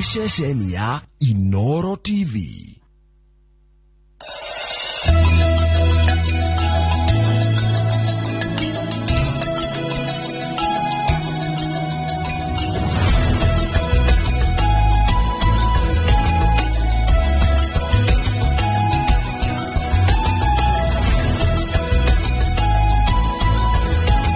Nĩ ceceni ya Inoro TV.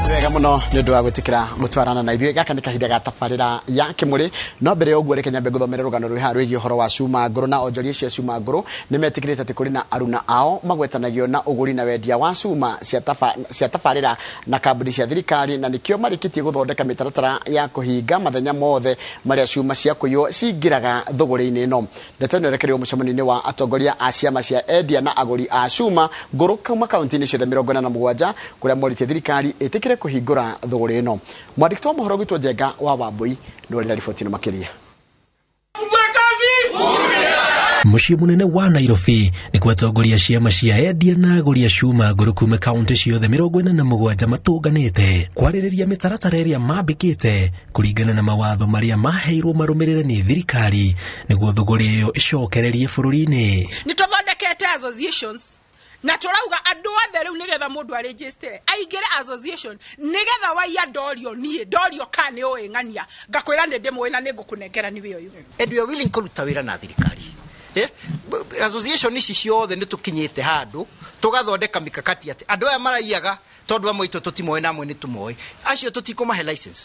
Wega muno nä å ndå wa gwä tä kä ra gå twarana na ithuä. Gaka nä kahinda ga tabarä ya kä må rä, no mbere ya å guo reke nyambe ngå thomere rå gano rwä haha rwä giä å horo wa cuma ngå rå na onjoria cia cuma ngå rå. Nä metä kä rä te atä kå rä na aruna ao magwetanagio na ũgũri na wendia wa cuma cia tabarĩra na kambuni cia thirikari, na nĩkĩo marĩkĩtie gũthondeka mĩtaratara ya kũhinga mathenya mothe marĩa cuma cia kũiywo cingĩraga thũgũrĩ-inĩ ĩno. Ndeto ĩno ĩrekereirio mũcemanio-inĩ wa atongoria a ciama cia endia na agũri a cuma ngũrũ kuma kaunti-inĩ ciothe 47, kũrĩa morĩtie thirikari ĩtĩkĩre kũhingũra thũgũrĩ ĩno. Mwandĩki wa mohoro gwitũ Njenga wa Wambui nĩwe ũrĩ na riboti ĩno makĩria. Mũciĩ mũnene wa Nairobi nĩ kwa atongoria ciama cia endia na agũri a cuma ngũrũ kuma kaunti ciothe 47 matũnganĩte kwarĩrĩria mĩtaratara ĩrĩa mambĩkĩte kũringana na mawatho marĩa maheirwo marũmĩrĩre nĩ thirikari nĩguo thũgũrĩ ĩyo ĩcokererie bũrũri-inĩ. Nĩ tũthondekete associations na tũrauga andũ othe rĩu nĩgetha mũndũ arĩnjĩstere aingĩre association, nĩgetha waiya ndorio, niĩ ndorio ka nĩ ũĩ ng'ania ngakwĩra nĩ ndĩmũĩ na nĩ ngũkũnengera nĩwe ũyũ. And we are willing kũruta wĩra na thirikari. Association ici ciothe nĩ tũkinyĩte handũ tũgathondeka mikakati atĩ andũ aya maraiyaga, tondũ amwe aitũ tũtimoĩ na amwe nĩ tũmoĩ, acio tũtikũmahe license.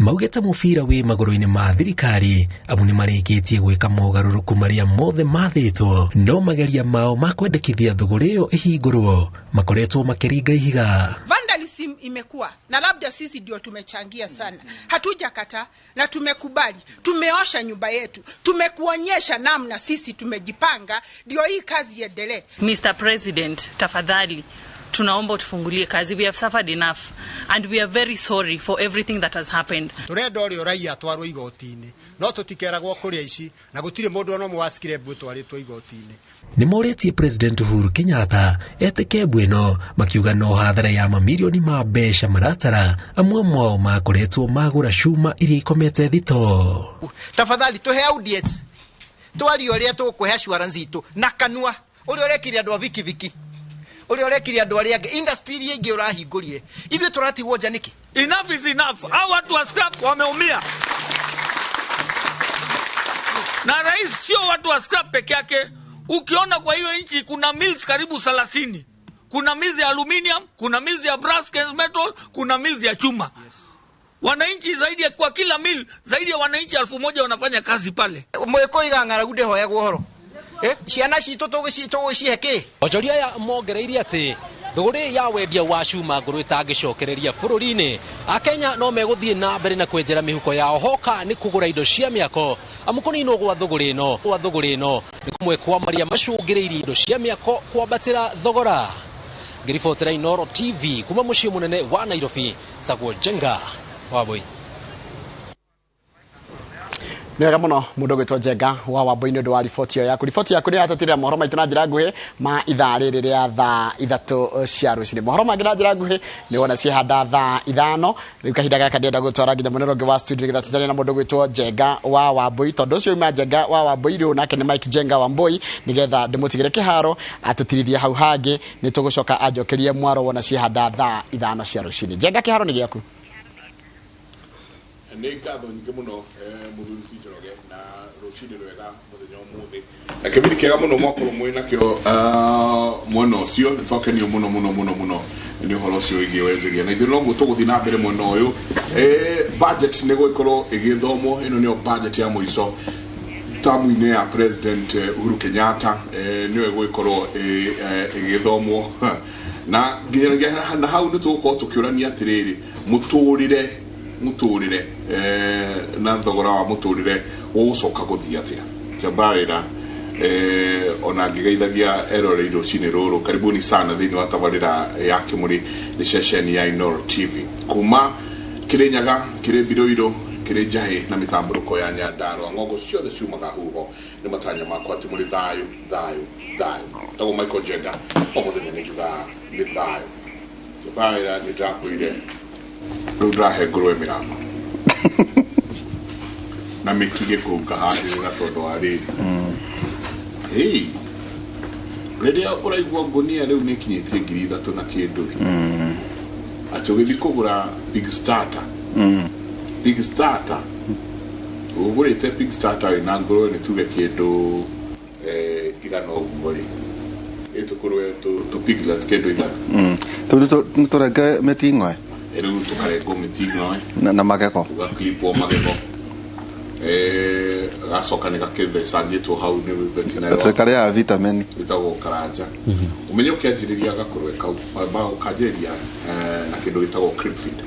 Maugĩte mũbira wĩ magũrũ-inĩ ma thirikari, amu nĩ marĩkĩtie gwĩka mogarũrũku marĩa mothe mathĩtwo, no mageria mao ma kwendekithia thũgũrĩ ĩyo ĩhingũrwo makoretwo makĩringa ihiga. Vandalism imekuwa na labda sisi ndio tumechangia sana. Hatujakata na tumekubali, tumeosha nyumba yetu, tumekuonyesha namna sisi tumejipanga ndio hii kazi iendelee. Mr. President, tafadhali tunaomba utufungulie kazi. We have suffered enough and we are very sorry for everything that has happened. Turenda ũrĩa ũraiya atwarwo igoti-inĩ, no tũtikeragwo kũrĩa ici na gũtirĩ mũndũ ona ũmwe wacikire mbu twarĩtwo igoti-inĩ. Nĩ morĩtie President Uhuru Kenyatta etĩke mbu ĩno, makiuga no hathara ya mamirioni ma mbeca maratara amwe mwao makoretwo magũra cuma iria ikomete thito. Tafadhali tũhe audience, twarie ũrĩa tũkũhe assurance itũ na kanua ũrĩa ũrekire andũ a bikibiki, ũrĩa ũrekire andũ arĩa angĩ, industry iria ingĩ ũrahingũrire, ithuĩ tũratigwo nja nĩkĩ? Enough is enough. Hao watu wa scrap wameumia. Na rais, sio watu wa scrap peke yake. Ukiona kwa hiyo nchi kuna mills karibu 30. Kuna mills ya aluminium, kuna mills ya brass metal, kuna mills ya chuma. Wananchi zaidi ya kwa kila mill zaidi ya wananchi 1000 wanafanya kazi pale. Mwĩkũ iga ng'aragu ndĩhoyagwo ũhoro. Ciana citũ tũgũcihe kĩ? Onjoria aya mongereirie atĩ thũgũrĩ ya wendia wa cuma ngũrũ ĩtangĩcokereria bũrũri-inĩ, Akenya no megũthiĩ na mbere na kwenjera mĩhuko yao hoka nĩ kũgũra indo cia mĩako, amu kũninwo gwa thũgũrĩ ĩno gwa thũgũrĩ ĩno nĩ kũmwe kwa marĩa macũngĩrĩirie indo cia mĩako kwambatĩra thogora. Ngĩribotera Inooro TV kuma mũciĩ mũnene wa Nairobi, Sagwo Njenga Wambui. Nĩ wega mũno mũndũ ũgwĩtwo Njenga wa Wambui nĩ ũndũ wa riboti ĩyo yaku. Riboti yaku nĩ yatũtirĩra mohoro maitũ na njĩra nguhĩ ma ithaa rĩrĩ rĩa thaa 3 cia rũcinĩ. Mohoro mangĩ na njĩra nguhĩ nĩ wona ciehanda thaa 5. Rĩu kahinda gaka ndĩrenda gũtwara nginya mũnene ũngĩ wa studio nĩgetha tũtwarane na mũndũ ũgwĩtwo Njenga wa Wambui, tondũ ũcio uma Njenga wa Wambui rĩu nake nĩ Mike Njenga Wambui, nĩgetha ndĩmũtigĩre kĩharo atũtirithie hau hangĩ. Nĩ tũgũcoka anjokerie mwaro wona ciehanda thaa 5 cia rũcinĩ. Njenga, kĩharo nĩ gĩaku. Nĩ ngatho nyingĩ mũno, mũthuri ti Njoroge, na rũcinĩ rwega mũthenya ũmũthĩ na kĩbindi kĩega mũno mwakorwo mwĩ nakĩo mwena ũcio. Nĩ twakenio mũno mũno mũno mũno nĩ ũhoro ũcio wĩgiĩ wenjeria, na ithuĩ noguo tũgũthiĩ na mbere mwena ũyũ. Budget nĩ gũgĩkorwo ĩgĩthomwo. Ĩno nĩyo budget ya mũico tamu-inĩ ya President Uhuru Kenyatta, nĩyo ĩgũgĩkorwo ĩgĩthomwo, na nginyagia na hau nĩ tũgũkorwo tũkĩũrania atĩrĩrĩ, mũtũrĩre na thogora wa mũtũrĩre ũgũcoka gũthiĩ atĩa. Njamba wĩra ona ngĩgeithagia eroreri rũcinĩ rũrũ, karibuni sana thĩinĩ wa tabarĩra ya Kĩmũrĩ nĩ ceceni ya Inooro TV kuma Kĩrĩnyaga, kĩrĩ Mbirũirũ, kĩrĩ Njahĩ na mĩtambũrũko ya Nyandarũa, ng'ongo ciothe ciumaga huho. Nĩ matanya makwa atĩ mũrĩ thayũ thayũ thayũ. Tagwo Michael Njenga, o mũthenya nĩ njugaga nĩ thayũ. Njamba wĩra, nĩ ndĩrakwĩire rĩu ndĩrahe ngũrwe mĩrango na Na mĩkige kũu ngahandĩrĩra tondũ wa rĩrĩ. Hey, rĩrĩa ũraigua ngũnia rĩu nĩ ĩkinyĩtie 3,000 na kĩndũ rĩ, atĩ ũgĩthiĩ kũgũra pig starter, pig starter ũgũrĩte, pig starter wĩna ngũrwe nĩ tuge kĩndũ 100 ũguo rĩ, ĩtũkũrwe tũ piglets kĩndũ 100. Tũu nĩ tũrenge mĩting'oe. Rĩu tũkarengwo mĩting'oe na magego. Tũgaklipwo magego, gacoka nĩ gakĩthecangĩtwo hau nĩ veterinary. Karĩaga vitamin. Wĩtagwo karanja. Ũmenye ũkĩanjĩrĩria gakũrwe kau wambaga ũkanjĩrĩria na kĩndũ gĩtagwo creep feed.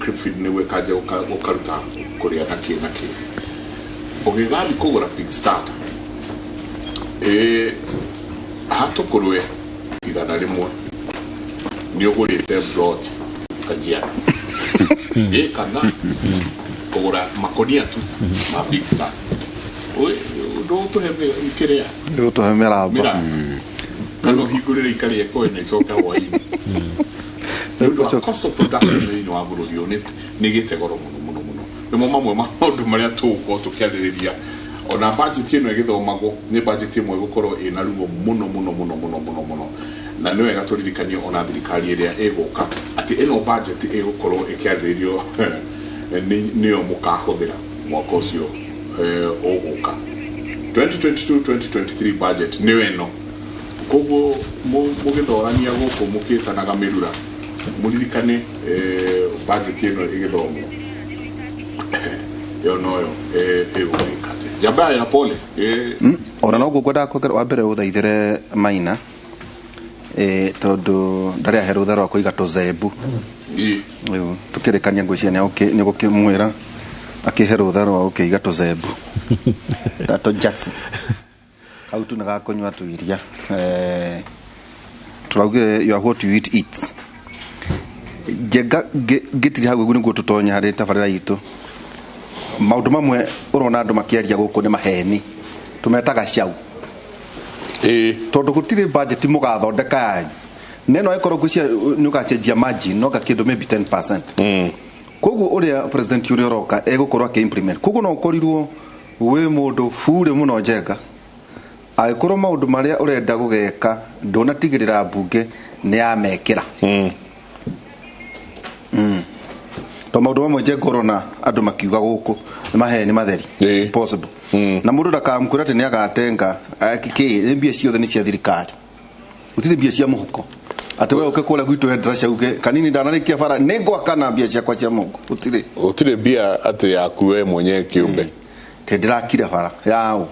Creep feed nĩguo ĩkanjia gũkaruta kũrĩa na kĩ na kĩ. Ũgĩgathiĩ kũgũra pig starter, hatũkũrwe 100 nĩ ũgũrĩte plot Kajiado ĩ kana kũgũra makonia tu ma pig starter. Ndũgũtũhe kĩrĩa Gũtũhe mĩramba. Mĩramba kana ũhingũrĩre ikarĩe kwene icoke hwainĩ nĩ ũndũ wa cost of production thĩinĩ wa bũrũri ũyũ nĩ ĩgĩte goro mũno mũno mũno. Nĩmo mamwe ma maũndũ marĩa tũgũkorwo tũkĩarĩrĩria ona budget ĩno ĩgĩthomagwo. Nĩ budget ĩmwe ĩgũkorwo ĩna ruo mũno mũno mũno mũno mũno mũno, na nĩ wega tũririkanie ona thirikari ĩrĩa ĩgũka atĩ ĩno budget ĩgũkorwo ĩkĩarĩrĩrio nĩyo mũkahũthĩra mwaka ũcio ũgũka. 2022 2023 budget nĩyo ĩno. Koguo mũgĩthorania gũkũ mũkĩtanaga mĩrura, mũririkane budget ĩno ĩgĩthomwo ĩyo noyo ĩgũgĩka atĩ njamba ya pole. Ona noguo ngwendaga kuongerera wa mbere ũthaithĩre Maina, tondũ ndarĩ ahe rũtha rwa kũiga tũzembu. Rĩu tũkĩrĩkania ngwĩciria nĩ gũkĩmwĩra akĩhe rũtha rwa gũkĩiga tũzembu ta tũjasi kau tu nĩ gakũnyua tuiria. Tũraugire you are what you eat eats. Njenga ngĩtiria hau ũguo nĩguo tũtonye harĩ tabarĩra itũ. Maũndũ mamwe ũrona andũ makĩaria gũkũ nĩ maheni, tũmetaga cau, tondũ gũtirĩ budget mũgathondeka yanyu neno ĩkorwo ngwĩciria nĩ ũgacenjia margin no kĩndũ maybe 10%. Koguo ũrĩa president ũrĩa ũroka egũkorwo akĩ-implement, koguo no ũkorirwo wĩ mũndũ burĩ mũno Njenga, angĩkorwo maũndũ marĩa ũrenda gũgeka ndũnatigĩrĩra mbunge nĩ yamekĩra. To maũndũ mamwe Njenga ũrona andũ makiuga gũkũ nĩ maheni matheri possible, na mũndũ ndakamkwĩra atĩ nĩ agatenga kĩ mbia ciothe nĩ cia thirikari, gũtirĩ mbia cia mũhuko atĩ we ũke kũrĩa gwitũ hendra uge kanini ndanarĩkia bara nĩ ngwaka na mbia ciakwa cia mũhuko, gũtirĩ. Gũtirĩ mbia atĩ yaku we mwenyewe kĩũmbe. Tĩ ndĩrakire bara yaũ?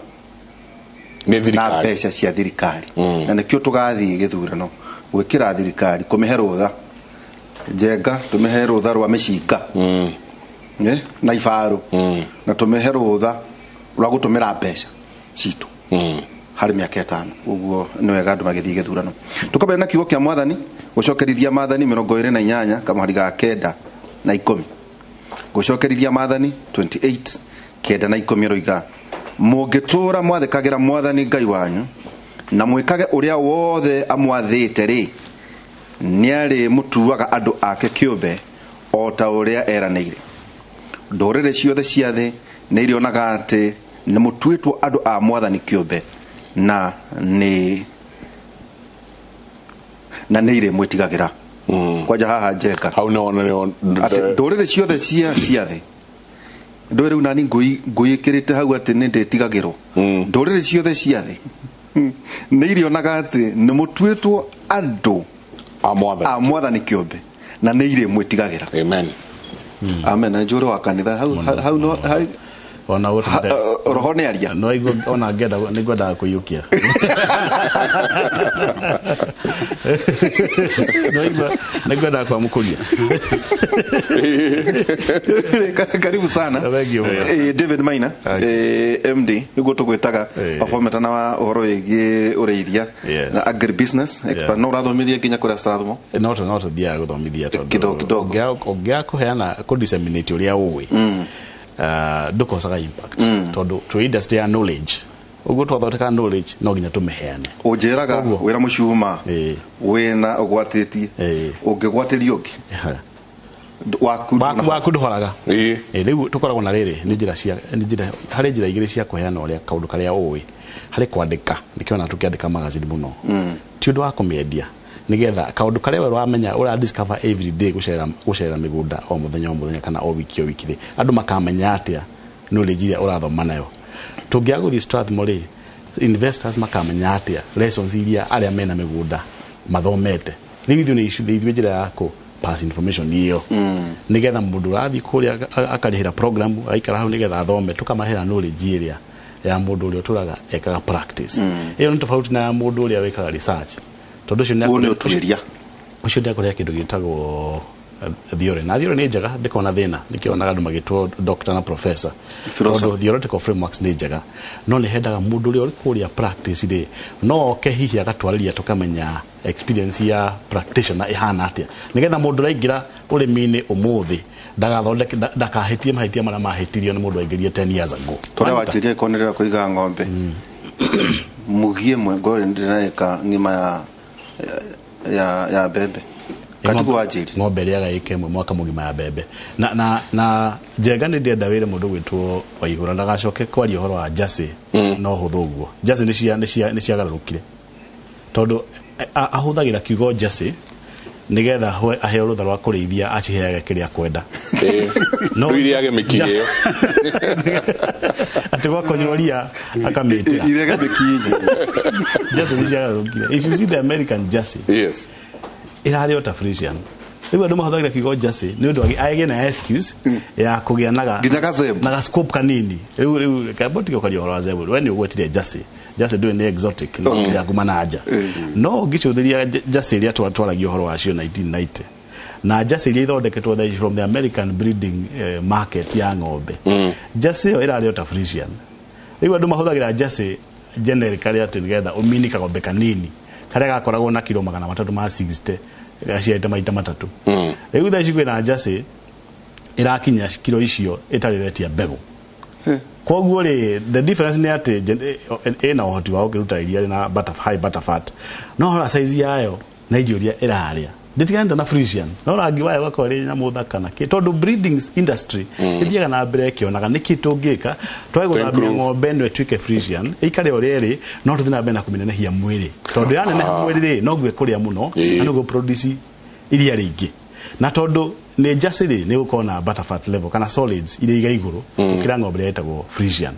Nĩ Na thirikari. mbeca cia thirikari, na nĩkĩo tũgathiĩ gĩthurano gwĩkĩra thirikari kũmĩhe rũtha Njenga, tũmĩhe rũtha rwa mĩcinga na ibarũ, na tũmĩhe rũtha rwa gũtũmĩra mbeca citũ harĩ mĩaka 5. Ũguo nĩ wega andũ magĩthiĩ gĩthurano. Tũkambere na kiugo kĩa mwathani, gũcokerithia maathani 28 kamũhari ga 9 na 10. Gũcokerithia maathani 28 9 na 10 ĩroiga, mũngĩtũũra mwathĩkagĩra mwathani Ngai wanyu na mwĩkage ũrĩa wothe amwathĩte rĩ, nĩarĩ mũtuaga andũ ake kĩũmbe o ta ũrĩa eranĩire. Ndũrĩrĩ ciothe cia thĩ nĩ irĩonaga atĩ nĩ mũtuĩtwo andũ a mwathani kĩũmbe na nĩ irĩ mwĩtigagĩra. Kwanja haha Njenga hau nĩ atĩ ndũrĩrĩ ciothe cia thĩ, ndũĩ rĩu nani ngũĩkĩrĩte hau atĩ nĩ ndĩtigagĩrwo. Ndũrĩrĩ ciothe cia thĩ nĩ irĩonaga atĩ nĩ mũtuĩtwo andũ a mwathani a mwathani kĩũmbe na nĩ irĩ mwĩtigagĩra. Amen. Amen. Na njũrĩ wa kanitha hau hau no ona roho nĩ aria. No igu ona ngenda nĩ ngwendaga kũiyũkia no igua nĩ ngwendaga kwamũkũria. Karibu sana. Thank you. David Maina, MD nĩguo tũgwĩtaga, performer na wa ũhoro wĩgiĩ ũrĩithia na agribusiness expert. No ũrathomithia nginya kũrĩa Strathmore? No tũthiaga gũthomithia tondũ Kidogo kidogo. Ũngĩaga kũheana kũ disseminate ũrĩa ũĩ, ndũkosaga impact, tondũ twĩ industry ya knowledge. Ũguo twathondeka knowledge no nginya tũmĩheane. Ũnjĩraga wĩra mũcuma wĩna ũgwatĩtie ũngĩgwatĩrio ũngĩ. Waku waku ndũhoraga. Rĩu tũkoragwo na rĩrĩ nĩ njĩra cia nĩ njĩra harĩ njĩra igĩrĩ cia kũheana ũrĩa kaũndũ karĩa ũĩ harĩ kwandĩka nĩkĩo ona tũkĩandĩka magazine mũno ti ũndũ wa kũmĩendia nigetha kaũndũ karĩa we ũramenya ũra discover every day gũcerera mĩgũnda o mũthenya o mũthenya kana o wiki o wiki rĩ andũ makamenya atĩa knowledge iria ũrathoma nayo tũngĩaga gũthiĩ Strathmore rĩ investors makamenya atĩa lessons iria arĩa mena mĩgũnda mathomete rĩu ithuĩ nĩ ithuĩ njĩra ya kũ pass information ĩyo nigetha mũndũ ũrathiĩ kũrĩa akarĩhĩra program aikara hau nigetha athome tũkamahĩra knowledge ĩrĩa ya mũndũ ũrĩa ũtũraga ekaga practice ĩyo nĩ tofauti na ya mũndũ ũrĩa wĩkaga research tondũ ũcio nĩ ũtuĩria ũcio nĩakũrehe kĩndũ gĩtagwo theory na theory nĩ njega ndĩkoragwo na thĩna nĩkĩo onaga andũ magĩtwo doctor na professor tondũ theoretical frameworks nĩ njega no nĩ hendaga mũndũ ũrĩa ũrĩ kũrĩa practice rĩ no oke hihi agatwarĩria tũkamenya experience ya practitioner ĩhana atĩa nĩgetha mũndũ ũraingĩra ũrĩmi-inĩ ũmũthĩ ndagathondeke ndakahĩtie mahĩtia marĩa mahĩtirio nĩ mũndũ aingĩrie 10 years ago tũrĩa wanjĩrire ikonerera kũiga ng'ombe mugie mwe ngore ndĩraĩka ng'ima ya mbembe katibu wanjĩrire ng'ombe ĩrĩaga ĩka ĩmwe mwaka mũgima ya mbembe na Njenga nĩ ndĩrenda wĩre mũndũ gwĩtwo Waihũra ndagacoke kwaria ũhoro wa Jersey no hũthũ ũguo Jersey nĩ ciagarũrũkire tondũ ahũthagĩra kiugo Jersey nigetha aheo rũtha rwa kũrĩithia aciheage kĩrĩa akwenda no iriage mĩkiĩ ĩyo atĩ gwakonywo ria akamĩtĩra iriage mĩkiĩ Jersey nĩ ciagarũrũkire. If you see the American Jersey, yes, ĩrarĩ o ta Frisian. Rĩu andũ mahũthagĩra kiugo Jersey nĩ ũndũ agĩe na excuse ya kũgĩa na ga scope kanini. Rĩu kamba tiga kwaria ũhoro wa zebu we nĩ ũgwetire Jersey. Jersey ndũĩ nĩ exotic no ya kuma na nja. No ũngĩcũthĩria Jersey iria twaragia ũhoro wacio 1990 na Jersey iria ithondeketwo thaa ici from the American breeding market ya ng'ombe Jersey ĩyo ĩrarĩ o ta Frisian. Rĩu andũ mahũthagĩra Jersey generically atĩ nĩgetha ũmini kagombe kanini karĩa gakoragwo na kiro 360 gaciarĩte maita matatũ. Rĩu thaa ici kwĩna Jersey ĩrakinya kiro icio ĩtarĩ retia mbegũ. Koguo rĩ the difference nĩ atĩ ĩna ũhoti wa gũkĩruta iria rĩna high butter fat no hora size yayo na irio iria ĩrarĩa ndĩtiganĩte na Frisian no rangi wayo ũgakorwo ĩrĩ nyamũ thaka na kĩ tondũ breeding industry ĩthiaga na mbere ĩkĩonaga nĩkĩ tũngĩka twage gũthambia ng'ombe ĩno ĩtuĩke Frisian ĩikare ũrĩa ĩrĩ no tũthiĩ na mbere na kũmĩnenehia mwĩrĩ tondũ yaneneha mwĩrĩ rĩ noguo ĩkũrĩa mũno na noguo produce iria rĩingĩ na tondũ nĩ Jersey rĩ nĩ gũkorwo na butterfat level kana solids iria iga igũrũ gũkĩra ng'ombe ĩrĩa ĩtagwo Frisian.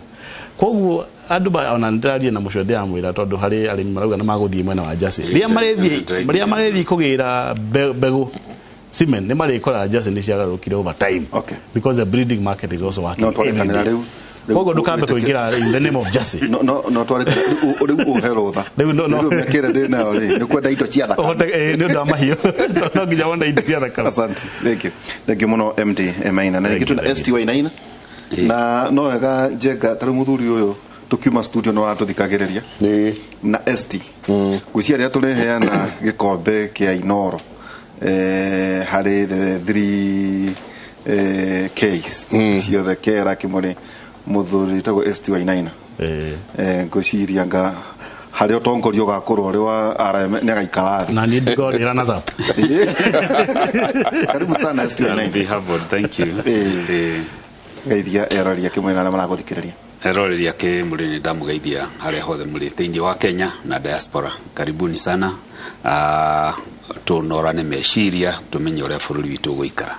Koguo andũ ona ndĩraria na mũcio ndĩramwĩra tondũ harĩ arĩmi marauga nĩ magũthiĩ mwena wa Jersey rĩrĩa marĩthiĩ kũgĩra mbegũ semen nĩ marĩkora Jersey nĩ ciagarũrũkire over time because the breeding market is also working every day. Koguo ndũkambe kũingĩra in the name of Jersey no twarĩkana rĩu ũhe rũtha rĩu no mĩaka ĩrĩa ndĩ nayo rĩ nĩ kwenda indo cia thakame nĩ ũndũ wa mahiũ no nginya wone indo cia thakame. Asante, thank you, thank you mũno MD Maina na rĩngĩ twĩna ST Wainaina na no wega Njenga ta rĩu mũthuri ũyũ tukiuma studio no ratũthikagĩrĩria na ST ngwĩciria rĩrĩa tũreheana gĩkombe kĩa Inoro harĩ the 3 Ks ciothe kera kĩmũrĩ mũthuri wĩtagwo ST Wainaina ngwĩciria nga harĩ ũtongoria ũgakorwo ũrĩ wa RM nĩ agaikara thĩ na niĩ ndingorĩra na zap. Karibu sana ST Wainaina. Be humbled, thank you. Geithia eroria kĩmwe na arĩa maragũthikĩrĩria. Eroreria kĩmũrĩ nĩ ndamũgeithia harĩa hothe mũrĩ thĩinĩ wa Kenya na diaspora. Karibuni sana tũnorane meciria tũmenye ũrĩa bũrũri witũ ũgũikara.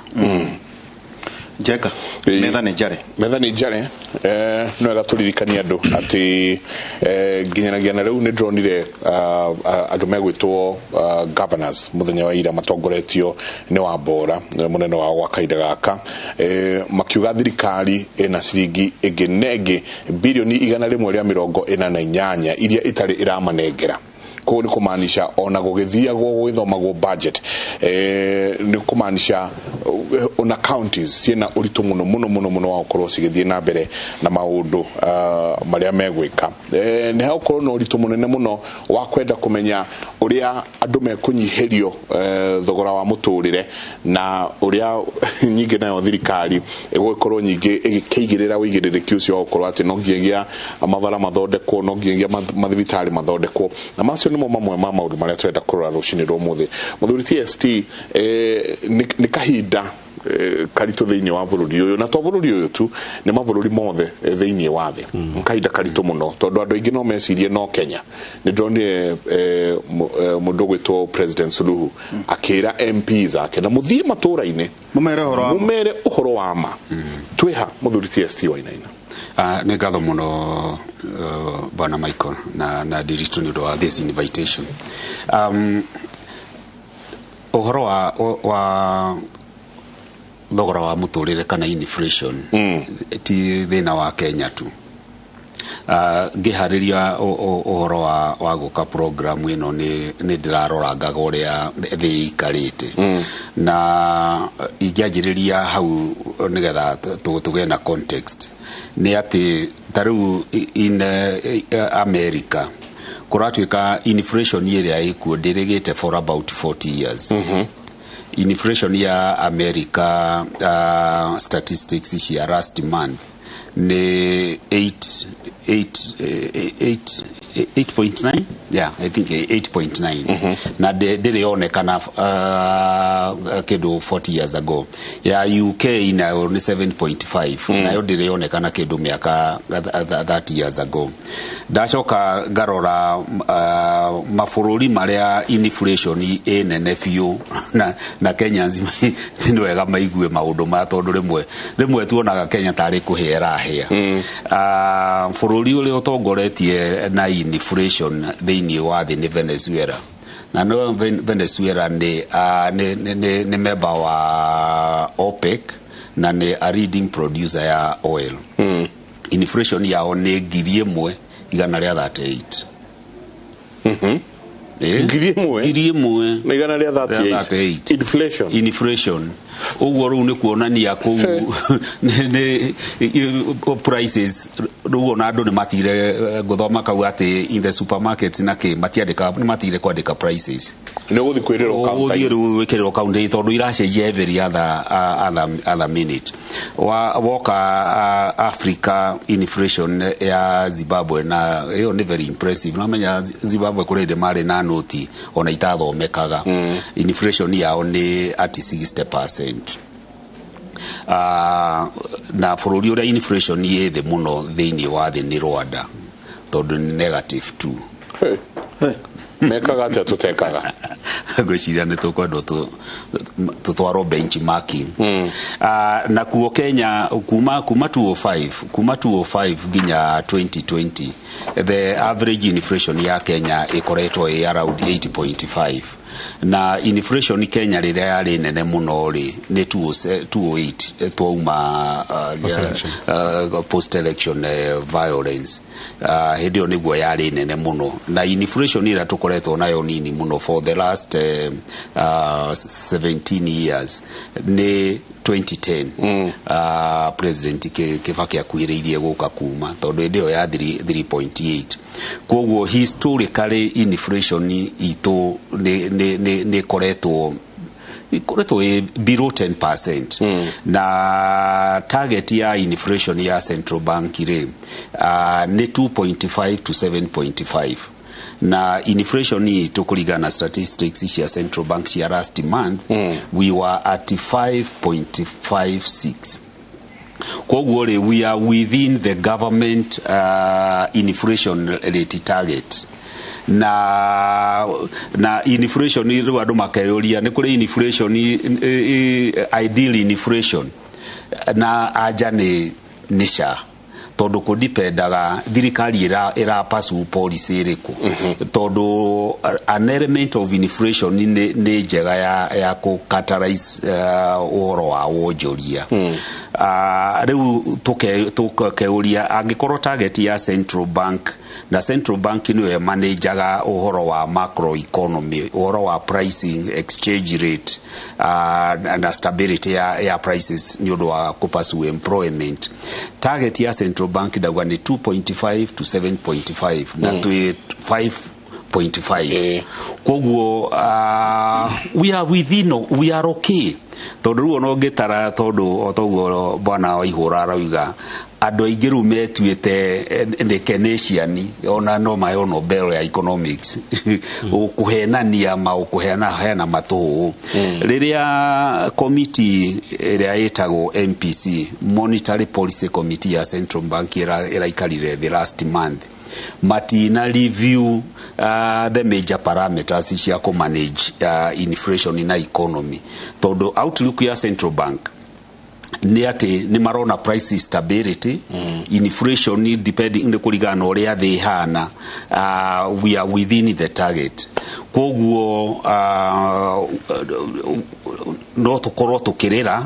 Njeka metha nĩ njare metha nĩ njare no wega tũririkanie andũ atĩ nginyanagia na rĩu nĩ ndĩronire andũ megwĩtwo governors mũthenya wa ira matongoretio nĩ Wambora mũnene wao gwa kahinda gaka makiuga thirikari ĩna ciringi ĩngĩ na ĩngĩ birioni 148 iria ĩtarĩ ĩramanengera. Koguo nĩ kũmaanisha ona gũgĩthiagwo gũgĩthomagwo budget nĩ kũmaanisha ona counties ciĩna ũritũ mũno mũno mũno mũno wa gũkorwo cigĩthiĩ na mbere na maũndũ marĩa megwĩka. Nĩ hagũkorwo na ũritũ mũnene mũno wa kwenda kũmenya ũrĩa andũ mekũnyihĩrio thogora wa mũtũrĩre na ũrĩa nyingĩ nayo thirikari ĩgũgĩkorwo nyingĩ ĩgĩkĩigĩrĩra ũigĩrĩrĩki ũcio wa gũkorwo atĩ no nginyagia mabara mathondekwo no nginyagia mathibitarĩ mathondekwo na macio nĩmo mamwe ma maũndũ marĩa tũrenda kũrora rũcinĩ rwa ũmũthĩ. Mũthuri TST nĩ kahinda karitũ thĩinĩ wa bũrũri ũyũ, na to bũrũri ũyũ tu, nĩ mabũrũri mothe thĩinĩ wa thĩ. Kahinda karitũ mũno, tondũ andũ aingĩ no mecirie no Kenya. Nĩ ndĩronire mũndũ ũgwĩtwo President Suluhu akĩra MPs ake na mũthiĩ matũũra-inĩ mũmere ũhoro wa ma. Mũmere ũhoro wa ma. Twĩha mũthuri TST Wainaina? Nĩ ngatho mũno, Bwana Michael na Ndiritu, nĩ ũndũ wa this invitation. Ũhoro wa thogora wa mũtũrĩre kana inflation ti thĩna wa Kenya tu. Ngĩharĩria ũhoro wa gũka program ĩno, nĩ ndĩrarorangaga ũrĩa thĩ ĩikarĩte, na ingĩanjĩrĩria hau nĩgetha tũgĩe na context, nĩ atĩ ta rĩu in America kũratuĩka inflation ĩrĩa ĩkuo ndĩrĩgĩte for about 40 years. Inflation ya America, statistics cia last month nĩ 8 8 8 8.9, yeah, I think 8.9, na ndĩrĩ onekana kĩndũ 40 years ago. Ya UK nayo nĩ 7.5, nayo ndĩrĩ onekana kĩndũ mĩaka 30 years ago. Ndacoka ngarora mabũrũri marĩa inflation ĩ nene biũ, na Kenyans nĩ wega maigue maũndũ maya, tondũ rĩmwe rĩmwe tuonaga Kenya tarĩ kũhĩa ĩrahĩa. Bũrũri ũrĩa ũtongoretie na inflation thĩinĩ wa thĩ nĩ Venezuela, na no Venezuela nĩ member wa OPEC na nĩ a leading producer ya oil. Inflation yao nĩ 1138. 1000 1000 na 138. 38. Inflation. Inflation. Ũguo rĩu nĩ kuonania kũu nĩ prices rĩu ona andũ nĩ matigire gũthoma kau atĩ in the supermarkets na kĩ matiandĩka, nĩ matigire kwandĩka prices. Nĩ ũgũthiĩ kwĩrĩrwo. Ũgũthiĩ rĩu wĩkĩrĩrwo counter, tondũ iracenjia every other minute. Wa woka Africa, inflation ya Zimbabwe na ĩyo nĩ very impressive. Namenya Zimbabwe kũrĩ hĩndĩ marĩ na noti ona itathomekaga. Inflation yao nĩ at 60%. Na bũrũri ũrĩa inflation ĩ thĩ mũno thĩinĩ wa thĩ nĩ Rwanda, tondũ nĩ negative 2. Hey. Mekaga atĩa tũtekaga? Ngwĩciria nĩ tũkwendwo tũtwarwo benchmarking. Na kuo Kenya kuma 205, kuma 205 nginya 2020, the average inflation ya Kenya ĩkoretwo ĩ around 8.5, na inflation Kenya rĩrĩa yarĩ nene mũno rĩ nĩ 208, twauma post election violence. Hĩndĩ ĩyo nĩguo yarĩ nene mũno, na inflation ĩrĩa tũkoretwo nayo nini mũno for the last 17 years nĩ 2010, President Kibaki akuhĩrĩirie gũka kuma, tondũ hĩndĩ ĩyo ya 3.8. Koguo historically inflation itũ nĩ ĩkoretwo ĩ below 10%, na target ya inflation ya central bank rĩ nĩ 2.5 to 7.5, na inflation itũ kũringana na statistics cia central bank cia last month, we were at 5.56. Koguo rĩ, we are within the government inflation rate target. Na inflation rĩu andũ makeyũria nĩ kũrĩ inflation, ideal inflation, na anja nĩ ca, tondũ kũdipendaga thirikari ĩra pursue policy ĩrĩkũ, tondũ an element of inflation nĩ njega ya kũ catalyze ũhoro wa wonjoria. Rĩu tũkeũria angĩkorwo target ya central bank, na central bank nĩyo manajaga ũhoro wa macro economy, ũhoro wa pricing, exchange rate, na stability ya prices nĩ ũndũ wa kũpursue employment, target ya central bank ndauga nĩ 2.5 to 7.5, na twĩ 5.5. Koguo we are within, we are okay, tondũ rĩu ona ũngĩtara, tondũ o toguo bwana Waihũra arauga Andũ aingĩ rĩu metuĩte nĩ Keynesian, ona no maheo Nobel ya economics kũhenania kũheana heana matũhũhũ. Rĩrĩa committee ĩrĩa ĩtagwo MPC, Monetary Policy Committee ya Central Bank, ĩraikarire the last month, matina review the major parameters cia kũ manage inflation na economy, tondũ outlook ya central bank nĩ atĩ nĩ marona price stability, inflation depending nĩ kũringana na ũrĩa thĩ ĩhana, we are within the target. Koguo no tũkorwo tũkĩrĩra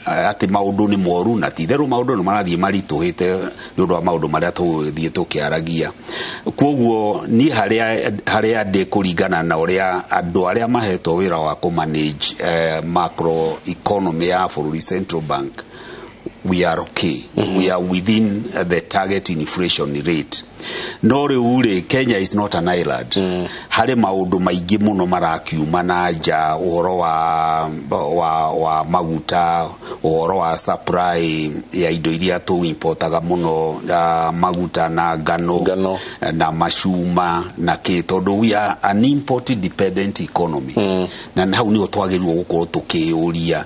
atĩ maũndũ nĩ moru, na ti itherũ maũndũ nĩ marathiĩ maritũhĩte nĩ ũndũ wa maũndũ marĩa tũgũthiĩ tũkĩaragia. Koguo niĩ harĩa ndĩ, kũringana na ũrĩa andũ arĩa mahetwo wĩra wa kũ manage macro economy ya bũrũri, central bank, we are okay. We are within the target inflation rate. No rĩu rĩ, Kenya is not an island. Harĩ maũndũ maingĩ mũno marakiuma na nja, ũhoro wa maguta, ũhoro wa supply ya indo iria tũ-importaga mũno, maguta na ngano na macuma na kĩ, tondũ we are an import dependent economy. Na hau nĩho twagĩrĩirwo gũkorwo tũkĩyũria,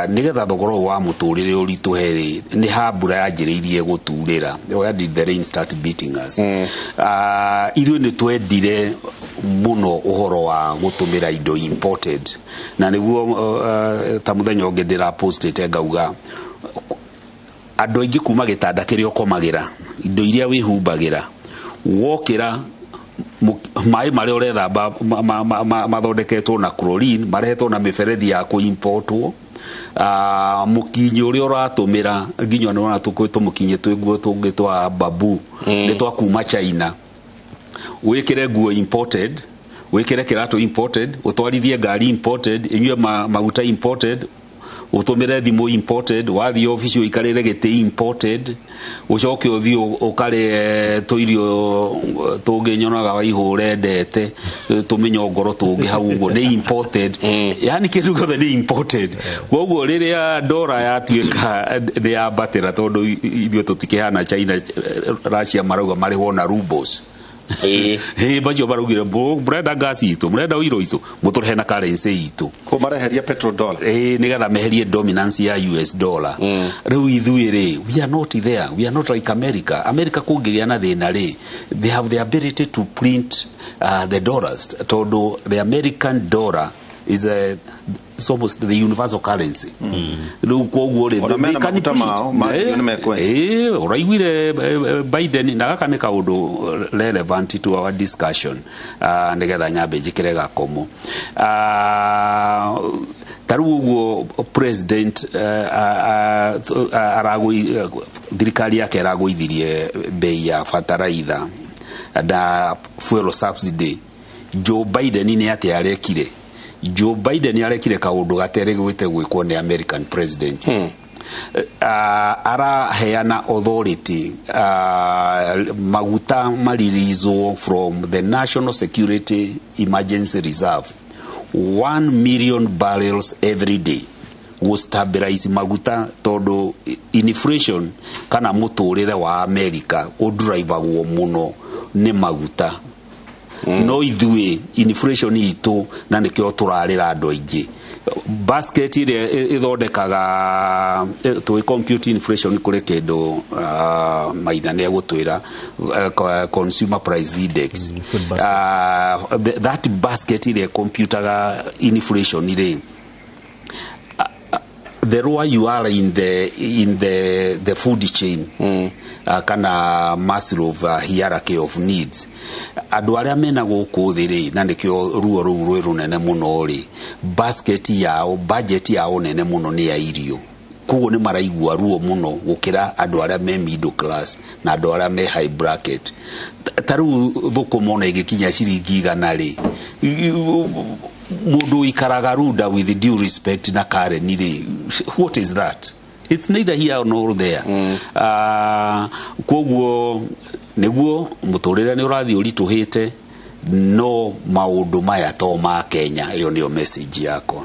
nĩgetha thogora ũyũ wa mũtũrĩre ũritũhe rĩ, nĩ ha mbura yanjĩrĩirie gũturĩra? Where did the rain start beating us? Ithuĩ nĩ twendire mũno ũhoro wa gũtũmĩra indo imported, na nĩguo ta mũthenya ũngĩ ndĩrapostĩte ngauga andũ aingĩ kuma gĩtanda kĩrĩa ũkomagĩra, indo iria wĩhumbagĩra, wokĩra, maĩ marĩa ũrethamba mathondeketwo na chlorine, marehetwo na mĩberethi ya kũ-importwo, mũkinyĩ ũrĩa ũratũmĩra, nginya nĩ wona tũmũkinyĩ twĩguo tũngĩ twa babu nĩ twa kuma China. Wĩkĩre nguo imported, wĩkĩre kĩratũ imported, ũtwarithie ngari imported, inyue maguta imported, ũtũmĩre thimũ imported, wathiĩ obici ũikarĩre gĩtĩ imported, ũcoke ũthiĩ ũkarĩe tũirio tũngĩ nyonaga waihũre ndete, tũmĩnyongoro tũngĩ hau ũguo nĩ imported. Yani kĩndũ gĩothe nĩ imported. Koguo rĩrĩa ndora yatuĩka nĩ yambatĩra, tondũ ithuĩ tũtikĩhana China, Russia marauga marĩhwo na rubles. Ĩ macio maraugire, mũrenda gas itũ, mũrenda ũiro itũ, mũtũrĩhe na currency itũ." Ko mareheria petrodollar. Ĩ, nĩgetha meherie dominance ya US dollar. Rĩu ithuĩ rĩ, we are not there. We are not like America. America kũngĩgĩa na thĩna rĩ, they have the ability to print the dollars, tondũ the American dollar is it's almost the universal currency. Rĩu koguo rĩ, Ona mena maguta mao, nĩ mekwenja. Ĩ, ũraiguire Biden, na gaka nĩ kaũndũ relevant to our discussion, nĩgetha nyambe njĩkĩre gakomo. Ta rĩu ũguo president thirikari yake ĩragũithirie bei ya bataraitha na fuel subsidy. Joe Biden nĩ atĩa arekire? Joe Biden arekire kaũndũ gaterĩgĩte gwĩkwo nĩ American president. Araheana authority maguta maririzwo from the National Security Emergency Reserve, 1 million barrels every day, gũ stabilize maguta, tondũ inflation kana mũtũrĩre wa America ũdrivagwo mũno nĩ maguta. No ithuĩ inflation itũ, na nĩkĩo tũrarĩra andũ aingĩ, basket ĩrĩa ĩthondekaga tũgĩ compute inflation, kũrĩ kĩndũ Maina nĩ egũtwĩra, consumer price index, that basket ĩrĩa computaga inflation rĩ, the lower you are in the food chain, kana Maslow hierarchy of needs, andũ arĩa mena gũkũ thĩ rĩ, na nĩkĩo ruo rũu rwĩ rũnene mũno rĩ, basket yao, budget yao nene mũno nĩ ya irio. Koguo nĩ maraigua ruo mũno gũkĩra andũ arĩa me middle class na andũ arĩa me high bracket. Ta rĩu thũkũma ona ĩgĩkinya ciringi 100 rĩ, mũndũ ũikaraga Runda, with due respect, na Karen rĩ, what is that? It's neither here nor there. Koguo nĩguo mũtũrĩre nĩ ũrathiĩ ũritũhĩte. No maũndũ maya to ma Kenya, ĩyo nĩyo message yakwa.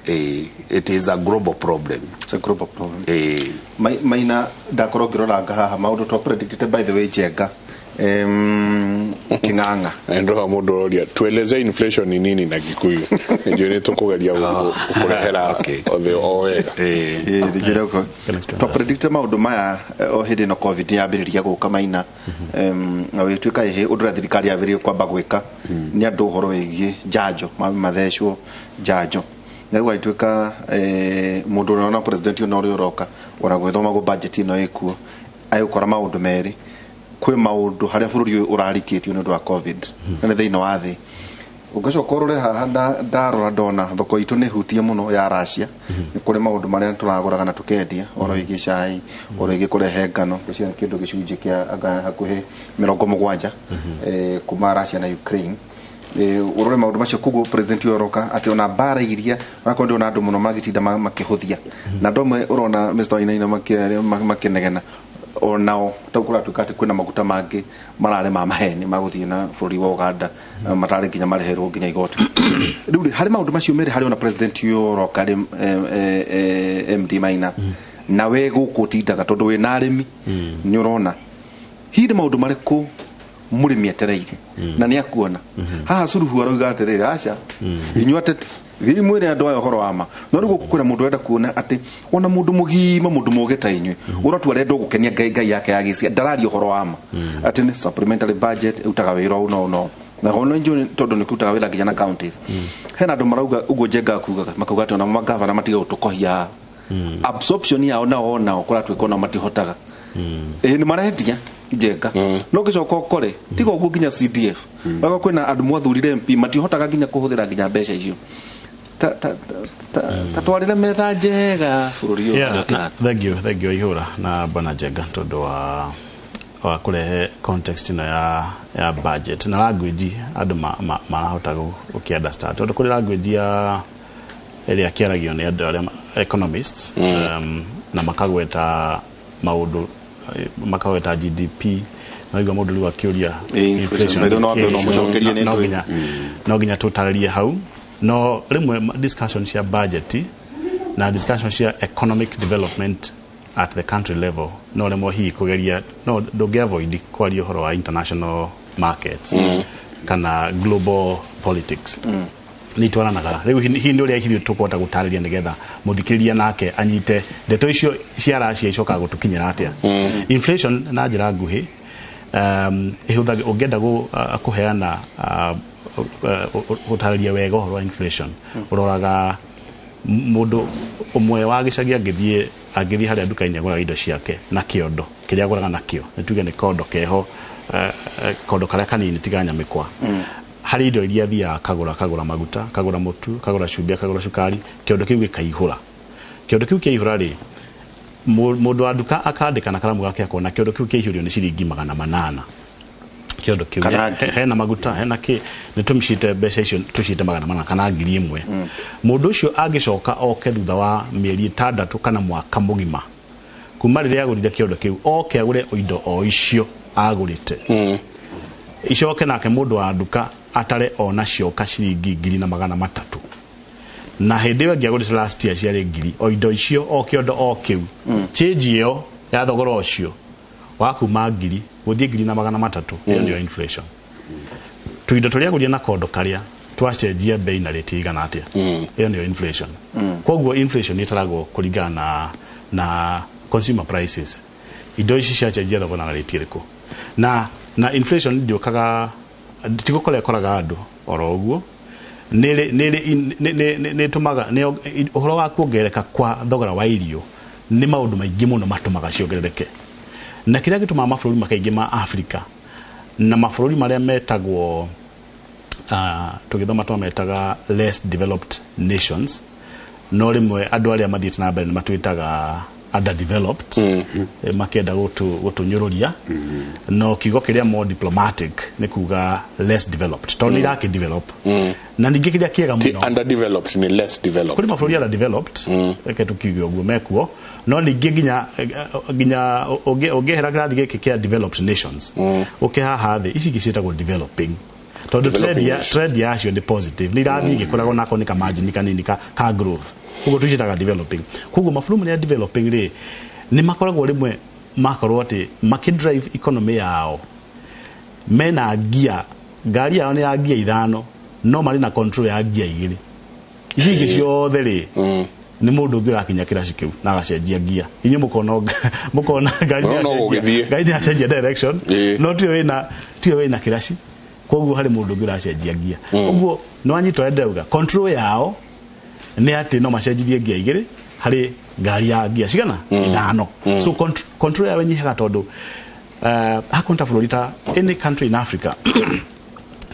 It is a global problem. It's a global problem. Maina, ndakorwo ngĩroranga haha maũndũ twa predicted, by the way, Njenga, King'ang'a. Ndoha mũndũ ũroria tueleze inflation ni nini na Gikuyu. Nĩnjũĩ nĩ tũkũgeria gũkũrehera othe o wega. Twa predict maũndũ maya o hĩndĩ ĩno COVID yambĩrĩria gũka, Maina, na wĩtuĩka ĩhĩ ũndũ ũrĩa thirikari yambĩrĩrie kwamba gwĩka nĩ andũ ũhoro wĩgiĩ njanjo, mathecwo njanjo, na rĩu agĩtuĩka mũndũ ũrĩa ona president ũyũ ũrĩa ũroka ona gwĩthoma budget ĩno ĩkuo agũkora maũndũ merĩ. Kwĩ maũndũ harĩa bũrũri ũyũ ũrarikĩtio nĩ ũndũ wa COVID na nĩ thĩinĩ wa thĩ. Ũngĩcoka ũrore haha, ndarora ndona thoko itũ nĩ hutie mũno ya Russia. Nĩ kũrĩ maũndũ marĩa tũragũraga na tũkendia, ũhoro wĩgiĩ cai, ũhoro wĩgiĩ kũrehe ngano, ngwĩciria kĩndũ gĩcunjĩ kĩa anga hakuhĩ 70 kuma Russia na Ukraine. Ũrore maũndũ macio. Koguo president ũyũ ũroka atĩ ona mbara iria onakorwo ndĩrona andũ mũno magĩtinda makĩhũthia na andũ amwe ũrona Mr. Wainaina makĩnegena onao tau kũratuĩka atĩ kwĩna maguta mangĩ mararĩ ma maheni magũthiĩ na bũrũri wa Uganda matarĩ nginya mareherwo nginya igoti. Rĩu rĩ, harĩ maũndũ macio merĩ, harĩ ona president ũyũ ũroka rĩ, MD Maina, na we gũkũ ũtindaga tondũ wĩna arĩmi, nĩ ũrona hihi nĩ maũndũ marĩkũ mũrĩmi etereire na nĩ akuona haha Suluhu arauga atĩrĩrĩ, aca inyuĩ ateti thiĩ mwĩre andũ aya ũhoro wa ma. No rĩu gũkũ kwĩna mũndũ ũrenda kuona atĩ ona mũndũ mũgima, mũndũ mũgĩ ta inyuĩ, ũratua arenda gũkenia ngai ngai yake ya gĩcia, ndararia ũhoro wa ma atĩ nĩ supplementary budget ĩrutaga wĩra ũũ no no na hono njũ tondũ nĩ kũrutaga wĩra nginya na counties. Hena andũ marauga ũguo Njenga kugaga, makauga atĩ ona magavana matiga gũtũkohia absorption yao, nao onao kũratuĩka onao matihotaga. Ĩĩ, nĩ marendia, Njenga, no ngĩcoka ũkore tiga ũguo nginya CDF waga kwĩna andũ mwathurire MP matihotaga nginya kũhũthĩra nginya mbeca icio. Ta twarĩre metha njega bũrũri ũyũ. Yeah, thank you, thank you Ihura na Bwana Njenga tondũ wa kũrehe context ĩno ya budget na language andũ marahota gũkĩ understand, tondũ kũrĩ language ya ĩrĩa kĩaragio nĩ andũ arĩa economists, na makagweta maũndũ, makagweta GDP, na igua mũndũ rĩu akĩũria Inflation. By the way, no wambe no mũcokerie nĩ no ndũĩ. Nginya tũtarĩrie hau. No rĩmwe discussion cia budget na discussion cia economic development at the country level no rĩmwe hihi kũgeria no ndũngĩ avoid kwaria ũhoro wa international markets kana global politics, nĩ itwaranaga. Rĩu hihi nĩ ũrĩa ithuĩ tũkũhota gũtarĩria nĩgetha mũthikĩrĩria nake anyite ndeto icio cia Russia icokaga gũtũkinyĩra atĩa. Inflation na njĩra nguhĩ, ĩhũthagĩ ũngĩenda kũheana gũtarĩria wega ũhoro wa inflation, ũroraga mũndũ ũmwe wa gĩcagi angĩthiĩ harĩa nduka-inĩ agũraga indo ciake na kĩondo kĩrĩa agũraga nakĩo, nĩ tuge nĩ kondo keho, kondo karĩa kanini tiga nyamĩkwa, harĩ indo iria athiaga akagũra, akagũra maguta, akagũra mũtu, akagũra cumbĩ, akagũra cukari, kĩondo kĩu gĩkaihũra. Kĩondo kĩu kĩaihũra rĩ, mũndũ wa nduka akandĩka na karamu gake akona kĩondo kĩu kĩaihũrio nĩ ciringi 800. Kĩondo kĩu Kana ngiri. Hena maguta, hena kĩ, nĩ tũmĩcite mbeca icio tũcite 800 kana 1000. Mũndũ ũcio angĩcoka oke thutha wa mĩeri 6 kana mwaka mũgima kuma rĩrĩa agũrire kĩondo kĩu, oke agũre indo o icio agũrĩte, icoke nake mũndũ wa nduka atare ona cioka ciringi 1300, na hĩndĩ ĩyo ĩngĩ agũrĩte last year ciarĩ ngiri, o indo icio, o kĩondo o kĩu, change ĩyo ya thogora ũcio wa kuma 1000 gũthiĩ 1300, ĩyo nĩyo inflation. Tuindo tũrĩa agũrire na kondo karĩa twacenjia bei na rĩti igana atĩa, ĩyo nĩyo inflation. Koguo inflation ĩtaragwo kũringana na consumer prices, indo ici ciacenjia thogora na rĩti ĩrĩkũ. Na inflation ndĩũkaga, ti gũkora ĩkoraga andũ oro ũguo, nĩ ĩtũmaga nĩ ũhoro wa kuongerereka kwa thogora wa irio nĩ maũndũ maingĩ mũno matũmaga ciongerereke, na kĩrĩa gĩtũmaga mabũrũri makaingĩ ma Afrika na mabũrũri marĩa metagwo, tũgĩthoma twametaga less developed nations, no rĩmwe andũ arĩa mathiĩte na mbere nĩ matwĩtaga underdeveloped, makĩenda gũtũnyũrũria, no kiugo kĩrĩa more diplomatic nĩ kuga less developed, tondũ nĩ irakĩ develop. Na ningĩ kĩrĩa kĩega Ti mũno underdeveloped, ni less developed. Kũrĩ mabũrũri underdeveloped, reke tukiuge ũguo, mekuo, no ningĩ nginya ũngĩehera kĩrathi gĩkĩ kĩa developed nations, ũke haha thĩ ici ingĩ ciĩtagwo developing, Tondũ trend Developing ya nation. Trend yacio nĩ positive, nĩ irathiĩ igĩkũraga, onako nĩ kamargin kanini ka growth, koguo tũciĩtaga developing. Koguo mabũrũri marĩa developing rĩ, nĩ makoragwo rĩmwe makorwo atĩ makĩdrive economy yao mena ngia, ngari yao nĩ ya ngia ithano, no marĩ na control ya ngia igĩrĩ, icio ingĩ ciothe rĩ, nĩ mũndũ ũngĩ ũrakinya kĩraci kĩu na agacenjia ngia. Inyuĩ mũkona ngari No, no, gũgĩthiĩ. Ngari nĩ yacenjia direction, no tiwe wĩna kĩraci, koguo harĩ mũndũ ũngĩ ũracenjia ngia. Ũguo nĩ wanyita ũrĩa ndĩrauga, control yao nĩ atĩ no macenjirie ngia igĩrĩ harĩ ngari ya ngia cigana? Ithano. So control yao ĩnyihaga tondũ hakuhĩ ta bũrũri ta any country in Africa,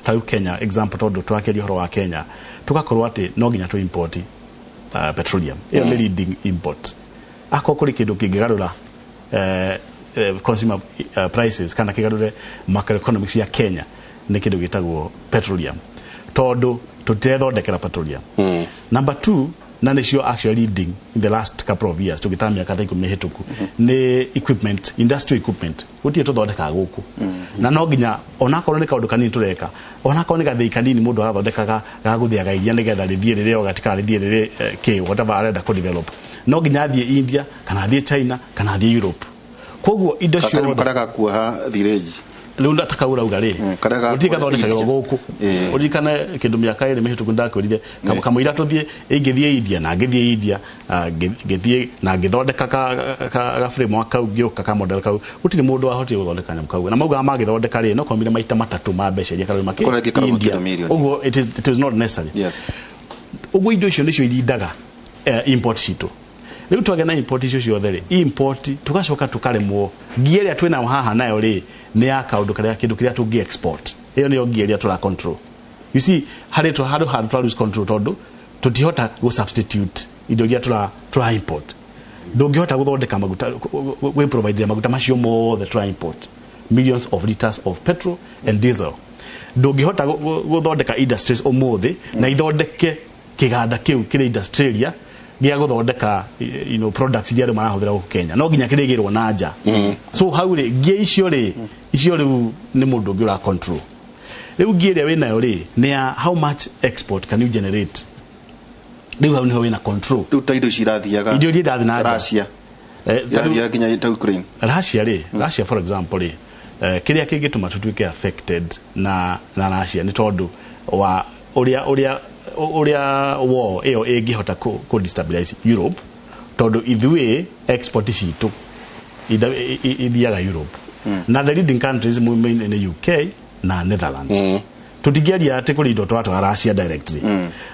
ta rĩu Kenya example, tondũ tũrakĩaria ũhoro wa Kenya, tũgakorwo atĩ no nginya tũ import petroleum. Ĩyo nĩ leading import. Akorwo kũrĩ kĩndũ kĩngĩgarũra consumer prices kana kĩgarũre macroeconomics ya Kenya, nĩ kĩndũ gĩtagwo petroleum, tondũ tũtirethondekera petroleum. Number two, na nĩcio actually leading in the last couple of years, tũgĩtara mĩaka ta 10 mĩhĩtũku, nĩ equipment, industrial equipment. Gũtirĩ tũthondekaga gũkũ, na no nginya onakorwo nĩ kaũndũ kanini tũreka, onakorwo nĩ gathĩi kanini mũndũ arathondeka ga gũthĩaga iria nĩgetha rĩthiĩ rĩrĩ yogurt kana rĩthiĩ rĩrĩ kĩ, whatever arenda kũ develop, no nginya athiĩ India kana athiĩ China kana athiĩ Europe. Koguo indo ciothe karĩa gakuoha thirĩnji. Rĩu ndataka urauga rĩ, Karĩa ga gũtirĩ gathondekagĩrwo gũkũ. Ũririkane kĩndũ mĩaka 2 mĩhĩtũku ndakwĩrire kamũira tũthiĩ, ingĩthiĩ India na ngĩthiĩ India, ngĩthiĩ na ngĩthondeka ka framework kau, ngĩũka ka model kau, gũtirĩ mũndũ wahotire gũthondeka nyamũ kau, na maugaga magĩthondeka rĩ, no komire maita matatũ ma mbeca iria karauma Kũrĩa ĩngĩkoragwo India. kĩndũ mirioni. Ũguo it is not necessary. Ũguo indo icio nĩcio irindaga import citũ. Rĩu twagĩa na import icio ciothe rĩ, import tugacoka tukaremwo, ngia ĩrĩa twĩnayo haha nayo rĩ, nĩ ya kaũndũ karĩa kĩndũ kĩrĩa tũngĩ export. Ĩyo nĩyo ngia ĩrĩa tũra control. You see, harĩ handũ handũ twa lose control tondũ tũtihota gũ substitute indo iria tũra import. Ndũngĩhota gũthondeka maguta, gwĩ provide maguta macio mothe tũra import, millions of liters of petrol and diesel. Ndũngĩhota gũthondeka industries ũmũthĩ na ithondeke kĩganda kĩu kĩrĩ industrial gĩa gũthondeka products iria andũ marahũthĩra gũkũ Kenya, no nginya kĩrĩgĩrwo na nja. So hau rĩ, ngia icio rĩ, icio rĩu nĩ mũndũ ũngĩ ũra control. Rĩu ngia ĩrĩa wĩnayo rĩ, nĩ ya how much export can you generate. Rĩu hau nĩho wĩna control. Rĩu ta indo ici irathiaga Indo iria irathiĩ na nja. Russia, Ta rĩu- irathiaga nginya ta Ukraine. Russia rĩ, Russia for example rĩ, kĩrĩa kĩngĩtũma tũtuĩke affected na Russia nĩ tondũ wa ũrĩa war ĩyo ĩngĩhota kũ destabilize Europe, tondũ ithuĩ export citũ ithiaga Europe, na the leading countries nĩ UK na Netherlands. Tũtingĩaria atĩ kũrĩ indo tũratwara Russia directly,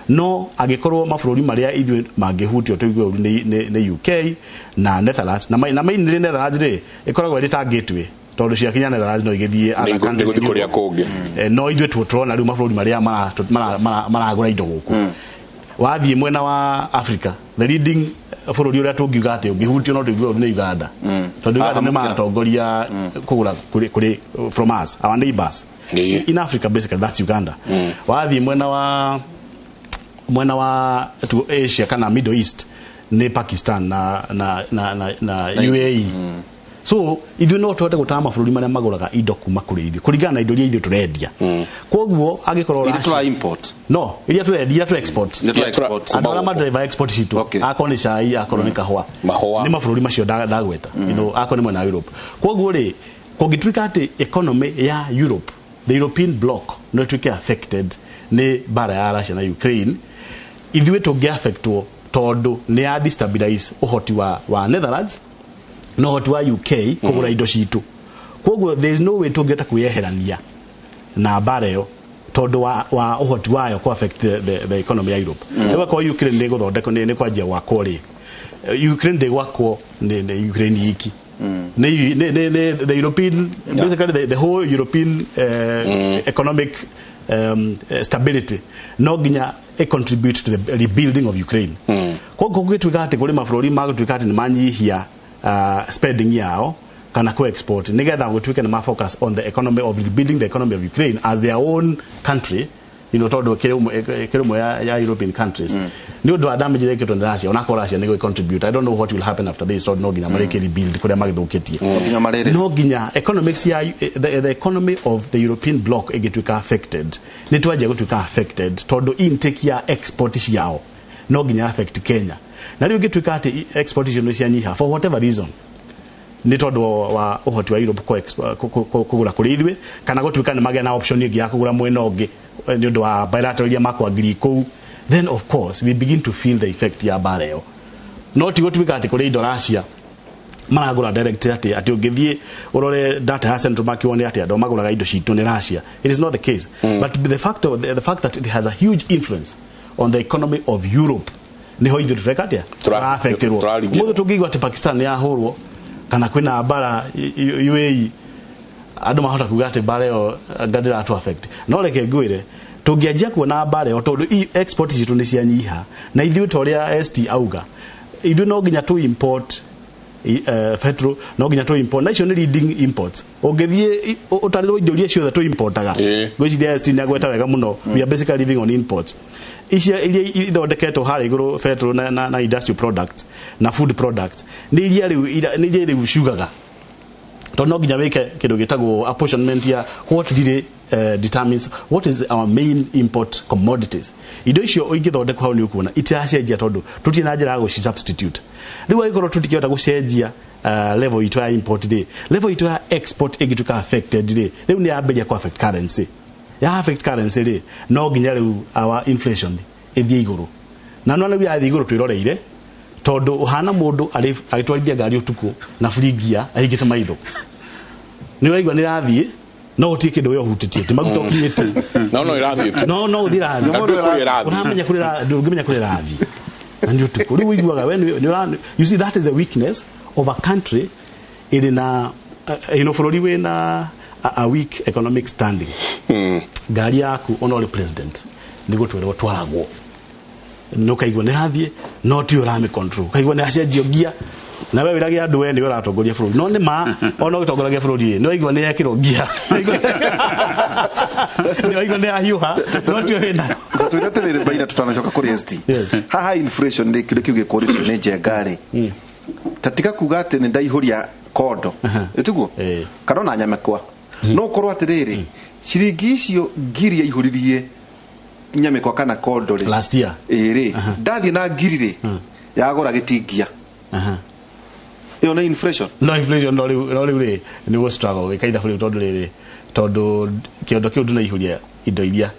no angĩkorwo mabũrũri marĩa ithuĩ mangĩhutio tũigue ũru nĩ UK na Netherlands, na mainly Netherlands rĩ, ĩkoragwo ĩrĩ ta gateway, tondũ ciakinya Netherlands no igĩthiĩ other countries Nĩ gũthiĩ in kũrĩa Europe. kũngĩ. No ithuĩ tũrona rĩu mabũrũri marĩa maragũra indo gũkũ, wathiĩ mwena wa Africa, the leading bũrũri ũrĩa tũngiuga atĩ ũngĩhutio no tũigue ũru nĩ Uganda, tondũ Uganda nĩ Haha. maratongoria kũgũra kũrĩ from us, our neighbors in Africa. Basically that's Uganda. Wathiĩ mwena wa Asia kana Middle East, nĩ Pakistan na UAE. So ithuĩ no tũhote gũtara mabũrũri marĩa magũraga indo kuma kũrĩ ithuĩ kũringana na indo iria ithuĩ tũrendia. Koguo angĩkorwo Iria Russia- tũra import. No, iria tũrendia, iria tũ export. Iria tũra export. Andũ arĩa madrive export citũ, akorwo nĩ cai, akorwo nĩ kahũa, Mahũa. nĩ mabũrũri macio ndagweta, akorwo nĩ mwena wa Europe. Koguo rĩ, kũngĩtuĩka atĩ economy ya Europe, the European bloc, no ĩtuĩke affected nĩ mbara ya Russia na Ukraine, ithuĩ tũngĩ affectwo tondũ nĩ ya destabilize ũhoti wa Netherlands na ũhoti wa UK kũgũra indo citũ. Koguo there is no way tũngĩhota kwĩyeherania na mbara ĩyo tondũ wa ũhoti wayo kũ affect the economy ya Europe. Rĩu akorwo Ukraine nĩ gũthondekwo, nĩ kwanjia gwakwo rĩ, Ukraine ndĩgwakwo nĩ Ukraine iki, nĩ the European, basically the whole European economic stability no nginya ĩ contribute to the rebuilding of Ukraine. Koguo gũgĩtuĩka atĩ kũrĩ mabũrũri magũtuĩka atĩ nĩ manyihia spending yao kana ku export nigetha gũtuĩke nĩ ma focus on the economy of rebuilding the economy of Ukraine as their own country. Tondu kiri umwe ya European countries ni undu wa damage ĩrĩa ĩkĩtwo nĩ Russia, onakorwo Russia nĩ contribute. I don't know what will happen after this, tondu no nginya marĩkie rebuild kũrĩa magĩthũkĩtie. No nginya economics ya the economy of the European bloc ĩngĩtuĩka affected, nĩ twanjia gũtuĩka affected, tondu intake ya export ciao no nginya affect Kenya. Na rĩu ĩngĩtuĩka atĩ export icio nĩ cianyiha for whatever reason, nĩ tondũ wa ũhoti wa Europe kũgũra kũrĩ ithuĩ, kana gũtuĩka nĩ magĩa na option ĩngĩ ya kũgũra mwena ũngĩ nĩ ũndũ wa bilateral iria makwangiri kũu, then of course we begin to feel the effect ya mbara ĩyo. No ti gũtuĩka atĩ kũrĩ indo Russia maragũra direct, atĩ ũngĩthiĩ ũrore data ya Central Bank wone atĩ andũ magũraga indo citũ nĩ Russia. It is not the case. But the fact that it has a huge influence on the economy of Europe, niho ithuĩ tũreka atĩa? Tũra-affectirwo. Mũthĩ tũngĩigua atĩ Pakistan nĩ yahũrwo kana kwĩna mbara UAE, andũ mahota kuga atĩ mbara ĩyo anga ndĩratũ affect. No reke ngwĩre, tũngĩanjia kuona mbara ĩyo, tondũ export citũ nĩ cianyiha, na ithuĩ ta ũrĩa ST auga, ithuĩ no nginya tũ import petrol, no nginya tũ import, na icio nĩ leading imports. Ũngĩthiĩ ũtarĩrwo indo iria ciothe tũ importaga, ngwĩciria ST nĩ agweta wega mũno, we are basically living on imports. Icio iria ithondeketwo harĩa igũrũ, petrol na industrial products na food products, nĩ iria rĩu ciugaga, tondũ no nginya wĩke kĩndũ gĩtagwo apportionment ya what really determines what is our main import commodities. Indo icio ingĩthondekwo hau nĩ ũkuona itiracenjia, tondũ tũtirĩ na njĩra ya gũci substitute. Rĩu angĩkorwo tũtikĩhota gũcenjia level itũ ya import rĩ, level itũ ya export ĩngĩtuĩka affected rĩ, rĩu nĩ yambĩrĩria ku affect currency. Ya affect currency rĩ, no nginya rĩu our inflation ĩthiĩ igũrũ. Na no rĩu yathiĩ igũrũ twĩroreire, tondũ ũhana mũndũ agĩtwarithia ngari ũtukũ na buringia ahingĩte maitho, nĩ ũraigua nĩ ĩrathiĩ, no gũtirĩ kĩndũ we ũhutĩtie, ti maguta ũkinyĩte, no ĩrathiĩ tu, no ũthiĩ ĩrathiĩ, ũramenya kũrĩa, ndũngĩmenya kũrĩa ĩrathiĩ, na nĩ ũtukũ. Rĩu ũiguaga we nĩ, you see, that is a weakness of a country ĩrĩ na bũrũri wĩna a weak economic standing. Ngari yaku ona ũrĩ president nĩ gũtwarwo twaragwo, no kaigua nĩ rathiĩ, no ti ũramĩ control, kaigua nĩ acenjio ngia, na we wĩrage andũ we nĩwe ũratongoria bũrũri, no nĩ ma ona ũgĩtongoragia bũrũri nĩ waigua nĩ yekĩrwo ngia, nĩ waigua nĩ yahiũha, no tiwe wĩnayo. Twĩre atĩrĩrĩ Maina, tutanacoka kũrĩ ST, haha inflation nĩ kĩndũ kĩu gĩkũrĩtio nĩ Njenga rĩ, ta tiga kuga atĩ nĩ ndaihũria kondo ĩtiguo kana ona nyamekwa, no ũkorwo atĩrĩrĩ ciringi icio ngiri yaihũririe nyamekwa kana kondo rĩ last year ĩrĩ ndathiĩ na ngiri rĩ yagũra gĩtingia, ĩyo nĩ inflation. No inflation no rĩu rĩ nĩ gũ struggle wĩka ithabu rĩu, tondũ rĩrĩ, tondũ kĩondo kĩu ndũnaihũria indo iria.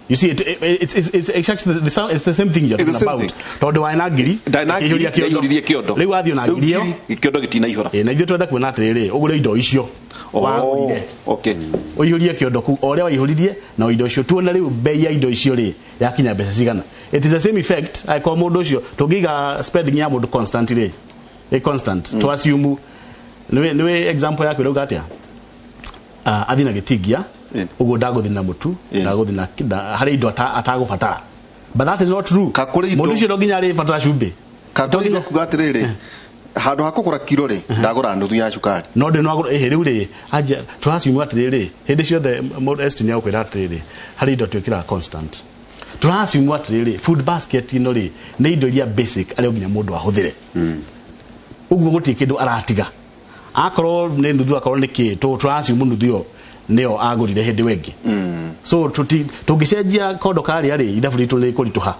You see, it's exactly it's the same thing you're talking about. Tondũ wa na ngiri ihũria kĩondo, rĩu wathiĩ na ngiri ĩyo kĩondo gĩtinaihũra, na ithuĩ twenda kuona atĩrĩrĩ, ũgũre indo icio wagũrire, okay, ũihũrie kĩondo kũu o ũrĩa waihũririe na indo icio, tuone rĩu bei ya indo icio rĩ yakinya mbeca cigana. It is the same effect angĩkorwo mũndũ ũcio tũngĩiga spending ya mũndũ constant rĩ, ĩ constant, to assume nĩwe example yaku ĩrauga atĩa, athiĩ na gĩtingia ũguo ndagũthiĩ na mũtu, ndagũthiĩ na harĩ indo atagũbatara, but that is not true. Mũndũ ũcio no nginya arĩbatara cumbĩ, kakũrĩ indo kuga atĩrĩrĩ, handũ ha kũgũra kiro rĩ ndagũra nuthu ya cukari, no ndĩ no ĩhĩ rĩu rĩ anja tũracimu atĩrĩrĩ, hĩndĩ ciothe mũndũ ST nĩ agũkwĩra atĩrĩrĩ, harĩ indo twĩkĩraga constant, tũracimu atĩrĩrĩ, food basket ĩno rĩ nĩ indo iria basic arĩa nginya mũndũ ahũthĩre, ũguo gũtirĩ kĩndũ aratiga, akorwo nĩ nuthu, akorwo nĩ kĩ, tũracimu nuthu ĩyo nĩyo agũrire hĩndĩ wengĩ. So tũngĩcenjia kondo karĩa rĩ, ithabu ritũ nĩ kũritũha.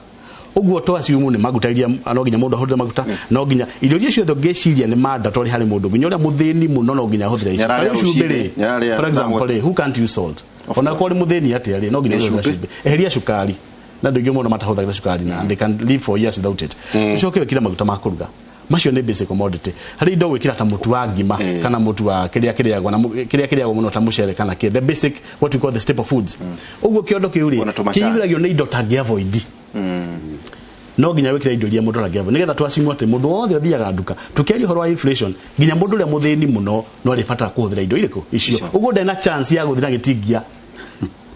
Ũguo twaciumu nĩ maguta iria no nginya mũndũ ahũthĩre maguta, no nginya indo iria ciothe ũngĩciria nĩ mandatory harĩ mũndũ, nginya ũrĩa mũthĩni mũno no nginya ahũthĩre icio. Cumbĩ rĩ, for example rĩ, who can't use salt? Ona korwo nĩ mũthĩni atĩa rĩ, no nginya ũhũthĩre cumbĩ. Eheria cukari, na andũ aingĩ mũno matahũthagĩra cukari, na they can live for years without it. Ũcoke wĩkĩre maguta ma kũruga, macio nĩ basic commodity. Harĩ indo gwĩkĩra ta mũtu wa ngima kana mũtu wa kĩrĩa kĩrĩagwo na kĩrĩa kĩrĩagwo mũno ta mũcere kana kĩ, the basic what we call the staple foods. Ũguo kĩondo kĩu rĩ kĩihũragio nĩ indo tangĩ avoid, no nginya wĩkĩre indo iria mũndũ arangĩ avoid, nĩgetha twacimu atĩ mũndũ wothe ũthiaga nduka, tũkĩaria ũhoro wa inflation, nginya mũndũ ũrĩa mũthĩni mũno no arĩbatara kũhũthĩra indo irĩkũ icio. Ũguo ndarĩ na chance ya gũthiĩ na gĩtingia,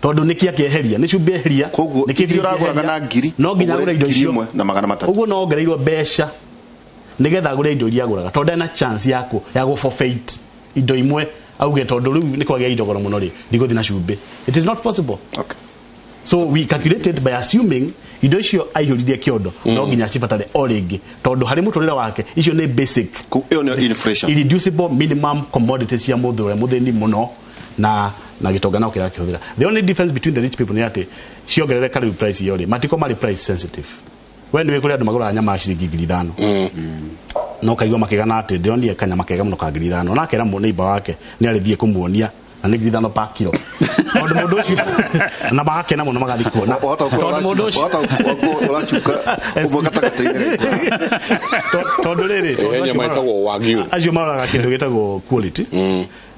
tondũ nĩkĩ akĩeheria, nĩ cumbĩ eheria, nĩkĩ ũragũraga na ngiri, no nginya agũre indo icio na magana matatũ. Ũguo no ongereirwo mbeca nĩgetha agũre indo iria agũraga, tondũ ndarĩ na chance ya gũ forfeit indo imwe auge tondũ rĩu nĩ kwagĩa indo goro mũno rĩ, ndigũthiĩ na cumbĩ. It is not possible. Okay. So we calculated by assuming indo icio aihũririe kĩondo no nginya acibatare o rĩngĩ, tondũ harĩ mũtũrĩre wake icio nĩ basic. Ĩyo nĩyo inflation. Irreducible minimum commodities cia mũndũ ũrĩa mũthĩni mũno na gĩtonga no kĩrĩa akĩhũthĩra. The only difference between the rich people nĩ atĩ ciongerereka rĩu price iyo rĩ, matiko marĩ price sensitive. We nĩ kũrĩ andũ magũraga nyama ya ciringi 5,000, no kaigua makĩgana atĩ ndĩronire kanyama kega mũno ka 5,000, na akera neighbor wake nĩ arĩthiĩ kũmuonia na nĩ 5,000 per kilo, tondũ mũndũ ũcio na magakena mũno magathiĩ kuona. Wahota gũkorwo. Tondũ mũndũ ũcio Wahota ũracuka ũmwe gatagatĩ-inĩ. Tondũ rĩrĩ, tondũ He nyama acio ĩtagwo wagyu. Acio maroraga kĩndũ gĩtagwo quality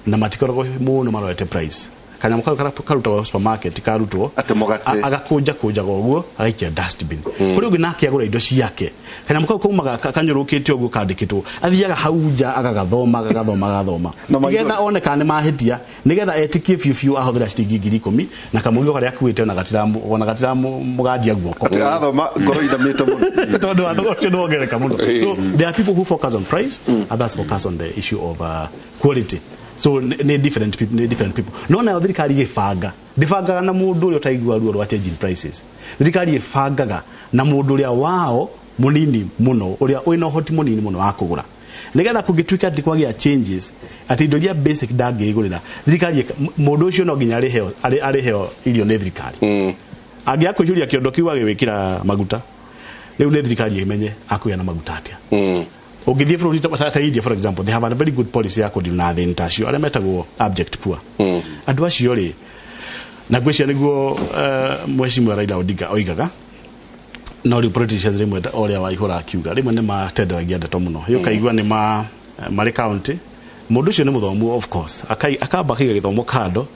na matikoragwo mũno marorete price. Kanyamũ kau karutagwo supermarket karutwo Atĩ mũgate. Agakũnja kũnjaga ũguo agaikia dustbin. Kũrĩ ũngĩ nake agũra indo ciake, kanyamũ kau kaumaga kanyũrũkĩte ũguo kandĩkĩtwo, athiaga hau nja agagathoma, agagathoma, agagathoma Na maitho- tigetha one kana nĩ mahĩtia, nĩgetha etĩkie biũ biũ ahũthĩra ciringi 10,000 na kamũrigo karĩa akuĩte ona gatiramũgandia guoko. Atĩ arathoma ngoro ithamĩte mũno. Tondũ wa thogora ũcio nĩwongerereka mũno. So there are people who focus on price, others focus on the issue of quality. So nĩ different people, nĩ different people. No nayo thirikari ĩgĩbanga, ndĩbangaga na mũndũ ũrĩa ũtaigua ruo rwa change in prices. Thirikari ĩbangaga na mũndũ ũrĩa wao mũnini mũno, ũrĩa wĩna ũhoti mũnini mũno wa kũgũra, nĩgetha kũngĩtuĩka atĩ kwagĩa changes atĩ indo iria basic ndangĩgũrĩra, thirikari mũndũ ũcio no nginya arĩheo irio nĩ thirikari. Angĩaga kũihũria kĩondo kĩu agĩwĩkĩra maguta, rĩu nĩ thirikari ĩmenye akũgĩa na maguta atĩa. Ũngĩthiĩ bũrũri ta India, for example, they have a very good policy ya kũdeal na athĩni ta acio arĩa metagwo abject poor. Andũ acio rĩ, na ngwĩciria nĩguo mheshimiwa Raila Odinga oigaga, no rĩu politicians rĩmwe ta ũrĩa Waihũra akiuga, rĩmwe nĩ matenderagia ndeto mũno. Ĩ ũkaigua nĩ ma marĩ county, mũndũ ũcio nĩ mũthomu, of course, akamba akaiga gĩthomo kando,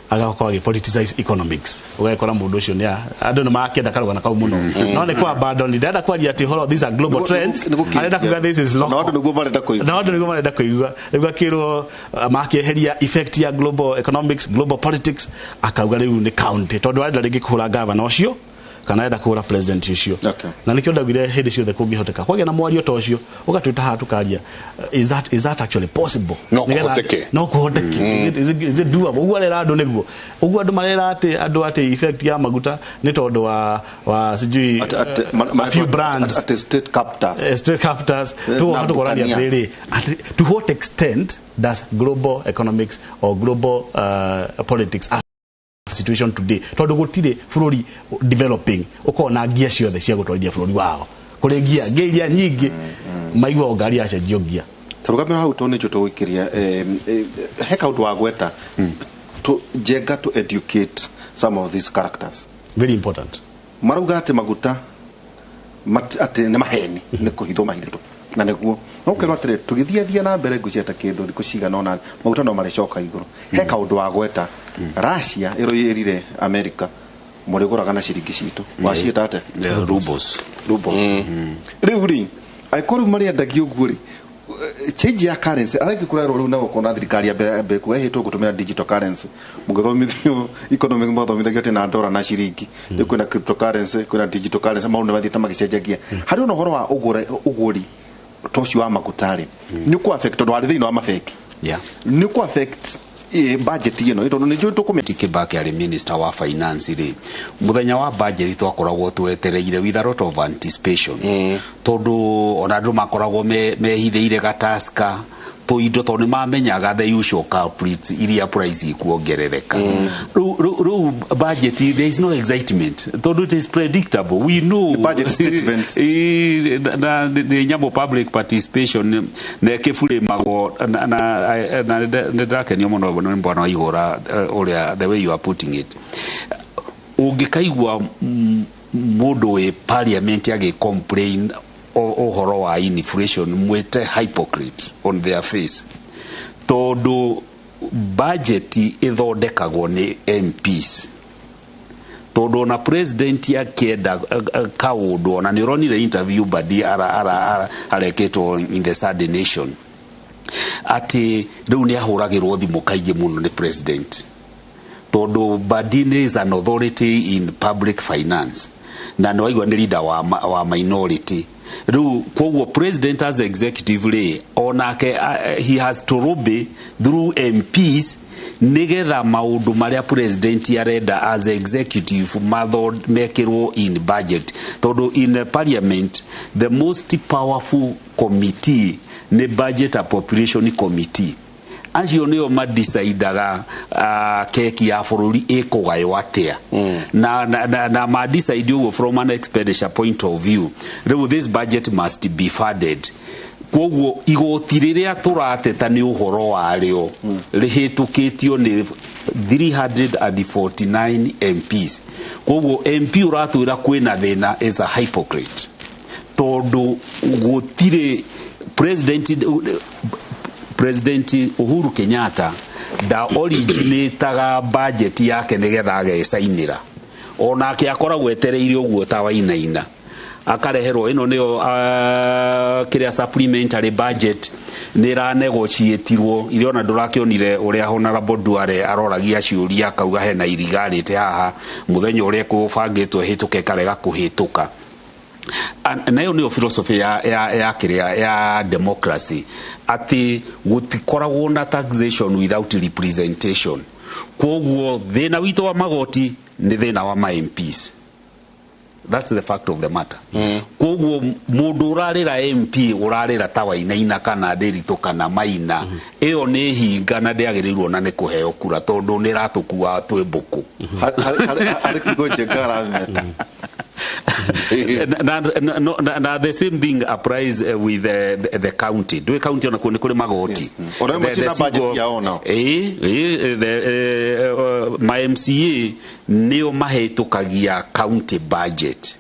agakorwo agĩ politicize economics. Ũgagĩkora mũndũ ũcio nĩ andũ nĩ marakĩenda karũgano kau mũno, no nĩ kwa abandon. Ndarenda kwaria atĩ ũhoro these are global trends, arenda kuga this is local. Na andũ nĩguo marenda kũigua. Na andũ nĩguo marenda kũigua. Rĩu akĩrwo makĩeheria effect ya global economics, global politics, akauga rĩu nĩ county, tondũ arenda rĩngĩ kũhũra governor ũcio kana arenda kũhũra president ũcio. Na nĩkĩo ndaugire hĩndĩ ciothe kũngĩhoteka kwagĩa na mwario ta ũcio, ũgatwĩta haha tũkaria, is that actually possible? No kũhoteke. No kũhoteke? Is it doable ũguo arera andũ? Nĩguo ũguo andũ marera atĩ andũ atĩ effect ya maguta nĩ tondũ wa sijui a few brands. Atĩ state captors. State captors. Tugoka Na tũkorania buccaneers. atĩrĩrĩ, atĩ to what extent does global economics or global politics affect situation today? Tondũ gũtirĩ bũrũri developing ũkorwo na ngia ciothe cia gũtwarithia bũrũri wao. Kũrĩ ngia ngia iria nyingĩ maiguaga ngari yacenjio ngia. Tarũgamĩra hau tondũ nĩnjũĩ tũgũikĩria he kaũndũ wa gweta njenga to educate some of these characters. Very important. Marauga atĩ maguta atĩ nĩ maheni, nĩ kũhithwo mahithĩtwo, na nĩguo no ũkerwo atĩrĩ, tũgĩthiathia na mbere ngũcia ta kĩndũ thikũ cigana ũna maguta no marĩcoka igũrũ. He kaũndũ wa gweta, Russia ĩrũĩrire America mũrĩgũraga na ciringi citũ, waciĩta atĩa? Yeah, rubles. Rubles. Rĩu rĩ, angĩkorwo rĩu marĩendagia ũguo rĩ, change ya currency arangĩ kũrerwo rĩu na gũkona thirikari ya mbere kuga ĩhĩtwo gũtũmĩra digital currency. Mũgĩthomithio economic mathomithagio atĩ na dollar na ciringi, rĩu kwĩna cryptocurrency, kwĩna digital currency, maũndũ nĩ mathiĩte magĩcenjagia. Harĩ ona ũhoro wa ũgũri ta ũcio wa maguta rĩ, nĩ ũkũ affect tondũ warĩ thĩinĩ wa mabengi, nĩ ũkũ affect budget ĩno, tondũ nĩ njũĩ tũkũmĩ Kibaki arĩ minister wa finance rĩ, mũthenya wa budget twakoragwo twetereire with a lot of anticipation, tondũ ona andũ makoragwo mehithĩire gataska tũindo, tondũ nĩ mamenyaga the usual culprits iria price ikuongerereka. Rĩu budget, there is no excitement tondũ it is predictable, we know. The budget statement. Na nĩ nyamũ public participation na ĩkĩburimagwo na nĩ ndĩrakenio mũno nĩ bwana Waihũra, ũrĩa the way you are putting it. Ũngĩkaigua mũndũ wĩ parliament agĩ complain ũhoro wa inflation, mwĩte hypocrite on their face, tondũ budget ĩthondekagwo nĩ MPs, tondũ ona president akĩenda kaũndũ, ona nĩ ũronire interview Badi arekĩtwo in the Sunday Nation, atĩ rĩu nĩ ahũragĩrwo thimũ kaingĩ mũno nĩ president, tondũ Badi is an authority in public finance. Na nĩ waigua nĩ leader wa minority. Rĩu koguo president as executive rĩ, onake he has to lobby through MPs nigetha maũndũ marĩa president arenda as executive mekĩrwo in budget, tondũ in the parliament the most powerful committee nĩ Budget Appropriation Committee. Acio nĩo madecidaga keki ya bũrũri ĩkũgaywo atĩa, na madecide ũguo from an expenditure point of view. Rĩu this budget must be funded. Koguo igoti rĩrĩa tũrateta nĩ ũhoro warĩo rĩhĩtũkĩtio nĩ 349 MPs. Koguo MP ũratwĩra kwĩna thĩna is a hypocrite, tondũ gũtirĩ president Uhuru Kenyatta nda originataga budget yake nigetha agecainĩra. Onake akoragwo etereire ũguo ta Wainaina akareherwo ĩno nĩyo kĩrĩa supplementary budget nĩ ĩranegotiatirwo iria ona ndũrakĩonire ũrĩa Honorable Duale aroragia ciũria akauga hena irigarĩte haha mũthenya ũrĩa kũbangĩtwo ĩhĩtũke ĩkarega kũhĩtũka. Nayo nĩyo philosophy ya kĩrĩa ya democracy, atĩ gũtikoragwo na taxation without representation. Koguo thĩna witũ wa magoti nĩ thĩna wa ma MPs. That's the fact of the matter. Koguo mũndũ ũrarĩra MP ũrarĩra ta Wainaina kana Ndĩritũ kana Maina, ĩyo nĩ hinga na ndĩagĩrĩirwo na nĩ kũheo kura, tondũ nĩ ĩratũkua twĩ mbũkũ. Harĩ kiugo Njenga arameta. Na the same thing applies with the county. Ndũĩ county onakuo nĩ kũrĩ magoti. Yes. Ona matirĩ na budget yao nao. Ĩĩ, ma MCA nĩo mahĩtũkagia county budget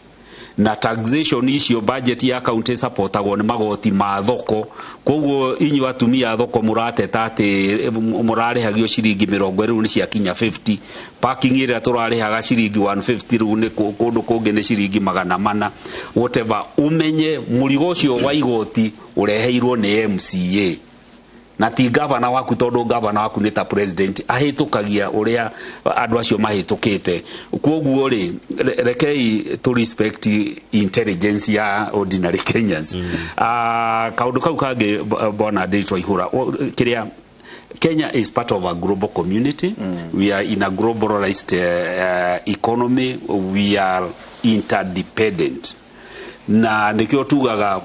na taxation icio. Budget ya county supportagwo nĩ magoti ma thoko. Koguo inyuĩ atumia a thoko mũrateta atĩ mũrarĩhagio ciringi 20, rĩu nĩ ciakinya 50. Parking ĩrĩa tũrarĩhaga ciringi 150, rĩu nĩ kũndũ kũngĩ nĩ ciringi 400, whatever. Ũmenye mũrigo ũcio wa igoti ũreheirwo nĩ MCA na ti gavana waku, tondũ gavana waku nĩ ta president, ahĩtũkagia ũrĩa andũ acio mahĩtũkĩte. Koguo rĩ, rekei tũ respect intelligence ya ordinary Kenyans. Kaũndũ kau kangĩ, bwana Ndĩritũ Aihũra, kĩrĩa Kenya is part of a global community. We are in a globalized economy. We are interdependent. Na nikio tugaga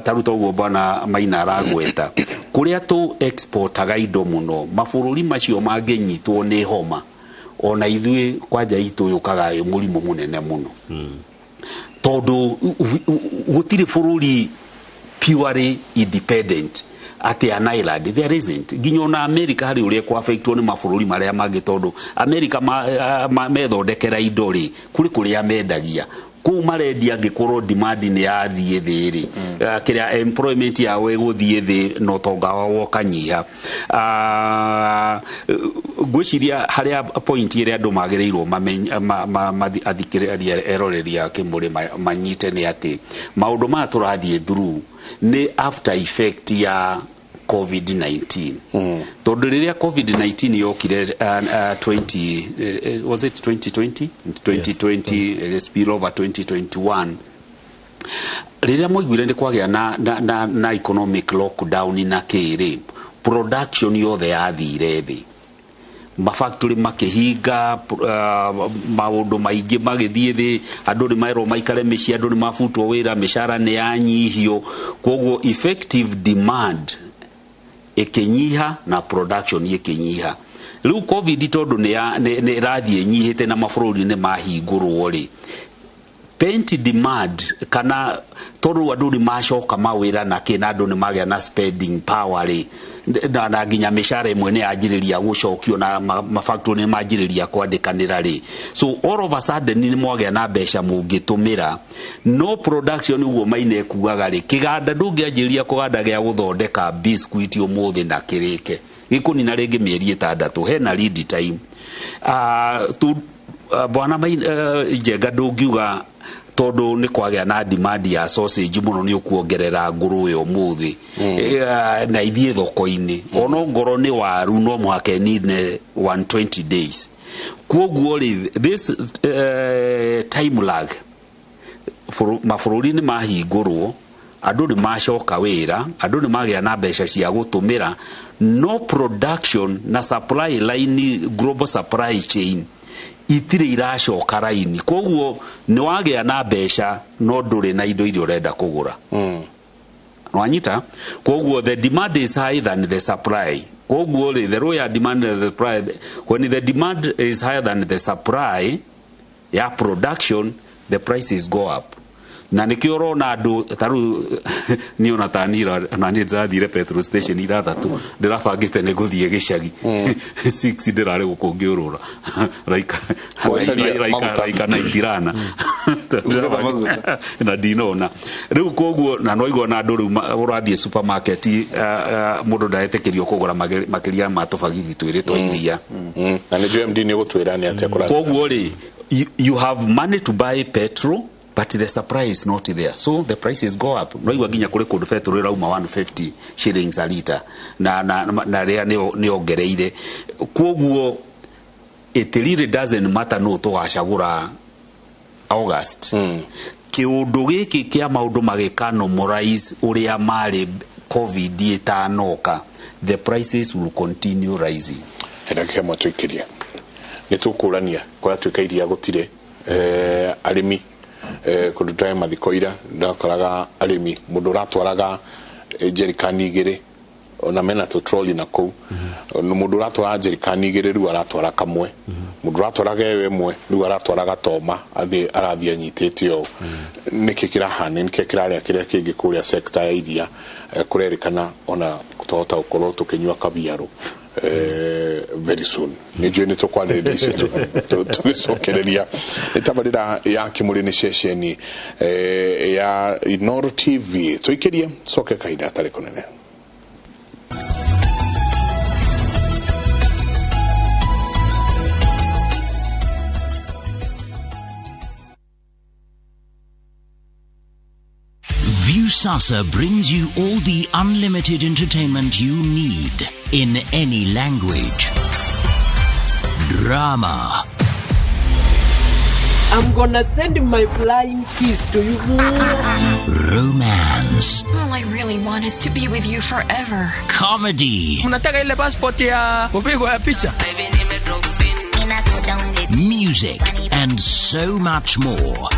taruta ũguo bwana Maina aragweta kũrĩa tũ exportaga indo mũno, mabũrũri macio mangĩnyitwo nĩ homa, ona ithuĩ kwanja itũ yũkaga ĩ mũrimũ mũnene mũno, tondũ gũtirĩ bũrũri purely independent atĩ an island. There isn't. Nginya ona America harĩ ũrĩa kwaffectwo nĩ mabũrũri marĩa mangĩ, tondũ America methondekera indo rĩ, kũrĩ kũrĩa mendagia kũu marendia, angĩkorwo demand nĩ yathiĩ thĩ rĩ, kĩrĩa employment yao ĩgũthiĩ thĩ na ũtonga wao ũkanyiha. Ngwĩciria harĩa point ĩrĩa andũ magĩrĩirwo athikĩrĩria eroreri a kĩmũrĩ manyite nĩ atĩ maũndũ maya tũrathiĩ through nĩ after effect ya COVID-19, tondũ rĩrĩa COVID-19 yokire 20 was it 2020 2020 spill over 2021, rĩrĩa mwaiguire nĩ kwagĩa na economic lockdown na kĩrĩ, production yothe yathire thĩ, mafactory makĩhinga, maũndũ maingĩ magĩthiĩ thĩ, andũ nĩ merwo maikare mĩciĩ, andũ nĩ mabutwo wĩra, mĩcara nĩ yanyihio. Koguo effective demand ĩkĩnyiha na production ĩkĩnyiha. Rĩu COVID tondũ nĩ ĩrathiĩ ĩnyihĩte na mabũrũri nĩ mahingũrwo rĩ, pent demand kana tondũ andũ nĩ macoka mawĩra na kĩ na andũ nĩ magĩa na spending power rĩ, na nginya mĩcara ĩmwe nĩ yanjĩrĩria gũcokio na mafactory nĩ manjĩrĩria kwandĩkanĩra rĩ, so all of a sudden nĩ mwagĩa na mbeca mũngĩtũmĩra. No production ũguo Maina ekugaga rĩ, kĩganda ndũngĩanjĩrĩria kũganda gĩa gũthondeka biscuit ũmũthĩ na kĩrĩke gĩkũnina rĩngĩ mĩeri 6, hena lead time. Tu bwana Njenga, ndũngiuga tondũ nĩ kwagĩa na demand ya sausage mũno nĩ ũkuongerera ngũrũwe ũmũthĩ na ithiĩ thoko-inĩ. Ona ngoro nĩ waru no mũhaka ĩnine 120 days. Koguo rĩ, this time lag Mabũrũri nĩ mahingũrwo, andũ nĩ macoka wĩra, andũ nĩ magĩa na mbeca cia gũtũmĩra, no production na supply line, global supply chain itirĩ iracoka raini. Koguo nĩ wagĩa na mbeca no ndũrĩ na indo iria ũrenda kũgũra. Nwanyita? Koguo the demand is higher than the supply. Koguo rĩ, the law ya demand and the supply, when the demand is higher than the supply ya production, the prices go up. Na nĩkĩo ũrona andũ ta rĩu niĩ ona ta niĩ na niĩ ndĩrathire petrol station ithathatũ, ndĩrabangĩte nĩ gũthiĩ gĩcagi 6, ndĩrarĩ gũkũ ngĩũrũra Gwacaria raika maguta. Raika na itirana na ndinona rĩu. Koguo na no igua na andũ rĩu ũrathiĩ supermarket, mũndũ ndaretĩkĩrio kũgũra makĩria ma tũbagithi twĩrĩ twa iria. Na nĩ njũĩ MD nĩ ũgũtwĩra nĩ atĩa kũrathiĩ. Koguo rĩ, you have money to buy petrol, but the supply is not there, so the prices go up. No igua nginya kũrĩ kũndũ petrol ĩrauma 150 shillings a liter na rĩa nĩ ongereire. Koguo it really doesn't matter no tũgacagũra August. Kĩũndũ gĩkĩ kĩa maũndũ magĩka normalize ũrĩa marĩ COVID ĩtanoka, the prices will continue rising. Ndagĩka ĩmwe tũikĩrie, nĩ tũkũrania kũratuĩka iria gũtirĩ, arĩmi kũndũ tũrarĩ mathiko ira, ndakoraga arĩmi mũndũ ũratwaraga jerikani igĩrĩ ona mena tũtroli na kũu. Mũndũ ũratwara jerikani igĩrĩ rĩu aratwara kamwe, mũndũ ũratwaraga ĩyo ĩmwe rĩu aratwara gatoma, athiĩ arathiĩ anyitĩte ũũ. Nĩkĩ kĩrahana? Nĩkĩ kĩrarĩa kĩrĩa kĩngĩ kũrĩa sector ya iria? Kũrerĩkana ona twahota gũkorwo tũkĩnyua kabiarũ very soon. Nĩ njũĩ nĩ tũkwarĩrĩria icio tũgĩcokereria. Nĩ tabarĩra ya Kĩmũrĩ, nĩ ceceni ya Inooro TV. Tũikĩrie coke kahinda gatarĩ kũnene. Viusasa brings you all the unlimited entertainment you need in any language. Drama, I'm gonna send my flying kiss to you. Romance, All I really want is to be with you forever. Comedy, Unataka ile passport ya kupigwa ya picha? Music, and so much more.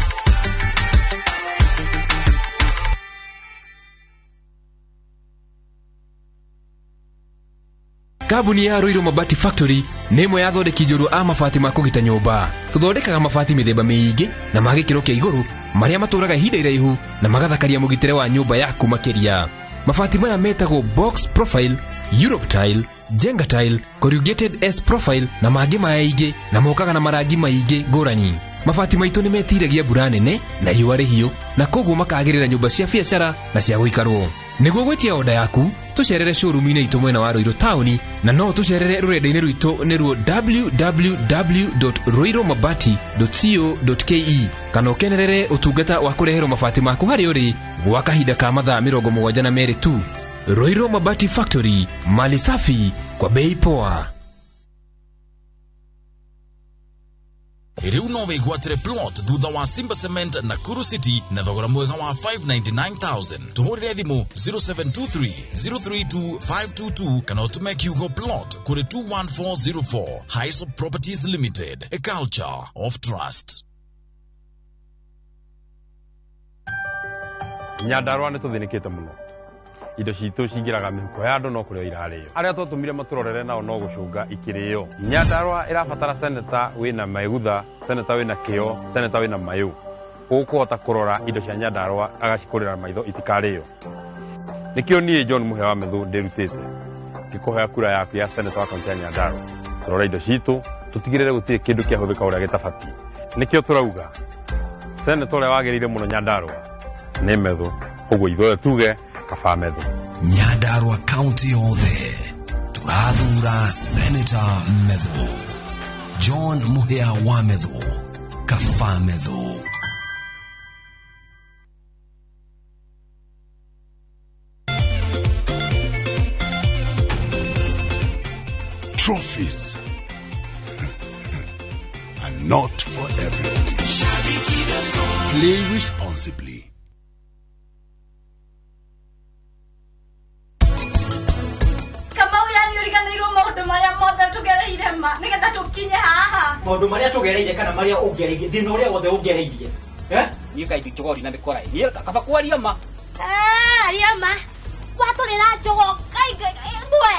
Kambuni ya Ruiru Mabati Factory nĩ ĩmwe ya athondeki njorua a mabati ma kũgita nyũmba. Tũthondekaga mabati mĩthemba mĩingĩ na ma gĩkĩro kĩa igũrũ marĩa matũraga ihinda iraihu na magathakaria mũgitĩre wa nyũmba yaku makĩria. Mabati maya metagwo box profile, Europe tile, Jenga tile, corrugated S profile na mangĩ maingĩ, na mokaga na marangi maingĩ ngũrani. Mabati maitũ nĩ metiragia mbura nene na riũa rĩhiũ, na koguo makagĩrĩra nyũmba cia biacara na cia gũikarwo. Nĩguo gwĩtia oda yaku, tũcerere showroom-inĩ itũ mwena wa Ruiru taũni, na no tũcerere rũrenda-inĩ rwitũ nĩruo www.ruirumabati.co.ke, kana ũkenerere ũtungata wa kũreherwo mabati maku harĩa ũrĩ gwa kahinda ka mathaa 72 tu. Ruiru Mabati Factory, mali safi kwa bei poa. Rĩu no wĩgwatĩre plot thutha wa Simba Cement Nakuru City na thogora mwega wa 599,000. Tũhũrĩre thimũ 0723 032 522 kana ũtũme kiugo plot kũrĩ 21404. Hisop Properties Limited, a culture of trust. Nyandarua nĩ tũthĩnĩkĩte mũno, indo citũ cingĩraga mĩhuko ya andũ no kũrĩo irarĩo, arĩa twatũmire matũrorere nao no gũcũnga ikĩrĩo. Nyandarua ĩrabatara seneta wĩna maigutha, seneta wĩna kĩo, seneta wĩna mayũ, ũkũhota kũrora indo cia Nyandarua agacikũrĩra maitho itikarĩo. Nĩkĩo niĩ John Mũhĩa wa Methu ndĩrutĩte ngĩkũhoya kura yaku ya seneta wa kaunti ya Nyandarua. Tũrore indo citũ, tũtigĩrĩre gũtirĩ kĩndũ kĩahũthĩka ũrĩa gĩtabatiĩ. Nĩkĩo tũrauga seneta ũrĩa wagĩrĩire mũno Nyandarua nĩ Methu, ũguo ithuothe tuge kaba Methu. Nyandarua County yothe tũrathura Senator Methu, John Mũhĩa wa Methu, kaba Methu. Trophies are not for everyone. Play responsibly. Kamau yani uriganĩirwo maũndũ marĩa mothe tũgereire ma nĩgetha tũkinye haha. Maũndũ marĩa tũgereire kana marĩa ũngereirie thĩna ũrĩa wothe ũngereirie. Niĩ kaĩ njogori na mĩkora niĩ kaba kwaria ma. Aria ma. Watũrĩra njogo mwe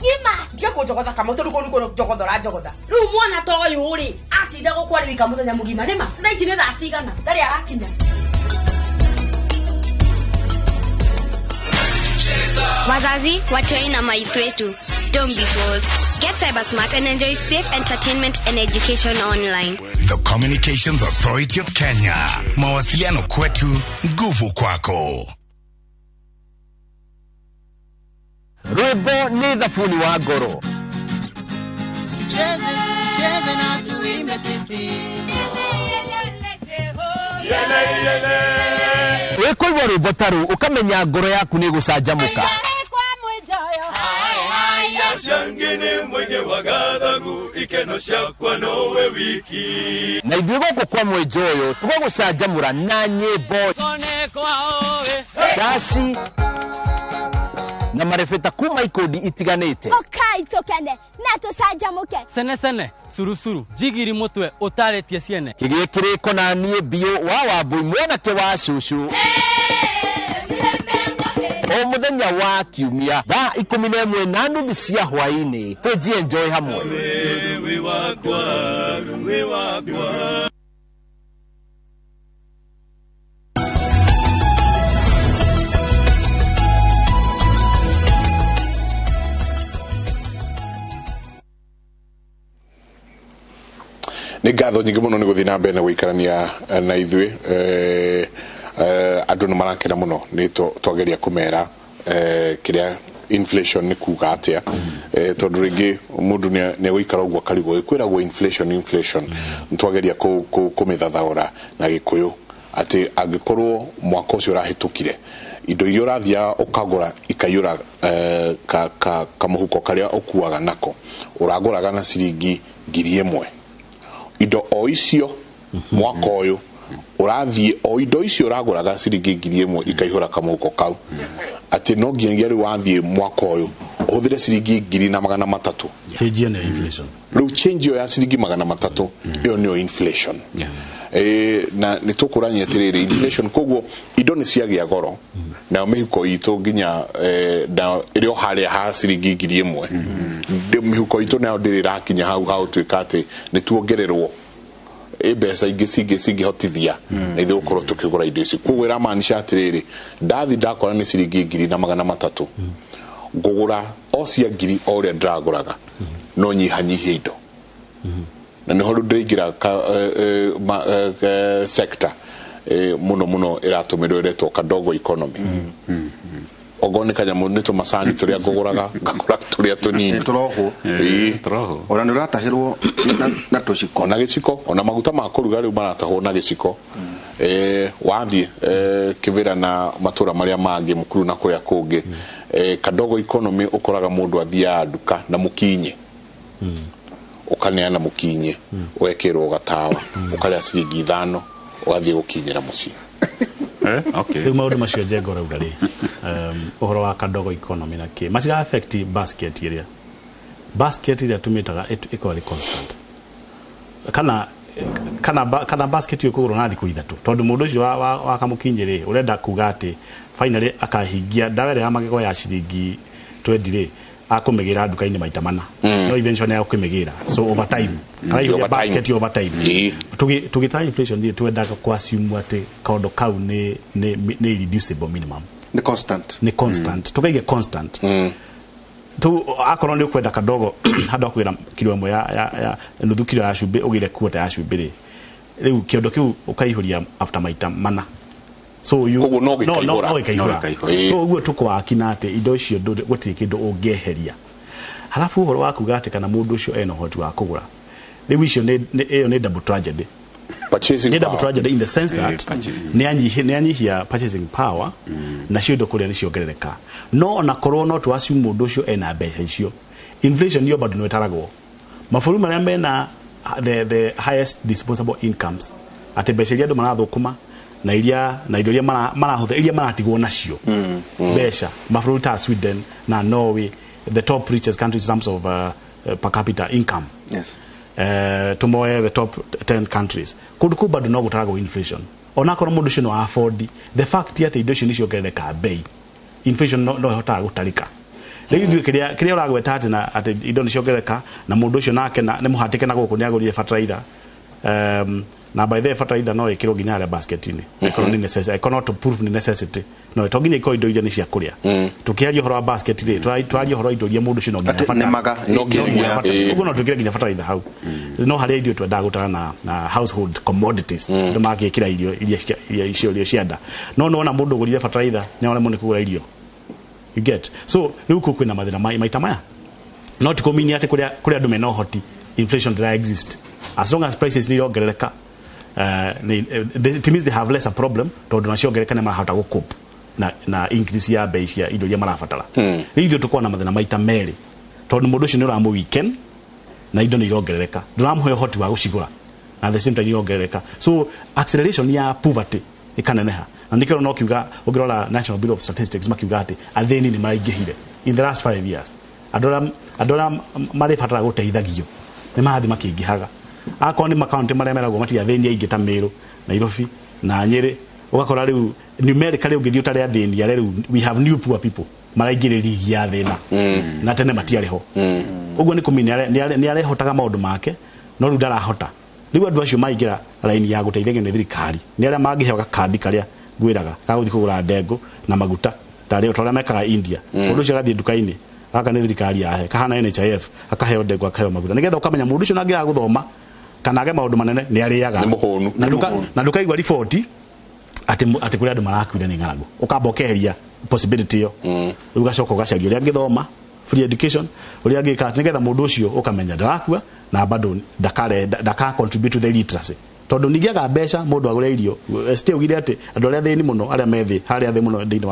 ngima. Ndiga kũnjogotha Kamau tondũ kũu nĩkuo njogotha ũranjogotha. Rĩu mwana ta ũyũ rĩ atinda gũkwarĩrĩka mũthenya mũgima nĩma. Thaa ici nĩ thaa cigana ndarĩ arakinya. Wazazi, watoi na maithu wetu, don't be fooled. Get cyber smart and enjoy safe entertainment and education online. The Communications Authority of Kenya. Mawasiliano kwetu, nguvu kwako. Rwimbo ni thabuni wa ngoro. Cheze, cheze na tuimbe sisi. Yele, yele. Wĩkũigua rwĩmbo ta rũu ũkamenya ngoro yaku nĩ ĩgũcanjamũka. Na ithuĩ gũkũ kwa Mwĩnjoyo tũgagũcanjamũra na nyĩmbo, ndaci na marebeta kuma ikundi itiganĩte. Ũkai tũkene na tũcanjamũke. Sene sene surusuru jigiri mutwe ũtarĩtie ciene. Kĩgĩe kĩrĩko na niĩ biũ wa Wambui mwanake wa cũcũ. O mũthenya wa kiumia thaa 11:30 cia hwaĩ-inĩ tũnjie enjoy hamwe. Nĩ ngatho nyingĩ mũno nĩ gũthiĩ na mbere na gũikarania na ithuĩ. Andũ nĩ marakena mũno nĩ twageria kũmera kĩrĩa inflation nĩ kuga atĩa, tondũ rĩngĩ mũndũ nĩ egũikara ũguo akarigwo kwĩragwo inflation inflation. Nĩ twageria kũmĩthathaũra na Gĩkũyũ atĩ angĩkorwo mwaka ũcio ũrahĩtũkire indo iria ũrathiaga ũkagũra ikaiyũra kamũhuko karĩa ũkuaga nako ũragũraga na ciringi 1,000, indo o icio mwaka ũyũ ũrathiĩ o indo icio ũragũraga ciringi 1,000 ikaihũra kamũhuko kau, atĩ no nginyagia rĩu wathiĩ mwaka ũyũ ũhũthĩre ciringi 1,300. Change ĩyo nĩyo inflation. Rĩu change ĩyo ya ciringi 300 ĩyo nĩyo inflation. Na nĩ tũkũrania atĩrĩrĩ inflation koguo indo nĩ ciagĩa goro nayo mĩhuko itũ nginya ĩrĩ o harĩa ha ciringi 1,000, mĩhuko itũ nayo ndĩrĩ ĩrakinya hau ha gũtuĩka atĩ nĩ tuongererwo mbeca ingĩ cingĩhotithia na ithuĩ gũkorwo tũkĩgũra indo ici. Koguo ĩramaanisha atĩrĩrĩ ndathi ndakora nĩ ciringi 1,300 ngũgũra o cia 1,000 o ũrĩa ndĩragũraga no nyihanyihie indo. Na nĩho rĩu ndĩraingĩra sector mũno mũno ĩratũmĩrwo ĩretwo kadogo economy. Ogo nĩ kanyamũ nĩ tũmacani tũrĩa ngũgũraga ngagũra tũrĩa tũnini. Tũrohwo. Ona nĩ ũratahĩrwo na tũciko. Ona gĩciko, ona maguta ma kũruga rĩu maratahwo na gĩciko. Wathiĩ Kĩbĩra na matũra marĩa mangĩ Mũkuru na kũrĩa kũngĩ, kadogo economy ũkoraga mũndũ athiaga nduka na mũkinye, ũkaneana mũkinye, ũgekĩrwo gatawa, ũkarĩa ciringi 5 ũgathiĩ gũkinyĩra mũciĩ. Rĩu maũndũ macio Njenga ũrauga rĩ, ũhoro wa kadogo economy na kĩ matira affect basket ĩrĩa tũmĩtaga ĩkoragwo ĩrĩ constant kana basket ĩyo ĩkũgũrwo na thikũ 3 tondũ mũndũ ũcio wa kamũkinyi rĩ ũrenda kuga atĩ finally akahingia ndawa ĩrĩa ya magego ya ciringi 20 rĩ akũmĩgĩra nduka-inĩ maita mana, no eventually akũmĩgĩra so over time araihũria basket over time. Tũgĩtara inflation rĩ twendaga kũ assume atĩ kaũndũ kau nĩ irreducible minimum, nĩ constant, nĩ constant, tũkaige constant. Tu akorwo nĩ ũkwenda kadogo handũ ha kũgĩra kiro ĩmwe ya nuthu kiro ya cumbĩ ũgĩre quarter ya cumbĩ rĩ, rĩu kĩondo kĩu ũkaihũria after maita mana, so you koguo no gĩkaihũra. So ũguo tũkwaki na atĩ indo icio gũtirĩ kĩndũ ũngĩeheria. Halafu ũhoro wa kuga atĩ kana mũndũ ũcio ena ũhoti wa kũgũra, rĩu icio ĩyo nĩ double tragedy. Purchasing double tragedy in the sense that nĩ anyihia purchasing power nacio indo kũrĩa nĩ ciongerereka, no ona korwo no tũ assume mũndũ ũcio ena mbeca icio, inflation yo bado no ĩtaragwo. Mabũrũri marĩa mena the highest disposable incomes, atĩ mbeca iria andũ marathũkũma Na iria na indo iria marahũthĩra, iria maratigwo nacio mbeca. Mabũrũri ta Sweden na Norway, the top richest countries in terms of per capita income, tumoe the top 10 countries, kundu kuu bado no gutaragwo inflation, onakorwo mundu ucio no afford. The fact atĩ indo icio nĩciongerereka bei, inflation no ĩhotaga gũtarĩka. Rĩu ithuĩ kĩrĩa ũragweta atĩ na atĩ indo nĩciongerereka na mũndũ ũcio nake na nĩ mũhatĩke na gũkũ nĩagũrire fertilizer, na by the way, fertilizer no ĩkĩrwo nginya harĩa basket-inĩ ĩkorwo nĩ necessity, ĩkorwo no to prove nĩ necessity, no to nginya ikorwo indo iria nĩ cia kũrĩa. Tũkĩaria ũhoro wa basket rĩ, tũraria ũhoro wa indo iria mũndũ ũcio no nginya Atĩ abatare. nĩmaga, No nginya ĩkĩrwo. abatare. Ũguo no twĩkĩre nginya fertilizer hau, no harĩa ithuĩ twendaga gũtara na household commodities, andũ magĩkĩra irio iria icio irio cia nda. No nĩwona mũndũ ũgũrire fertilizer nĩ aremwo nĩ kũgũra irio, you get? So rĩu kũu kwĩna mathĩna maita maya, no ti kũminia atĩ kũrĩa andũ mena ũhoti inflation ndĩra exist. As long as prices nĩ irongerereka, it means they have lesser problem, tondũ naciongerereka nĩ marahota gũ cope na increase ya bei cia indo iria marabatara. Rĩu ithuĩ tũkorwo na mathĩna maita merĩ, tondũ mũndũ ũcio nĩ ũramũ weaken na indo nĩ irongerereka, ndũramũhe ũhoti wa gũcigũra, na at the same time irongerereka, so acceleration ya poverty ĩkaneneha. Na nĩkĩo no kiuga ũngĩrora National Bureau of Statistics makiuga atĩ athĩni nĩ maraingĩhire in the last 5 years. Andũ arĩa marĩbatara gũteithagio nĩ marathiĩ makĩingĩhaga. Akorwo nĩ makaunti marĩa meragwo matirĩ athĩni aingĩ ta Meru, Nairobi na Nyĩrĩ, ũgakora rĩu numerically ũngĩthiĩ ũtare athĩni arĩa rĩu, we have new poor people maraingĩrĩ rigi ya thĩna na tene matiarĩ ho. Ũguo nĩ kũmini nĩ arehotaga maũndũ make, no rĩu ndarahota. Rĩu andũ acio maingĩra raini ya gũteithagio nĩ thirikari nĩ arĩa mangĩheo gakandi karĩa ngwĩraga gagũthiĩ kũgũra ndengũ na maguta tarĩ ta ũrĩa mekaga India. Mũndũ ũcio agathiĩ nduka-inĩ gaka nĩ thirikari yahe kahana NHIF, akaheo ndengũ, akaheo maguta, nĩgetha ũkamenya mũndũ ũcio nangĩaga gũthoma kana age maũndũ manene nĩ arĩaga. Nĩ mũhũnu. Na ndũkaigua riboti atĩ kũrĩ andũ marakuire nĩ ng'aragu. Ũkamba ũkeheria possibility ĩyo. Rĩu ũgacoka ũgacaria ũrĩa angĩthoma, free education, ũrĩa angĩka atĩ nĩgetha mũndũ ũcio ũkamenya ndarakua na bado ndakare ndaka contribute to the literacy, tondũ ningĩ aga mbeca mũndũ agũre irio. ST augire atĩ andũ arĩa thĩni mũno, arĩa me thĩ harĩa thĩ mũno thĩinĩ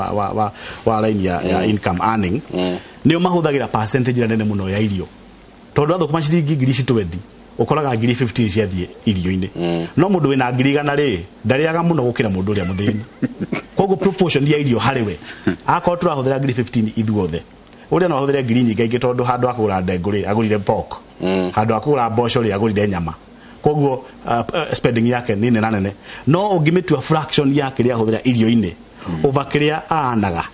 wa line ya income earning, nĩo mahũthagĩra percentage ĩrĩa nene mũno ya irio, tondũ athũkũma ciringi ngiri ci 20, ũkoraga ngiri 15 ciathiĩ irio-inĩ. No mũndũ wĩna ngiri 100 rĩ, ndarĩaga mũno gũkĩra mũndũ ũrĩa mũthĩni. Koguo proportion ya irio harĩ we, akorwo tũrahũthĩra ngiri 15 ithuothe, ũrĩa no ahũthĩre ngiri nyingaingĩ, tondũ handũ ha kũgũra ndengũ rĩ, agũrire pork, handũ ha kũgũra mboco rĩ, agũrire nyama. Koguo spending yake nĩ nene nene. No ũngĩmĩtua fraction ya kĩrĩa ahũthĩra irio-inĩ over kĩrĩa aanaga,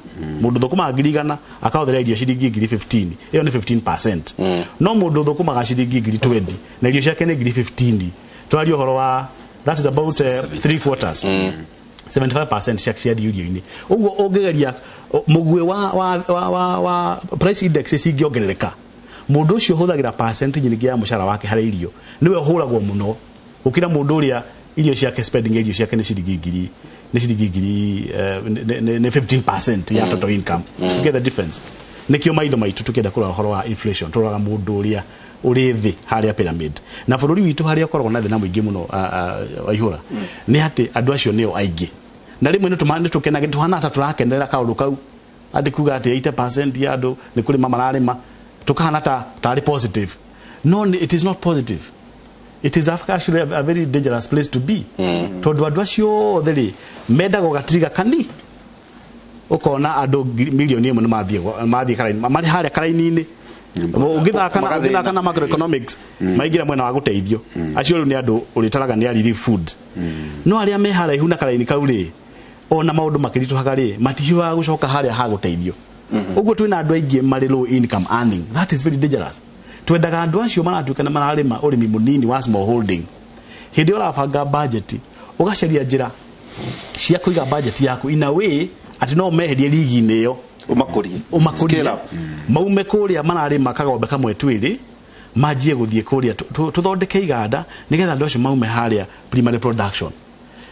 mũndũ thũkũmaga ngiri 100 akahũthĩra irio ciringi ngiri 15, ĩyo nĩ 15%. No mũndũ thũkũmaga ciringi ngiri 20 na irio ciake nĩ ngiri 15, twaria ũhoro wa, that is about three quarters, 75% cia ciathiĩ irio-inĩ. Ũguo ũngĩgeria mũguĩ wa price index cingĩongerereka, mũndũ ũcio ũhũthagĩra percentage nyingĩ ya mũcara wake harĩ irio nĩwe ũhũragwo mũno gũkĩra mũndũ ũrĩa irio ciake, spending ya irio ciake nĩ ciringi ngiri nĩ 15% ya total income. You get the difference? Nĩkĩo maitho maitũ tũkĩenda kũrora ũhoro wa inflation, tũroraga mũndũ ũrĩa ũrĩ thĩ harĩa pyramid. Na bũrũri witũ harĩa ũkoragwo na thĩna mũingĩ mũno, Waihũra, nĩ atĩ andũ acio nĩo aingĩ, na rĩmwe nĩ tũkenaga, tũhana ta tũrakenerera kaũndũ kau atĩ kuga atĩ 80% ya andũ nĩ kũrĩma mararĩma, tũkahana ta tarĩ positive. No it is not positive. It is actually a very dangerous place to be, tondũ andũ acio othe rĩ mendaga ũgatiriga kani ũkona andũ 1 million nĩ mathiĩ karaini, marĩ harĩa karaini-inĩ. Ũngĩthaka na Magathĩna. Ũngĩthaka na macroeconomics, maingĩra mwena wa gũteithio, acio rĩu nĩ andũ ũrĩtaraga nĩ a relief food. No arĩa me haraihu na karaini kau rĩ, ona maũndũ makĩritũhaga rĩ, matihiũhaga gũcoka harĩa ha gũteithio. Ũguo twĩna andũ aingĩ marĩ low income earning. That is very dangerous. Twendaga andũ acio maratuĩka nĩ mararĩma ũrĩmi mũnini wa small holding. Hĩndĩ ĩyo ũrabanga budget, ũgacaria njĩra cia kũiga budget yaku in a way atĩ no meherie rigi-inĩ ĩyo. Ũmakũrie. Ũmakũrie. Scale up. Maume kũrĩa mararĩma kagombe kamwe twĩrĩ, manjie gũthiĩ kũrĩa tũthondeke iganda nĩgetha andũ acio maume harĩa primary production.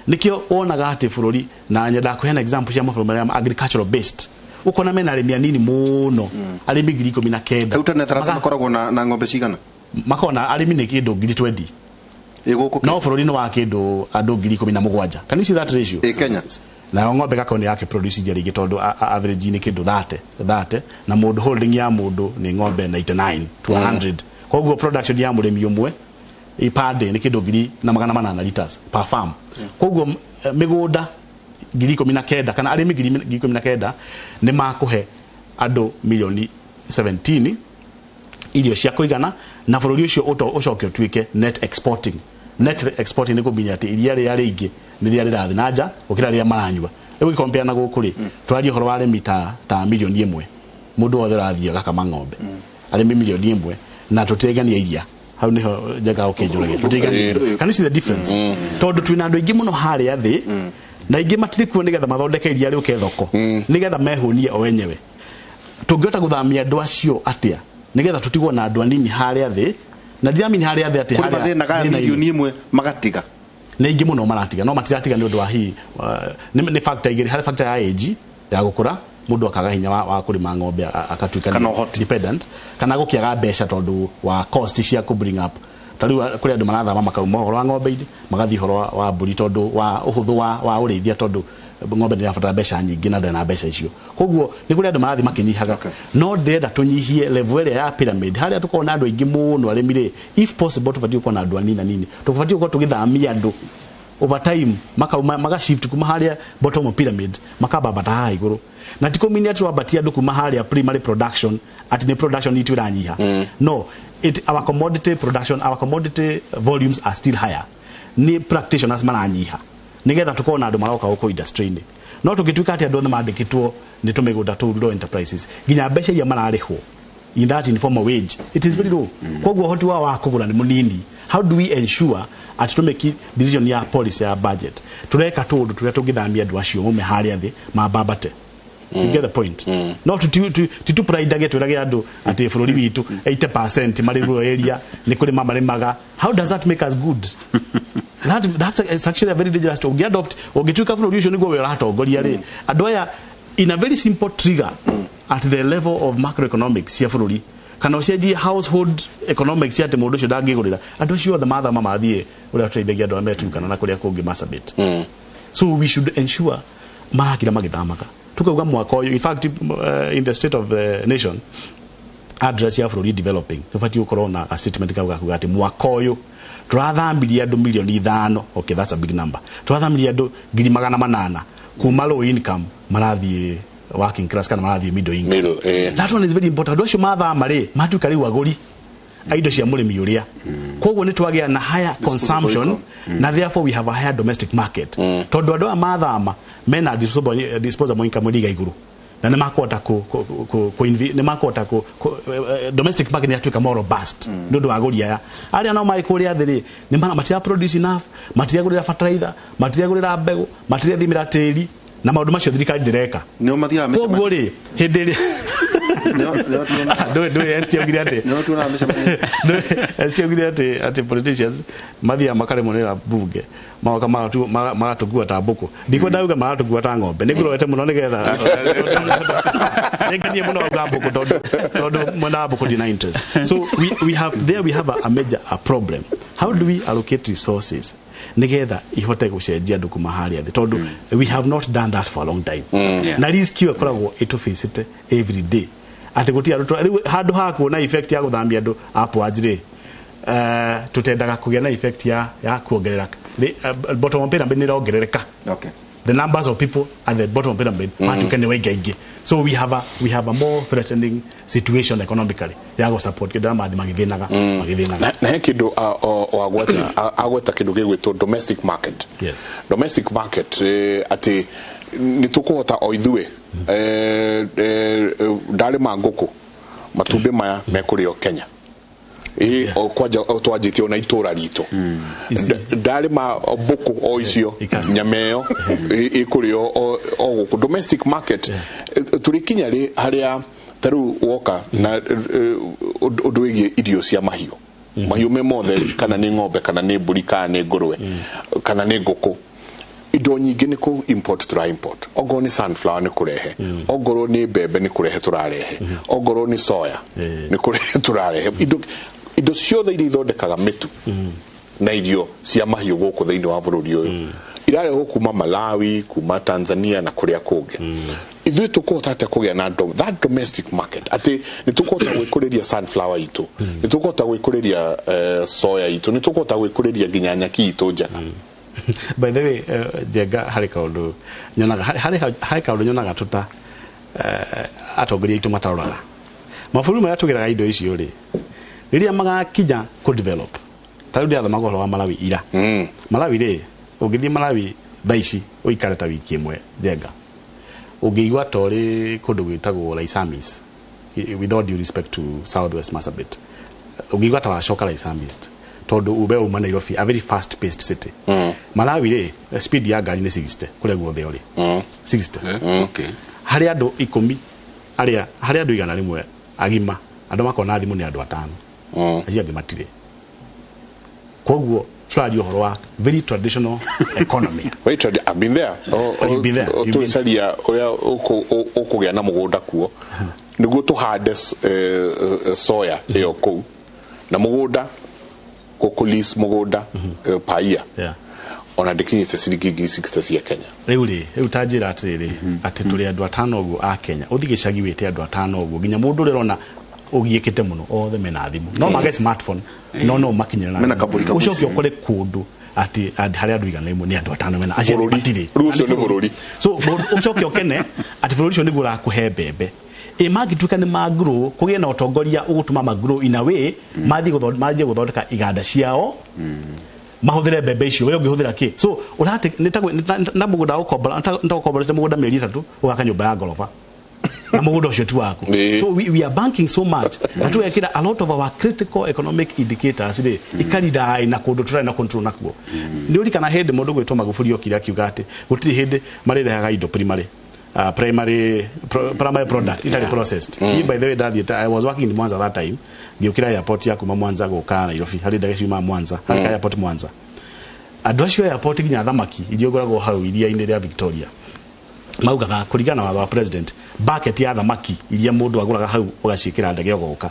Nĩkĩo wonaga atĩ bũrũri, na nyendaga kũheana example cia mabũrũri marĩa agricultural based, ũkona mena arĩmi anini mũno, arĩmi 19,000. Rĩu ta Netherlands makoragwo na ng'ombe cigana? Makoragwo na arĩmi nĩ kĩndũ ngiri 20. Ĩ gũkũ? No bũrũri nĩ wa kĩndũ andũ 17,000. Can you see that ratio? Ĩ Kenya? Nayo ng'ombe gakorwo nĩ yake produce iria rĩngĩ, tondũ average nĩ kĩndũ 30 30, na mũndũ holding ya mũndũ nĩ ng'ombe 99 to 100. Koguo production ya mũrĩmi ũmwe per day nĩ kĩndũ 1,800 liters per farm. Koguo Mĩgũnda 19,000 kana arĩmi 19,000 nĩ makũhe andũ milioni 17 irio cia kũigana, na bũrũri ũcio ũcoke ũtuĩke net exporting. Net exporting nĩ kũmenya atĩ iria rĩrĩa rĩingĩ nĩ rĩrĩa rĩrathiĩ na nja gũkĩra rĩrĩa maranyua. Rĩu gĩkompea na gũkũ rĩ, tũraria ũhoro wa arĩmi ta 1 million, mũndũ wothe ũrathiĩ agakama ng'ombe, arĩmi 1 million, na tũtirĩgania iria. Hau niho njengaga ũkĩnjũragia tũtirĩgania iria. Can you see the difference? Tondũ twĩna andũ aingĩ mũno harĩa thĩ, na aingĩ matirĩ kuo nĩgetha mathondeke iria rĩũke thoko nĩgetha mehũnie o wenyewe. Tũngĩhota gũthamia andũ acio atĩa nĩgetha tũtigwo na andũ anini harĩa thĩ? Na ndiramini harĩa thĩ atĩ Kũrĩ harĩa mathĩna gaya thĩna-inĩ. 1 million magatiga. Nĩ aingĩ mũno maratiga, no matiratiga nĩ ũndũ wa hihi nĩ factor igĩrĩ. Harĩ factor ya age ya gũkũra, mũndũ akaga hinya wa kũrĩma ng'ombe, akatuĩka Kana nĩ ũhoti. dependent, kana gũkĩaga mbeca tondũ wa cost cia kũ bring up. Ta rĩu kũrĩ andũ marathama makauma ũhoro wa ng'ombe-inĩ magathiĩ ũhoro wa mbũri tondũ wa ũhũthũ wa ũrĩithia, tondũ ng'ombe nĩ irabatara mbeca nyingĩ na ndarĩ na mbeca icio. Koguo nĩ kũrĩ andũ marathiĩ makĩnyihaga, no ndĩrenda tũnyihie level ĩrĩa ya pyramid harĩa tũkorwo na andũ aingĩ mũno arĩmi rĩ. If possible, tũbatiĩ gũkorwo na andũ anini anini. Tũbatiĩ gũkorwo tũgĩthamia andũ over time, makauma, magashift kuma harĩa bottom of pyramid makambambata haha igũrũ. Na ti kũminia twambatia andũ kuma harĩa primary production atĩ nĩ production itũ ĩranyiha. No it, our commodity production, our commodity volumes are still higher, nĩ practitioners maranyiha, nĩgetha tũkorwo na andũ maroka gũkũ industry-inĩ. No tũngĩtuĩka atĩ andũ othe mandĩkĩtwo nĩ tũmĩgũnda tũu rural enterprises, nginya mbeca iria mararĩhwo in that informal wage, it is very low. Koguo ũhoti wao wa kũgũra nĩ mũnini. How do we ensure atĩ tũmake decision ya policy ya budget, tũreka tũũndũ tũrĩa tũngĩthamia andũ acio maume harĩa thĩ mambambate? You get the point? No titupuraidage twĩrage andũ atĩ bũrũri witũ 80% marĩ rural area nĩ kũrĩma marĩmaga. How does that make us good? That's actually a very dangerous ũngĩ adopt. Ũngĩtuĩka bũrũri ũcio nĩguo we ũratongoria rĩ, andũ aya in a very simple trigger at the level of macroeconomics cia bũrũri, kana ũcenjie household economics atĩ mũndũ ũcio ndangĩgũrĩra, andũ acio othe mathama mathiĩ ũrĩa tũteithagia andũ arĩa metukana na kũrĩa kũngĩ Marsabit. So we should ensure marakira magĩthamaga tukauga mwaka ũyũ, in fact, in the State of the Nation Address ya bũrũri developing, tũbatiĩ gũkorwo na a statement kau gakuga atĩ mwaka ũyũ tũrathamirie andũ 5 million. Okay, that's a big number. Tũrathamirie andũ 800,000 kuma low income marathiĩ working class kana marathiĩ middle income. Middle, eh. That one is very important. Andũ acio mathama rĩ, matuĩka rĩu agũri a indo cia mũrĩmi ũrĩa. Koguo nĩ twagĩa na higher consumption, na therefore we have a higher domestic market, tondũ andũ aya mathama mena disposable income ĩrĩa igũrũ, na nĩ makũhota kũ nĩ makũhota kũ domestic market nĩ yatuĩka more robust nĩ ũndũ wa agũri aya. Arĩa nao marĩ kũrĩa thĩ rĩ, nĩ matira produce enough, matiragũrĩra fertilizer, matiragũrĩra mbegũ, matirathimĩra tĩri, na maũndũ macio thirikari ndĩreka. Nĩo mathiaga. Koguo rĩ, hĩndĩ ĩrĩa ndũĩ ST augire atĩ Nĩo tuonaga mĩcemanio. ST augire atĩ politicians mathiaga makaremwo nĩ bunge, magoka magatũkua ta mbũkũ. Ndikwenda uga magatũkua ta ng'ombe, nĩ ngũrorete mũno nĩgetha nĩngenie mũno auga mbũkũ, tondũ mwena wa mbũkũ ndina interest. So we have there, we have a major a problem. How do we allocate resources nigetha ihote gũcenjia andũ kuma harĩa thĩ? Tondũ we have not done that for a long time. Na risk ĩyo ĩkoragwo ĩtũbĩcĩte every day atĩ gũtirĩ andũ rĩu handũ ha kuona effect ya gũthamia andũ upwards rĩ, tũtendaga kũgĩa na effect ya kuongerera bottom of pyramid nĩ ĩrongerereka. The numbers of people at the bottom of pyramid matuĩka nĩ waingaingĩ. So we have a more threatening situation economically ya gũ support kĩndũ mathi magĩthĩnaga magĩthĩnaga. Na he kĩndũ wagweta, agweta kĩndũ gĩgwĩtwo domestic market. Yes. Domestic market, atĩ nĩ tũkũhota o ithuĩ, ndarĩma ngũkũ, matumbĩ maya mekũrĩo Kenya. Ĩ o kwanja o twanjĩtie ona itũra ritũ. Ndarĩma mbũkũ o icio, nyama ĩyo ĩkũrĩo o gũkũ, domestic market. Tũrĩkinya rĩ harĩa ta rĩu woka na ũndũ wĩgiĩ irio cia mahiũ, mahiũ me mothe, kana nĩ ng'ombe, kana nĩ mbũri, kana nĩ ngũrwe, kana nĩ ngũkũ, indo nyingĩ nĩ kũ import tũra import. Ongorwo nĩ sunflower nĩ kũrehe, ongorwo nĩ mbembe nĩ kũrehe tũrarehe, ongorwo nĩ soya nĩ kũrehe tũrarehe. Indo ciothe iria ithondekaga mĩtu na irio cia mahiũ gũkũ thĩinĩ wa bũrũri ũyũ irarehwo kuma Malawi, kuma Tanzania na kũrĩa kũngĩ. Ithuĩ tũkũhota atĩa kũgĩa na that domestic market, atĩ nĩ tũkũhota gwĩkũrĩria sunflower itũ, nĩ tũkũhota gwĩkũrĩria soya itũ, nĩ tũkũhota gwĩkũrĩria nginya nyaki itũ njega? By the way, Njenga, harĩ kaũndũ nyonaga, harĩ kaũndũ nyonaga tũta atongoria aitũ mataroraga mabũrũri marĩa tũgĩraga indo icio rĩ, rĩrĩa magakinya kũ develop. Ta rĩu ndĩrathomaga ũhoro wa Malawi ira. Malawi rĩ, ũngĩthiĩ Malawi thaa ici ũikare ta wiki ĩmwe, Njenga, ũngĩigua ta ũrĩ kũndũ gwĩtagwo Laisamis, with all due respect to South West Marsabit, ũngĩigua ta wacoka Laisamis, tondũ ube uma Nairobi, a very fast paced city. Malawi rĩ, speed ya ngari nĩ 60 kũrĩa guothe ũrĩ, 60. Harĩ andũ 10 arĩa, harĩ andũ 100 agima, andũ makona thimũ nĩ andũ 5, acio angĩ matirĩ. Koguo tũraria ũhoro wa very traditional economy. Very I've been there. You've been there. You've been- Tũgĩcaria ũrĩa ũkũgĩa na mũgũnda kuo nĩguo tũhande soya ĩyo kũu, na mũgũnda gũkũ lease mũgũnda paia ona ndĩkinyĩte ciringi 60,000 cia Kenya. Rĩu rĩ, rĩu ta njĩra atĩrĩrĩ, atĩ tũrĩ andũ 5 ũguo a Kenya, ũthiĩ gĩcagi wĩte andũ 5 ũguo, nginya mũndũ ũrĩa ũrona ũgiĩkĩte mũno, othe mena thimũ, no mage smartphone, no makinyĩre na Mena thimũ. kaburi kaburi. Ũcoke ũkore kũndũ atĩ harĩ andũ 100 nĩ andũ 5 mena, acio Bũrũri. matirĩ. Rĩu ũcio nĩ bũrũri. So ũcoke ũkene atĩ bũrũri ũcio nĩguo ũrakũhe mbembe. Ĩ mangĩtuĩka nĩ magrow, kũgĩe na ũtongoria ũgũtũma magrow in a way, mathiĩ manjie gũthondeka iganda ciao, mahũthĩre mbembe icio, we ũngĩhũthĩra kĩ? So ũrate nĩ ta na mũgũnda ũkombora, nĩ ta ũkomborete mũgũnda mĩeri 3, ũgaka nyũmba ya ngoroba, na mũgũnda ũcio ti waku. So we are banking so much na tũgekĩra a lot of our critical economic indicators rĩ, ikarira na kũndũ tũtarĩ na control nakuo. Nĩ ũrikana hĩndĩ mũndũ gwĩtwo Magufuli okire akiuga atĩ gũtirĩ hĩndĩ marĩrehaga indo primary product itarĩ processed. Niĩ, by the way, ndathiĩte, I was working in Mwanza that time, ngĩũkĩra airport ya kuma Mwanza gũka Nairobi, harĩ ndege ciuma Mwanza, harĩ ka airport Mwanza. Andũ acio a airport, nginya thamaki iria ũgũragwo hau iria-inĩ rĩa Victoria, maugaga kũringana na watho wa president, bucket ya thamaki iria mũndũ agũraga hau ũgaciĩkĩra ndege ũgoka,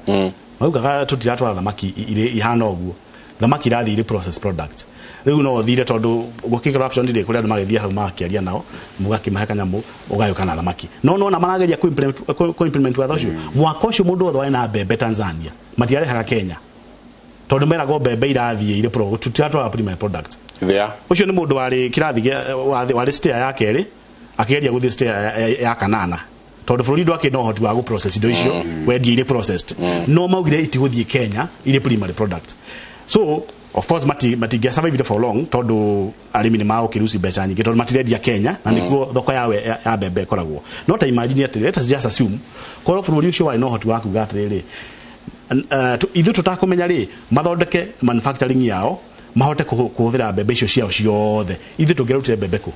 maugaga tũtiratwara thamaki irĩ ihana ũguo, thamaki irathiĩ irĩ processed product. Rĩu no ũthire, tondũ gũkĩ corruption rĩ, kũrĩ andũ magĩthiĩ hau magakĩaria nao, mũgakĩmahe kanyamũ, ũgagĩũka na thamaki. No nona marageria kũ implement watho ũcio. Mwaka ũcio mũndũ wothe warĩ na mbembe Tanzania matiarehaga Kenya, tondũ meragwo mbembe irathiĩ irĩ pro, tũtiratwara primary product. There. Ũcio nĩ mũndũ warĩ kĩrathi warĩ stair ya kerĩ, akĩgeria gũthiĩ stair ya kanana, tondũ bũrũri ndwakĩ na ũhoti wa gũ process indo icio wendie irĩ processed. No maugire itigũthiĩ Kenya irĩ primary product. So of course matingĩa survive for long, tondũ arĩmi nĩ magũkĩruci mbeca nyingĩ, tondũ matirendia Kenya na nĩkuo thoko ya mbembe ĩkoragwo. No ta imagine atĩrĩ, let us just assume korwo bũrũri ũcio warĩ na ũhoti wa kuga atĩrĩrĩ, ithuĩ tũtakũmenya rĩ, mathondeke manufacturing yao, mahote kũhũthĩra mbembe icio ciao ciothe, ithuĩ tũngĩrutire mbembe kũ?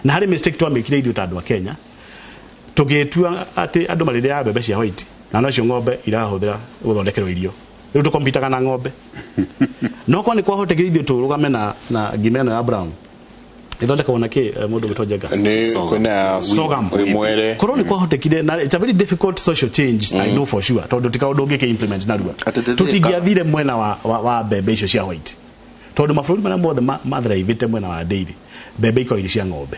Na harĩ mistake twamĩkire ithuĩ ta andũ a Kenya, tũgĩtua atĩ andũ marĩrĩaga mbembe cia white, na nocio ng'ombe irahũthĩra gũthondekerwo irio. Rĩu tũkompitaga na ng'ombe. No kwa nĩ kwahotekire ithuĩ tũrũgame na ngima ĩno ya brown ithondekagwo na kĩ, mũndũ gwĩtwo Njenga? Nĩ kwĩna Sorghum. Mwere. Korwo nĩ kwahotekire, na it's a very difficult social change, I know for sure, tondũ ti kaũndũ ũngĩkĩ implement narua, tũtingĩathire mwena wa mbembe icio cia white, tondũ mabũrũri marĩa mothe mathraivĩte mwena wa dairy, mbembe ikoragwo irĩ cia ng'ombe.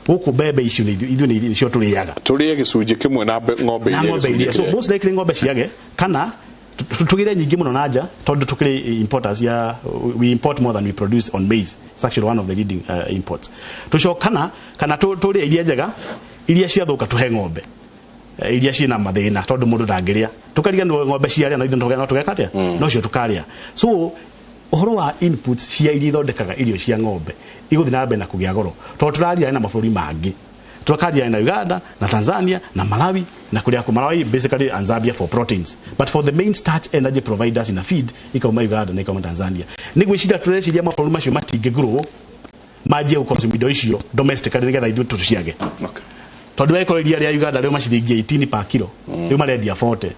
Gũkũ mbembe icio nĩ ithuĩ nĩcio tũrĩaga. Tũrĩe gĩcunjĩ kĩmwe na ng'ombe na irĩe ng'ombe gĩcunjĩ iria. So kĩrĩa. most likely ng'ombe ciage, kana tũgĩre nyingĩ mũno na nja, tondũ tũkĩrĩ importers ya, we import more than we produce on maize. It's actually one of the leading imports. Tũcoka kana tũrĩe iria njega, iria ciathũka tũhe ng'ombe, iria ciĩna mathĩna, tondũ mũndũ ndangĩrĩa, tũkariganĩrwo ng'ombe ciarĩa, no ithuĩ no tũgeka atĩa? No cio tũkarĩa. So ũhoro wa inputs cia iria ithondekaga irio cia ng'ombe igũthiĩ na mbere na kũgĩa goro, tondũ tũraria na mabũrũri mangĩ, tũkaria na Uganda na Tanzania na Malawi na kũrĩa kũ Malawi basically and Zambia for proteins, but for the main starch energy providers in a feed, ikauma Uganda na ikauma Tanzania. Nĩ gwĩciria tũreciria mabũrũri macio matingĩ grow manjie gũconsume indo icio domestically nĩgetha ithuĩ tũciage, tondũ wekora iria rĩa Uganda rĩu maciringi 18 per kilo, rĩu marendia 40,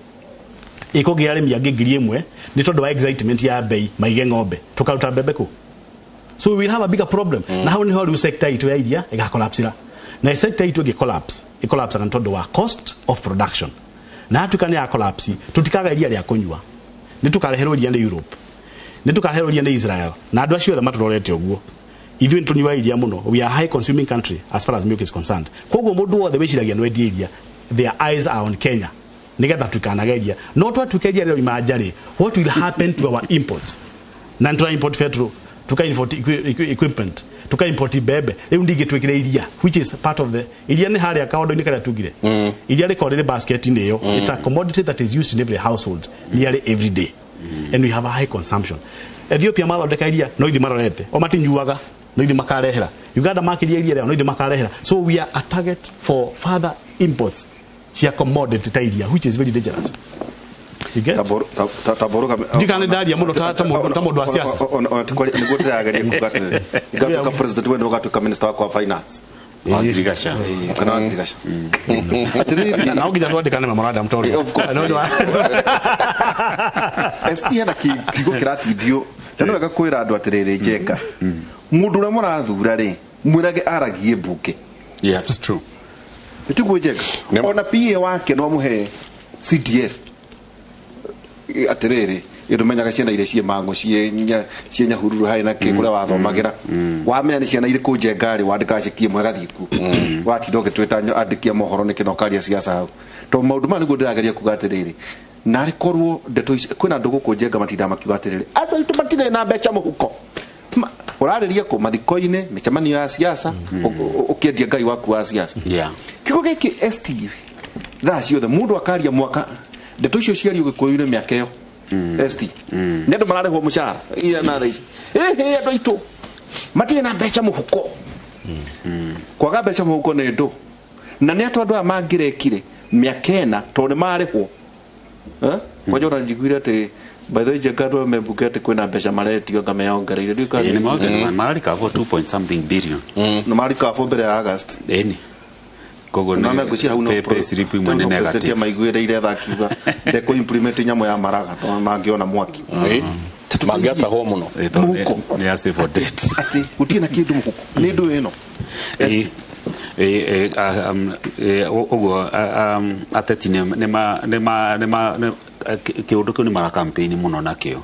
ĩkũgĩa arĩmi angĩ 1,000 nĩ tondũ wa excitement ya bei, maige ng'ombe, tũkaruta mbembe kũ? So we will have a bigger problem. Na hau niho rĩu sector itũ ya iria ĩgacollapsira, na sector itũ ĩngĩ collapse, ĩcollapse nĩ tondũ wa cost of production. Na yatuĩka nĩ ya collapse, tũtikaga iria rĩa kũnyua, nĩ tũkareherwo iria nĩ Europe, nĩ tũkareherwo iria nĩ Israel, na andũ acio othe matũrorete ũguo. Ithuĩ nĩ tũnyuaga iria mũno, we are a high consuming country as far as milk is concerned. Koguo mũndũ wothe wĩciragia no endie iria, their eyes are on Kenya, nigetha tukanage iria. No twatuĩka iria rĩo nja rĩ, what will happen to our imports? Na nĩ tũra import petrol. Tuka import equipment, tuka import mbembe. Riu ndingĩtwĩkĩra iria, which is part of the iria nĩ harĩa kaũndũ-inĩ karĩa tugire. Iria rĩkorwo rĩrĩ basket-inĩ ĩyo. It's a commodity that is used in every household nearly every day. And we have a high consumption. Ethiopia mathondeka iria no ithi marorete. O matinyuaga no ithi makarehera. Uganda makiria iria rĩao no ithi makarehera. So we are a target for further imports cia commodity ta iria, which is very dangerous. Ndikane ndaria muno ta mundu wa siasa. Niguo ndĩrageria kuga atĩrĩrĩ, ngatuĩka president we ũgatuĩka minister wakwa wa finance. Wangirigaca. Kana wangirigaca. Atĩrĩrĩ, na nginya twandĩkane memorandum tondũ of course. ST hena kiugo kĩratindio na nĩ wega kwĩra andũ atĩrĩrĩ, Njenga, mũndũ ũrĩa mũrathura rĩ, mwĩrage aragie mbunge. Yeah, it's true. Tiguo Njenga, ona PA wake no amũhe CDF atĩrĩrĩ, ndũmenyaga ciana iria ciĩ mang'ũ ciĩ Nyahururu harĩ na kĩ kũrĩa wathomagira, wamenya nĩ ciana irĩkũ Njenga rĩ, wandĩkaga ceki ĩmwe ĩgathiĩ kuo, watinda ũgĩtwĩta andĩki a mohoro nĩkĩ na ũkaria siasa hau. Tondũ maũndũ maya nĩguo ndĩrageria kuga atĩrĩrĩ, narĩ korwo ndeto ici kwĩna andũ gũkũ Njenga matindaga makiuga atĩrĩrĩ, andũ aitũ matirĩ na mbeca mũhuko. Ũrarĩria kũ mathiko-inĩ, mĩcemanio ya siasa, ũkĩendia Ngai waku wa siasa. Kiugo gĩkĩ ST thaa ciothe mũndũ akaria mwaka ndeto icio ciario Gĩkũyũ-inĩ mĩaka ĩyo. ST nĩ andũ mararĩhwo mũcara ira na thaa ici, ĩhĩ andũ aitũ matirĩ na mbeca mũhuko. Kwaga mbeca mũhuko nĩ ndũ, na nĩ atũ andũ aya mangĩrekire mĩaka ĩna tondũ nĩ marĩhwo. Kwanja ona njiguire atĩ by the way Njenga andũ me mbunge atĩ kwĩna mbeca maretio anga meyongereire. Nĩ mararikabwo 2 point something billion. Nĩ marikabwo mbere ya August. Ĩni. Koguo nĩ mekucia hau no pay slip imwe nĩ negative. Maiguĩrĩire tha akiuga ndekũ implement nyamũ ya maraga tondũ mangĩona mwaki. Mangĩatahwo mũno. Mũhuko. Nĩ ya save for date. Atĩ gũtirĩ na kĩndũ mũhuko. Nĩ ndũ ĩno. Ũguo ateti nĩ kĩũndũ kĩu nĩ mara campaign mũno nakĩo,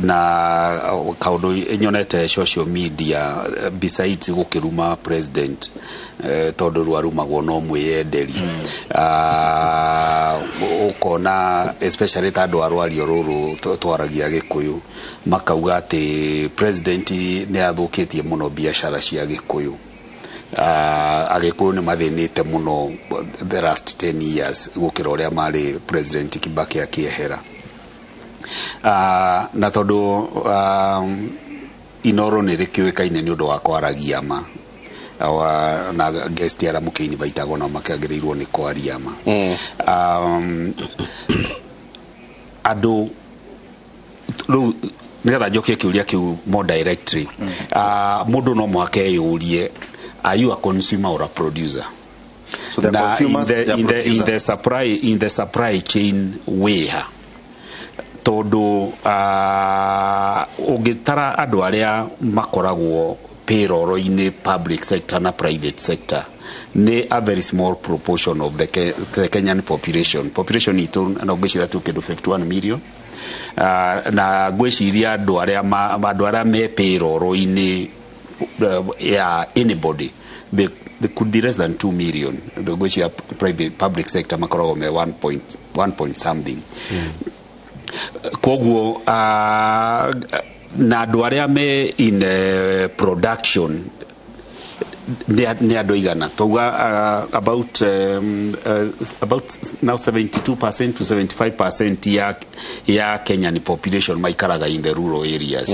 na kaũndũ nyonete social media besides gũkĩruma president, tondũ rwarumagwo no mwĩyenderi, ũkona especially ta andũ a rwario rũrũ twaragia Gĩkũyũ makauga atĩ president nĩ athũkĩtie mũno biacara cia Gĩkũyũ. Agĩkũyũ nĩ mathĩnĩte mũno the last 10 years gũkĩra ũrĩa marĩ President Kibaki akĩehera. Na tondũ Inoro nĩ rĩkĩũĩkaine nĩ ũndũ wa kwaragia ma, na guest arĩa mũkĩinvitagwo nao makĩagĩrĩirwo nĩ kwaria ma. Andũ rĩu nĩgetha njokie kĩũria kĩu more directly, mũndũ no mũhaka eyũrie, are you a consumer or a producer? So the consumers, in the supply chain where tondu ũngĩtara andũ arĩa makoragwo payroll-inĩ public sector na private sector nĩ a very small proportion of the Kenyan population. Population itũ na ngwĩciria tu kĩndũ 51 million. Na ngwĩciria andũ arĩa me payroll-inĩ ya anybody, they could be less than 2 million. Ngwĩciria private public sector makoragwo me 1 point something. Koguo na andũ arĩa me in production nĩ andũ igana twauga about now 72% to 75% ya Kenyan population maikaraga in the rural areas.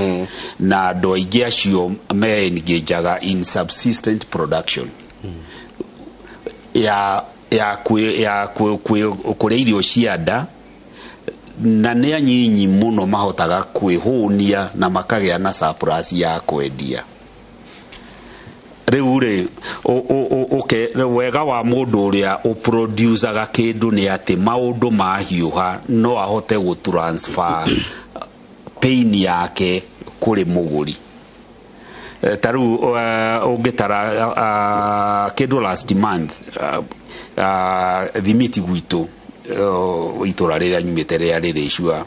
Na andũ aingĩ acio me engageaga in subsistent production ya kũrĩa irio cia nda, na nĩ anyinyi mũno mahotaga kwĩhũnia na makagĩa na surplus ya kwendia. Rĩu rĩ, wega wa mũndũ ũrĩa ũproducaga kĩndũ nĩ atĩ maũndũ mahiũha no ahote gũtransfer pain yake kũrĩ mũgũri. Ta rĩu ũngĩtara kĩndũ last month thimiti gwitũ itũra rĩrĩa nyumĩte rĩa Rĩrĩcua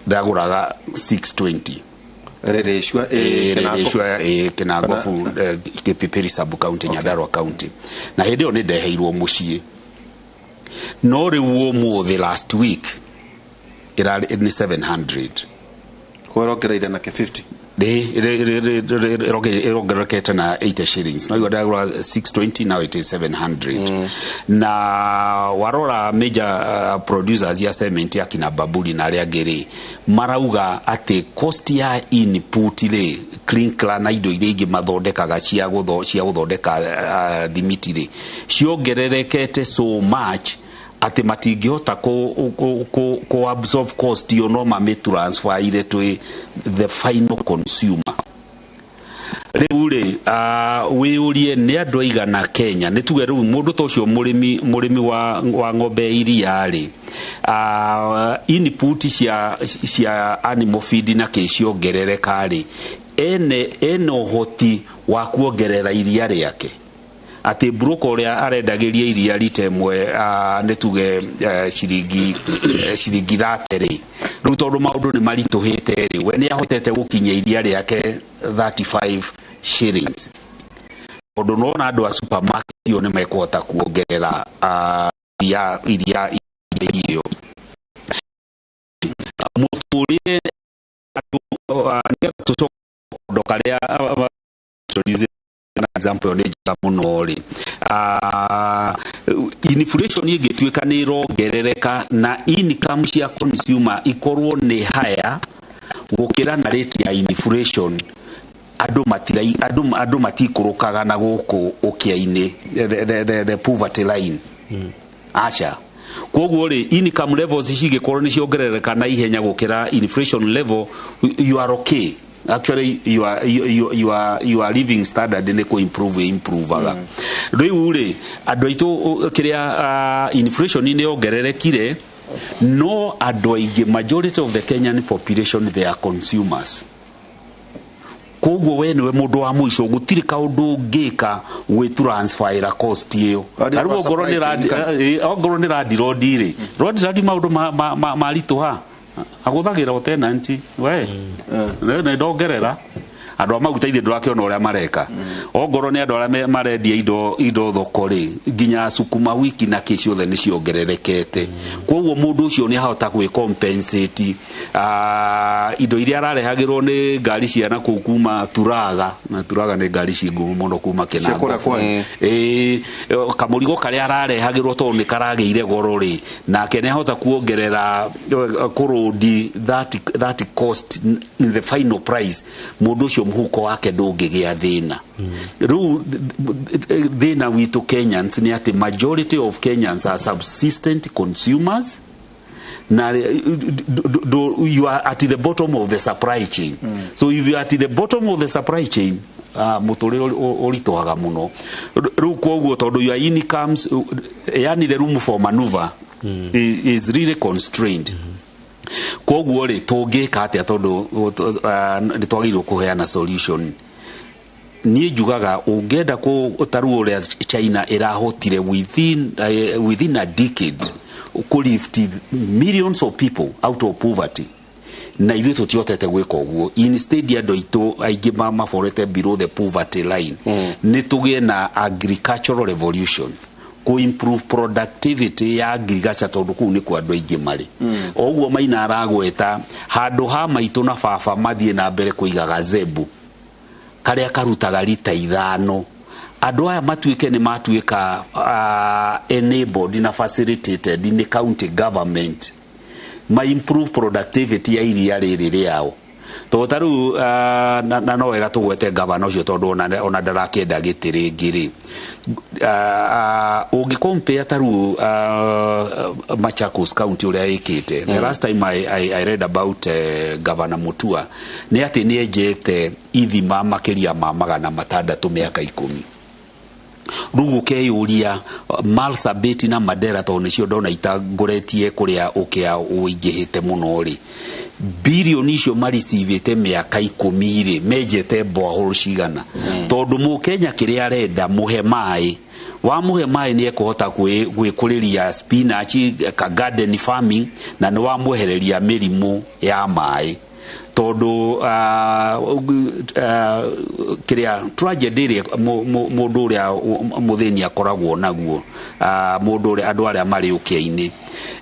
ndagũraga 620 Rĩrĩcua Kĩnangobu, Kipipiri sub county, Nyandarua county, na hĩndĩ ĩyo nĩ ndeheirwo mũciĩ. No rĩu ũmũthĩ last week ĩrarĩ nĩ 700. Korongereire na 50. Ĩrongererekete na 80 shillings, no igua 620, now it is 700. Na warora major producers ya cement ya kina Babuli na arĩa angĩ rĩ, marauga atĩ cost ya input rĩ, clinker na indo iria ingĩ mathondekaga cia gũthondeka thimiti rĩ, ciongererekete so much atĩ matingĩhota ku absorb cost iyo, no mamĩ transfer ire to the final consumer. Rĩu rĩ, wĩyũrie nĩ andũ aigana Kenya, nĩ tuge rĩu mũndũ ta ũcio mũrĩmi wa ng'ombe iria rĩ, input cia animal feed na kĩ ciongerereka rĩ, ene ũhoti wa kuongerera iria rĩake, atĩ broker ũrĩa arendagĩria iria rita ĩmwe nĩ tuge ciringi 30 rĩ, rĩu tondũ maũndũ nĩ maritũhĩte rĩ, we nĩ ahotete gũkinyia iria rĩake 35 shillings, tondũ nona andũ a supermarket ĩyo nĩ mekũhota kuongerera iria ĩyo. Mũtũrĩre andũ nĩgetha tũcoke kaũndũ karĩa example nĩ njega mũno rĩ, inflation ĩngĩtuĩka nĩ ĩrongerereka na income cia consumer ikorwo nĩ higher gũkĩra na rate ya inflation, andũ matikũrũkaga na gũkũ ũkĩa-inĩ, the poverty line. Aca. Koguo rĩ, income levels cingĩkorwo nĩ ciongerereka na ihenya gũkĩra inflation level, you are okay. Actually you are living standard nĩ kũ improve-aga. Rĩu rĩ, andũ aitũ kĩrĩa inflation nĩ yongererekire, no andũ aingĩ, majority of the Kenyan population, they are consumers. Koguo we nĩwe mũndũ wa mũico, gũtirĩ kaũndũ ũngĩka gwĩ transfer cost ĩyo. Na rĩu ongorwo nĩ landlord rĩ, landlord maũndũ maritũha agũthagĩra o tenant we nĩ ndongerera andũ a maguta ithe ndũrakĩona ũrĩa mareka. Ongorwo nĩ andũ arĩa marendia indo thoko rĩ, nginya sukuma wiki na kĩ ciothe nĩ ciongererekete. Koguo mũndũ ũcio nĩ ahota gwĩ compensate indo iria ararehagĩrwo nĩ ngari cia na kũu kuma Turaga, na Turaga nĩ ngari ci ngumu mũno kuma Kinango. Kamũrigo karĩa ararehagĩrwo tondũ nĩ karagĩire goro rĩ, nake nĩ ahota kuongerera kũrũndi that cost in the final price, mũndũ ũcio mũhuko wake ndũngĩgĩa thĩna. Rĩu thĩna witũ Kenyans nĩ atĩ majority of Kenyans are subsistent consumers, na you are at the bottom of the supply chain. So if you are at the bottom of the supply chain, mũtũrĩre ũritũhaga mũno. Rĩu koguo tondũ your incomes, yani the room for maneuver is really constrained. Koguo rĩ, tũngĩka atĩa tondũ nĩ twagĩrĩirwo kũheana solution? Niĩ njugaga ũngĩenda taru ũrĩa China ĩrahotire within a decade kũ lift millions of people out of poverty, na ithuĩ tũtihotete gwĩka ũguo. Instead andũ aitũ aingĩ maborete below the poverty line. Nĩ tũgĩe na agricultural revolution, ku improve productivity ya agriculture, tondũ kũu nĩkuo andũ aingĩ marĩ. O ũguo Maina aragweta, handũ ha maitũ na baba mathiĩ na mbere kũigaga zebu karĩa karutaga rita 5, andũ aya matuĩke nĩ matuĩka enabled na facilitated nĩ county government ma improve productivity ya iria rĩrĩ rĩao. Tondũ ta rĩu na no wega tũgwete gavana ũcio, tondũ ona ndarakĩenda gĩtĩ rĩngĩ rĩ, ũngĩ compare ta rĩu Machakos County ũrĩa ĩkĩte. The last time I read about Governor Mutua nĩ atĩ nĩ enjete ithima makĩria ma 600 mĩaka 10. Rĩu ũkeyũria Marsabit na Mandera, tondũ nĩcio ndona itangũretie kũrĩa ũkĩa ũingĩhĩte mũno rĩ, birioni icio maricivĩte mĩaka 10 rĩ, menjete borehole cigana? Tondũ mũkenya kĩrĩa arenda mũhe maĩ, wamũhe maĩ nĩ ekũhota gwĩkũrĩria spinach, ka garden farming, na nĩ wamwehereria mĩrimũ ya maĩ. Tondũ kĩrĩa tragedy ĩrĩa mũndũ ũrĩa mũthĩni akoragwo naguo, mũndũ ũrĩa andũ arĩa marĩ ũkĩa-inĩ,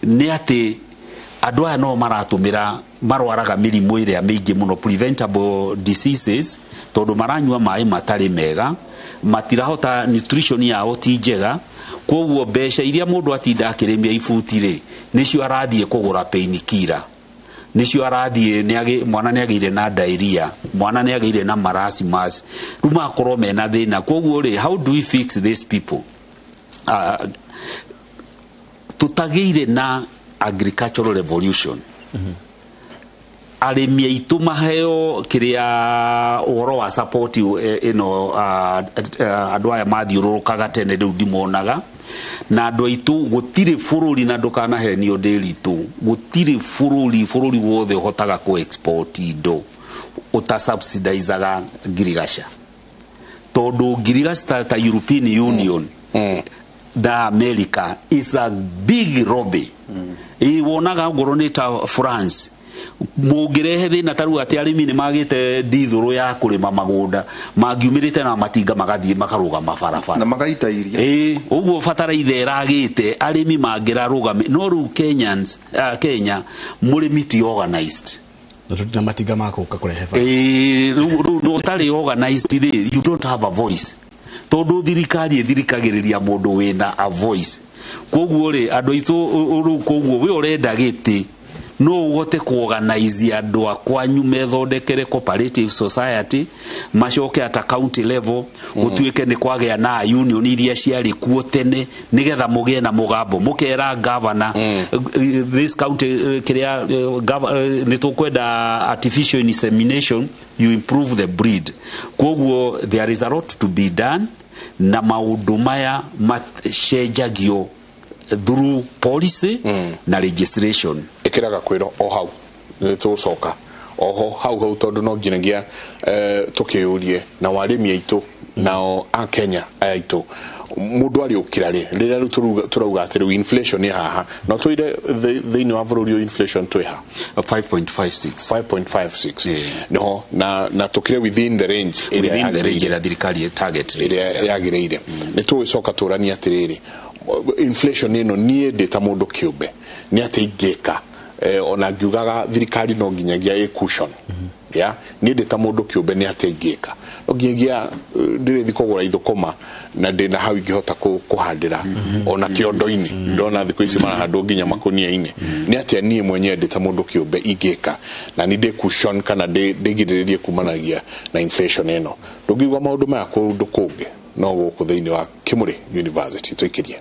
nĩ atĩ Andũ aya no maratũmĩra marwaraga mĩrimũ ĩrĩa mĩingĩ mũno, preventable diseases, tondũ maranyua maĩ matarĩ mega, matirahota, nutrition yao ti njega. Koguo mbeca iria mũndũ atinda akĩrĩmia ibuti rĩ, nĩcio arathiĩ kũgũra painkiller, nicio arathiĩ mwana nĩ agĩire na diarrhea, mwana nĩ agĩire na marasmus, rĩu makorwo mena thĩna. Koguo rĩ, how do we fix these people? Tutagĩire na agricultural revolution. Arĩmi aitũ maheo kĩrĩa ũhoro wa support ĩno. Andũ aya mathiũrũrũkaga tene rĩu ndimonaga na andũ aitũ. Gũtirĩ bũrũri, na ndũkanahenio ndĩritũ, gũtirĩ bũrũri wothe ũhotaga kũ export indo ũtasubsidizaga ngirigaca, tondũ ngirigaca ta European Union na America is a big lobby. Wonaga ngorwo nĩ ta France mũngĩrehe thĩna ta rĩu atĩ arĩmi nĩ magĩte ndithũrũ ya kũrĩma magũnda, mangiumĩrĩte na matinga magathiĩ makarũgama barabara na magaita iria. Ĩĩ, ũguo bataraitha ĩragĩte arĩmi mangĩrarũgame. No rĩu Kenyans, Kenya mũrĩmi ti organized na tũtirĩ na matinga ma gũka kũrehe bara. Ĩĩ, rĩu ũtarĩ organized rĩ, you don't have a voice, tondũ thirikari ĩthirikagĩrĩria mũndũ wĩna a voice. Koguo rĩ, andũ aitũ rĩu, koguo we ũrenda gĩtĩ no ũhote kuorganize andũ a kwanyu methondekere cooperative society, macoke ata county level gũtuĩke nĩ kwagĩa na union iria ciarĩ kuo tene, nĩgetha mũgĩe na mũgambo, mũkera governor this county kĩrĩa nĩ tũkwenda artificial insemination, you improve the breed. Koguo there is a lot to be done, na maũndũ maya macenjagio through policy na legislation. Ikiraga kwĩrwo o hau nĩ tũgũcoka oho hau hau, tondũ no nginyagia tũkĩũrie na warĩmi aitũ nao a Kenya aya aitũ, mũndũ arĩũkĩra rĩ, rĩrĩa rĩu tũrauga atĩ rĩu inflation ĩ haha, no tũire thĩinĩ wa bũrũri ũyũ inflation twĩ ha? 5.56. 5.56 niho na tũkĩrĩ within the range ĩrĩa within the range yagĩrĩire. Ĩrĩa thirikari target rate Ĩrĩa yagĩrĩire. Nĩ tũgũcoka tũranie atĩrĩrĩ, inflation ĩno, niĩ ndĩ ta mũndũ kĩũmbe nĩ atĩ ingĩka ona ngiugaga thirikari no nginyagia ĩ cushion ya niĩ ndĩ ta mũndũ kĩũmbe nĩ atĩ ingĩka no nginyagia ndĩrĩthi kũgũra ithũkũma na ndĩna hau ingĩhota kũhandĩra ona kĩondo-inĩ, ndona thikũ ici marahandwo nginya makũnia-inĩ. Nĩ atĩa niĩ mwenyewe ndĩ ta mũndũ kĩũmbe ingĩka na nĩ ndĩ cushion kana ndĩgirĩrĩrie kumanagia na inflation ĩno? Ndũngĩigua maũndũ maya kũndũ kũngĩ no gũkũ thĩinĩ wa Kimuri University. Tũikĩrie.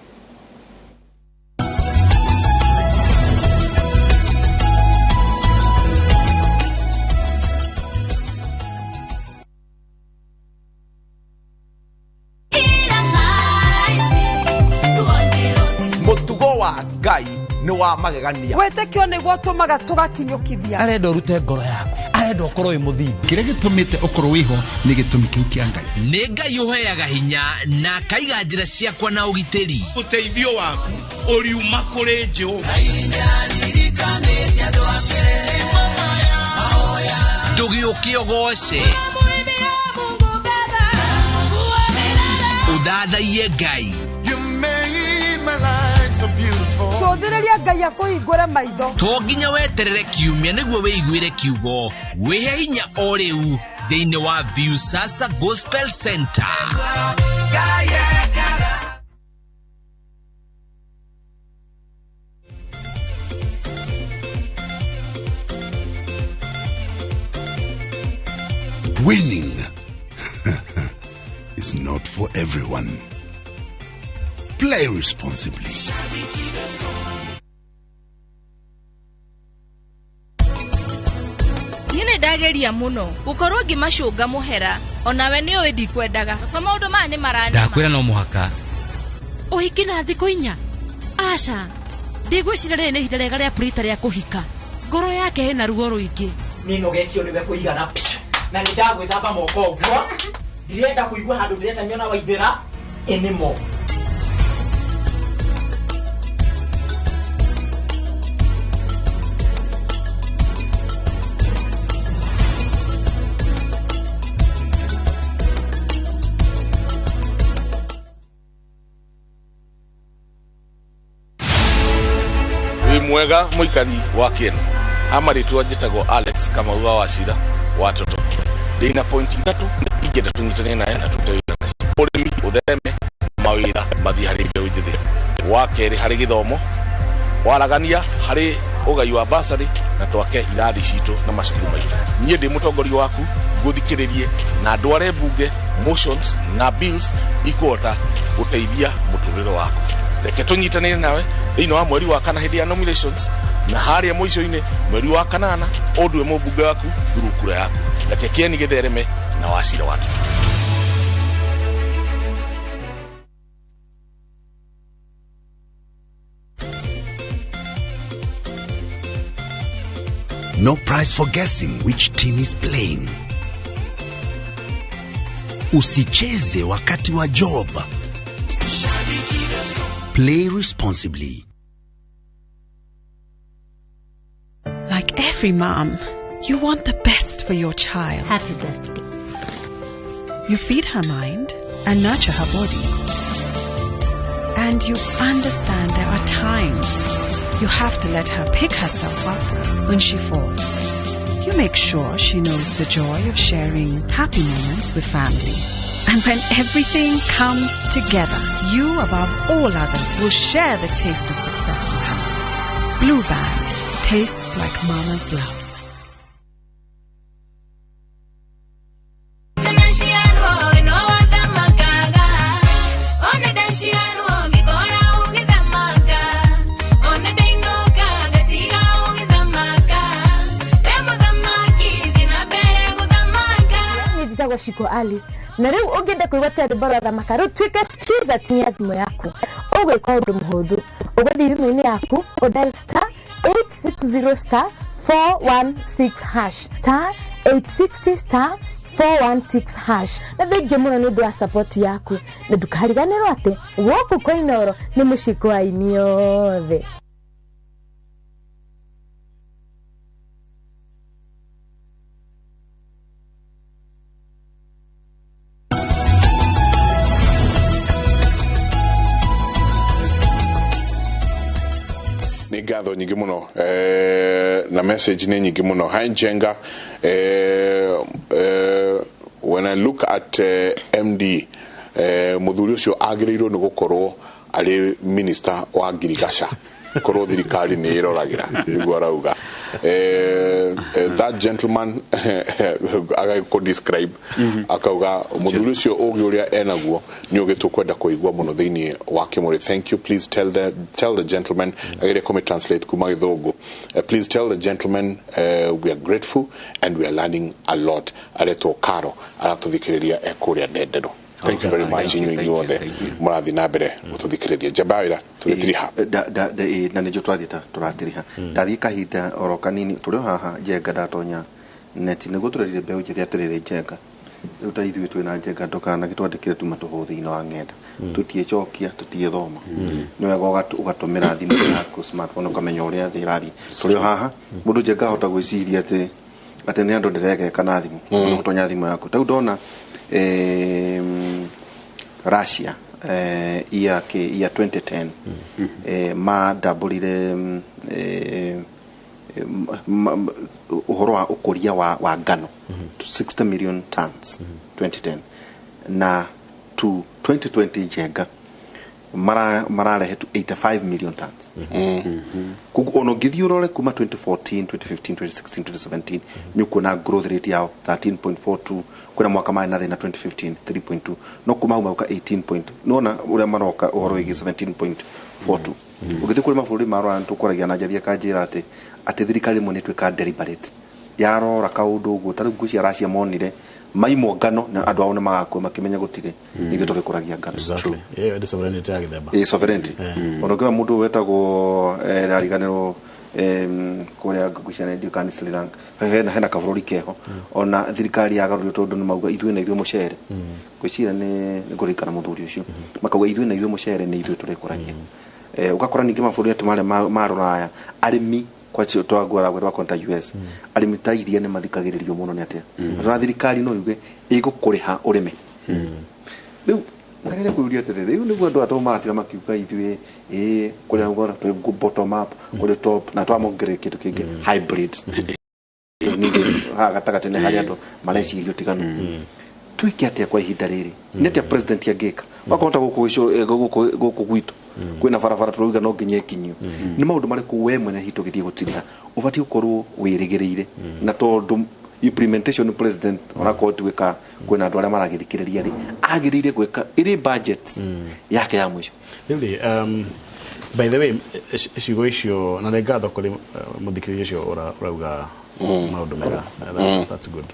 Mũtugo wa Ngai nĩ wa magegania. Wĩtĩkio nĩguo tũmaga tũgakinyũkithia. Arenda ũrute ngoro yaku, arenda ũkorwo wĩ mũthingu. Kĩrĩa gĩtũmĩte ũkorwo wĩho nĩ gĩtũmi kĩu kĩa Ngai. Nĩ Ngai ũheaga hinya na akaiga njĩra ciakwa na ũgitĩri. Ũteithio waku ũriuma kũrĩ Jehova. Ndũgĩũke ũgoce, ũthathaiye Ngai. Cũthĩrĩria Ngai akũhingũre maitho. To nginya weterere kiumia nĩguo wĩiguĩre kiugo. Wĩhe hinya o rĩu thĩinĩ wa Viusasa Gospel Center. Winning is not for everyone. Play responsibly. Niĩ nĩ ndageria mũno gũkorwo ngĩmacũnga mũhera, onawe nĩ ũĩ ndikwendaga. Baba, maũndũ maya nĩ maranema. Ndakwĩra no mũhaka. Ũhiki na thikũ 4? Aca, ndigwĩciria rĩrĩ nĩ ihinda rĩega rĩa Prita rĩa kũhika. Ngoro yake ĩna ruo rũingĩ. Niĩ nogetio nĩwe kũigana na nĩ ndagwĩthamba moko ũguo, ndirenda kũigua handũ ndĩretanio na Waithĩra anymore. Wĩ Wĩ mwega mũikari wa Kĩeni amarĩtwa njĩtagwo Alex Kamau wa Wachira wa Toto. Ndĩna point ithatũ ingĩenda tũnyitane nawe na tũrute wĩra nacio. Ũrĩmi ũthereme, mawĩra mathiĩ harĩ mbeũ njĩthĩ. Wa kerĩ, harĩ gĩthomo, waragania harĩ ũgai wa basarĩ na twake irathi citũ na macukuru maitũ. Niĩ ndĩ mũtongoria waku, ngũthikĩrĩrie na ndware mbunge motions na bills ikũhota gũteithia mũtũrĩre waku. Reke tũnyitanĩre nawe thĩinĩ wa mweri wa kana hĩndĩ ya nominations, na harĩa mũico-inĩ mweri wa kanana ũndue mũmbunge waku through kura yaku. Reke Kĩeni gĩthereme na Wachira wake. No prize for guessing which team is playing. Usicheze wakati wa job. Play responsibly. Like every mom, you want the best for your child. Happy birthday. You feed her mind and nurture her body. And you understand there are times you have to let her pick herself up when she falls. You make sure she knows the joy of sharing happy moments with family. And when everything comes together, you above all others will share the taste of success with her. Blue Band tastes like mama's love. Naciarwo no wathamakaga, ona ndaciarwo ngĩkora ũgĩthamaka, ona ndainũka ngatiga ũgĩthamaka, we mũthamaki thiĩ na mbere gũthamaka. Niĩ njĩtagwo Shiko Alice, na rĩu ũngĩenda kũigua ta rwĩmbo rwathamaka, rĩu tuĩke skiza tinia thimũ yaku. Ũgwĩka ũndũ mũhũthũ, ũgũthiĩ thimũ-inĩ yaku, ũdial *860*416#, *860*416#. Na thengiũ mũno nĩ ũndũ wa support yaku, na ndũkariganĩrwo atĩ gũkũ kwa Inooro nĩ mũciĩ kwa aini othe. Nĩ ngatho nyingĩ mũno, na message nĩ nyingĩ mũno. Hi Njenga, when I look at MD, mũthuri ũcio agĩrĩirwo nĩ gũkorwo arĩ minister wa ngirigaca, korwo thirikari nĩ ĩroragĩra, nĩguo arauga. That gentleman agagĩkũ describe, akauga mũthuri ũcio ũgĩ ũrĩa enaguo nĩ ũgĩ tũkwenda kũigua mũno thĩinĩ wa Kĩmũrĩ. Thank you. Please tell the gentleman, agerie kũmĩ translate kuma Gĩthũngũ. Please tell the gentleman we are grateful and we are learning a lot. Aretwo Karo, aratũthikĩrĩria e kũrĩa Ndenderũ. Thank you very much, inyuĩ inyuothe mũrathiĩ na mbere gũtũthikĩrĩria. Njamba wĩra, tũgĩtiriha. Na nĩnjũ twathiĩ ta tũratiriha, ndathiĩ kahinda oro kanini tũrĩ o haha. Njenga, ndatonya neti nĩguo tũrerire mbeũ njĩthĩ atĩrĩrĩ, Njenga, rĩu ta ithuĩ twĩna Njenga, ndũkanagĩtwandĩkĩre tuma tũhũ thĩinĩ wa ng'enda, tũtiĩcokia, tũtiĩthoma. Nĩ wega ũgatũmĩra thimũ yaku, smartphone, ũkamenya ũrĩa thĩ ĩrathiĩ. Tũrĩ o haha, mũndũ Njenga ahota gwĩciria atĩ nĩ andũ ndĩregeka na thimũ. Gũtonya thimũ yaku, ta rĩu ndona Russia, year 2010, mandambũrire ũhoro wa ũkũria wa ngano to 60 million tons 2010, na to 2020, Njenga, mararehe to 85 million tons. Koguo ona ũngĩthiĩ ũrore kuma 2014, 2015, 2016, 2017, nĩ ũkuona growth rate yao 13.42. Kwĩna mwaka marĩ na thĩna 2015, 3.2, no kuma hau magoka 18 point, nĩwona ũrĩa maroka ũhoro wĩgiĩ 17.42. Ũngĩthiĩ kũrĩ mabũrũri ma rũraya, tũkwaragia na njathia kanjĩra atĩ thirikari ĩmwe nĩ ĩtuĩka deliberate, yarora kaũndũ ũguo. Ta rĩu ngwĩciria Russia monire maimwo ngano na andũ ao nĩ magakua, makĩmenya gũtirĩ, ithuĩ tũrĩkũragia ngano. Exactly. Ĩyo nĩ sovereignty ya gĩthemba. Ĩ sovereignty. Ona ũngĩona mũndũ wetagwo, ndariganĩrwo, kũrĩa ngwĩciria ndiũ kana nĩ Sri Lanka, hena kabũrũri keho ona thirikari yagarũrio tondũ nĩ mauga ithuĩ na ithuĩ mũcere, ngwĩciria nĩ ngũririkana mũthuri ũcio, makauga ithuĩ na ithuĩ mũcere nĩ ithuĩ tũrĩkũragia. Ũgakora ningĩ mabũrũri atĩ marĩa ma rũraya, arĩmi twagwara rwakwa ta US, arĩmi ta iria nĩ mathikagĩrĩrio mũno. Nĩ atĩa? Atĩ thirikari no yuge ĩgũkũrĩha ũrĩme. Rĩu Ndagere kũria atĩrĩrĩ, rĩu nĩguo andũ atũ maratira makiuga ithuĩ ĩ kũrĩa ũgora twĩ bottom up, kũrĩ top, na twamongerera kĩndũ kĩngĩ hybrid. Ningĩ haha gatagatĩ nĩ harĩa andũ mareciria ũtiganu. Twĩke atĩa kwa ihinda rĩrĩ? Nĩ atĩa president angĩka? Wakorwo ta gũkũ gũkũ gwitũ kwĩna barabara tũrauga no nginya ĩkinyio, nĩ maũndũ marĩkũ we mwene hihi tũgĩthiĩ gũtiriha ũbatiĩ gũkorwo wĩrĩgĩrĩire? Na tondũ implementation president onakorwo tuĩka kwĩna andũ arĩa maragĩthikĩrĩria rĩ, agĩrĩire gwĩka ĩrĩ budget yake ya mũico? Rĩu rĩ, by the way, ciugo icio na nĩ ngatho kũrĩ mũthikĩrĩria ũcio ũrauga maũndũ mega. That's good.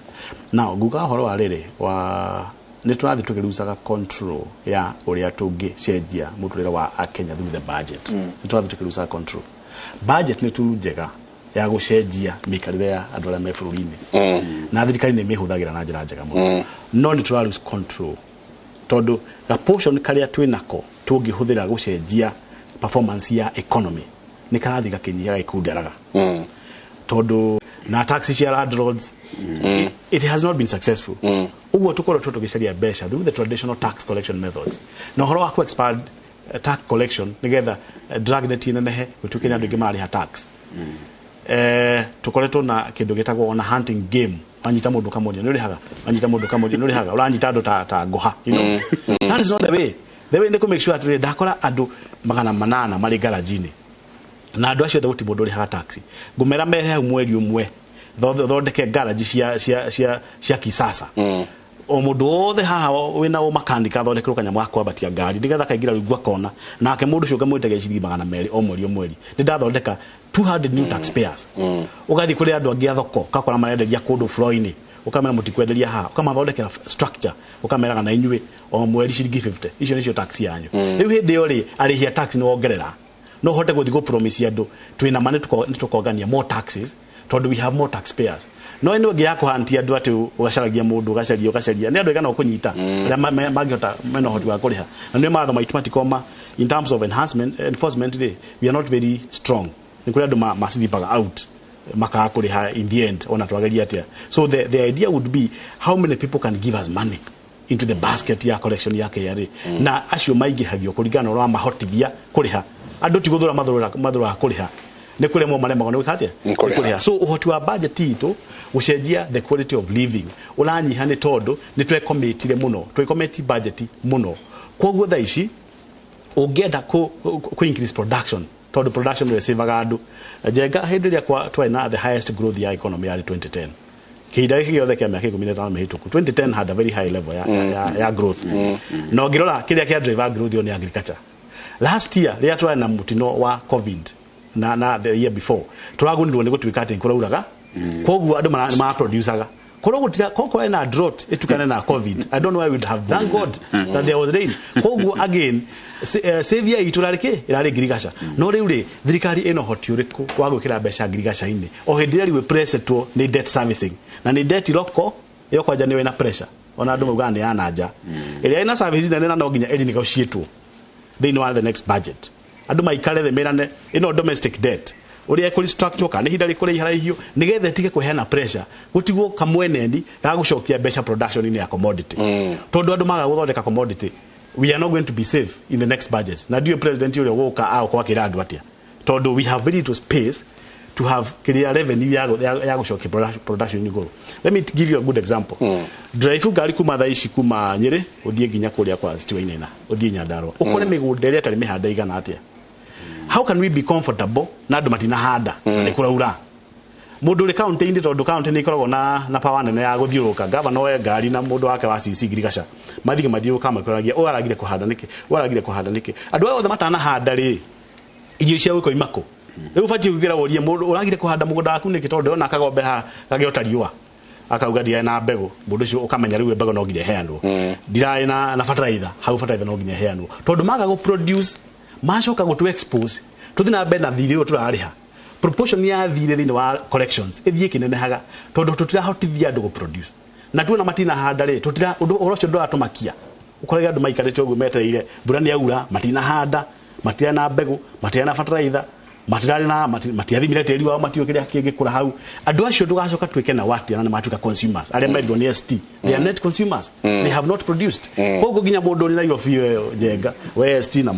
Now nguga ũhoro wa rĩrĩ wa nĩ tũrathiĩ tũkĩrucaga control ya ũrĩa tũngĩcenjia mũtũrĩre wa Akenya through the budget. Nĩ tũrathiĩ tũkĩrucaga control. Budget nĩ tool njega ya gũcenjia mĩikarĩre ya andũ arĩa me bũrũri-inĩ, na thirikari nĩ ĩmĩhũthagĩra na njĩra njega mũno, no nĩ tũra lose control tondũ ga portion karĩa twĩ nako tũngĩhũthĩra gũcenjia performance ya economy nĩ karathiĩ gakĩnyihaga, gĩkunderaga, tondũ na tax cia landlords, it has not been successful. Ũguo tũkorwo tũgĩcaria mbeca through the traditional tax collection methods, na ũhoro wa ku expand tax collection nĩgetha dragnet inenehe, gũtuĩke nĩ andũ aingĩ mararĩha tax. Tũkoretwo na kĩndũ gĩtagwo ona hunting game, wanyita mũndũ kamoria nĩ ũrĩhaga, wanyita mũndũ kamoria nĩ ũrĩhaga, ũranyita andũ ta ngũha. That is not the way. The way nĩ kũ make sure atĩrĩrĩ, ndakora andũ 800 marĩ garage-inĩ, na andũ acio othe gũtirĩ mũndũ ũrĩhaga taxi, ngũmera mehe hau mweri ũmwe, thondeke garage cia kisasa, o mũndũ wothe haha wĩna ũmakanika athondekerwo kanyamũ ga kwambatia ngari nĩgetha kaingĩra rungu akona, nake mũndũ ũcio ngamwĩtagia ciringi 200 o mweri o mweri, nĩ ndathondeka 200 new taxpayers. Ũgathiĩ kũrĩ andũ angĩ a thoko, ũgakora marenderia kũndũ floor-inĩ, ũkamera mũtikwenderia haha, ũkamathondekera structure, ũkameraga na inyuĩ o mweri ciringi 50, icio nĩcio tax yanyu. Rĩu hĩndĩ ĩyo rĩ, arĩhi a tax nĩ wongerera, no ũhote gũthiĩ gũ promise andũ twĩna ma nĩ tũkongania more taxes tondũ we have more taxpayers. No ĩno ĩngĩ ya kũhantia andũ atĩ ũgacaragia mũndũ, ũgacaria ũgacaria, nĩ andũ aigana ũkũnyita arĩa mangĩhota, mena ũhoti wa kũrĩha? Na nĩ mawatho maitũ matikoma in terms of enhancement, enforcement rĩ, we are not very strong. Nĩ kũrĩ andũ ma out makaga kũrĩha in the end, ona twageria atĩa. So the idea would be how many people can give us money into the basket ya collection ya KRA, na acio maingĩhagio kũringana na ũrĩa mahotithia kũrĩha. Andũ ti gũthũra mathũraga kũrĩha, nĩ kũremwo maremagwo nĩ gwĩka atĩa? Nĩ kũrĩha. Nĩ kũrĩha. So ũhoti wa budget itũ gũcenjia the quality of living ũranyiha nĩ tondũ nĩ twekomitire mũno, twekomiti budget mũno. Koguo thaa ici ũngĩenda ku increase production, tondũ production nĩyo ĩsavaga andũ. Njenga hĩndĩ ĩrĩa twarĩ na the highest growth ya economy yarĩ 2010, kĩhinda gĩkĩ gĩothe kĩa mĩaka 15 mĩhĩtũku, 2010 had a very high level ya growth. Na ũngĩrora kĩrĩa kĩa driver growth ĩyo nĩ agriculture. Last year rĩrĩa twarĩ na mũtino wa COVID na the year before, tũragunirwo nĩ gũtuĩka atĩ kũrauraga, koguo andũ maraproducaga. Korwo gũtira, korwo kũrarĩ na drought ĩtukane na COVID, I don't know why we would have. Thank God that there was rain. Koguo again savior itũ ĩrarĩ kĩ? Ĩrarĩ ngirigaca. No rĩu rĩ, thirikari ĩna ũhoti ũrĩkũ wa gwĩkĩra mbeca ngirigaca-inĩ o hĩndĩ ĩrĩa rĩu ĩpressetwo nĩ debt servicing, na nĩ debt roko ĩyo kwanja nĩyo ĩna pressure, ona andũ maugaga nĩ ya nanja ĩrĩa ĩna service nene, na no nginya ĩrenegotiatwo thĩinĩ wa the next budget, andũ maikare thĩ merane ĩno domestic debt ũrĩa ĩkũ restructure, kana nĩ ihinda rĩkũraiha nĩgetha ĩtige kũheana pressure, gũtigwo kamweneni ga gũcokia mbeca production-inĩ ya commodity, tondũ andũ maga gũthondeka commodity, we are not going to be safe in the next budget. Na ndiũĩ president ũrĩa ũgũka agũkorwo akĩra andũ atĩa, tondũ we have very little space to have kĩrĩa revenue ya gũcokia production igũrũ. Let me give you a good example. Drive ngari kuma thaa ici kuma Nyĩrĩ ũthiĩ nginya kũrĩa kwa Stewart Nena, ũthiĩ Nyandarua, ũkore mĩgũnda ĩrĩa ĩtarĩ mĩhande igana atĩa. How can we be comfortable na andũ matinahanda na nĩ kũraura? Mũndũ ũrĩ kaunti-inĩ, tondũ kaunti nĩ ikoragwo na power nene ya gũthiũrũrũka, gavana oe ngari na mũndũ wake wa CC ngirigaca mathiĩ mathiũrũrũka makĩoragia, ũyũ aragire kũhanda nĩkĩ, ũyũ aragire kũhanda nĩkĩ? Andũ aya othe matanahanda rĩ, irio cia gũkoima kũ? Rĩu ũbatiĩ kũingĩra ũrie mũndũ ũragire kũhanda mũgũnda waku nĩkĩ, tondũ ndĩrona kagombe haha kagĩota riũa, akauga ndirarĩ na mbegũ. Mũndũ ũcio ũkamenya rĩu mbegũ no nginya ĩheanwo, ndirarĩ na fertilizer hau, fertilizer no nginya ĩheanwo, tondũ maga gũ produce macoka gũtũ expose tũthiĩ na mbere na thirĩ ũyũ tũrarĩha. Proportion ya thirĩ thĩinĩ wa collections ĩthiĩ ĩkĩnenehaga tondũ tũtirahotithia andũ gũ produce, na tuona matinahanda rĩ, tũtira ũndũ ũhoro ũcio ndũratũmakia. Ũkorage andũ maikarĩte ũguo metereire mbura nĩ yaura, matinahanda, matirĩ na mbegũ, matirĩ na fertilizer, Matirarĩ na matiathimire tĩri wao, matiũĩ kĩrĩa kĩngĩkũra hau. Andũ acio ndũgacoka tuĩke na watia na nĩ matuĩka consumers. Arĩa mendwo nĩ ST, they are net consumers, they have not produced. Koguo nginya mũndũ ũrĩ Nairobi ĩyo Njenga we ST na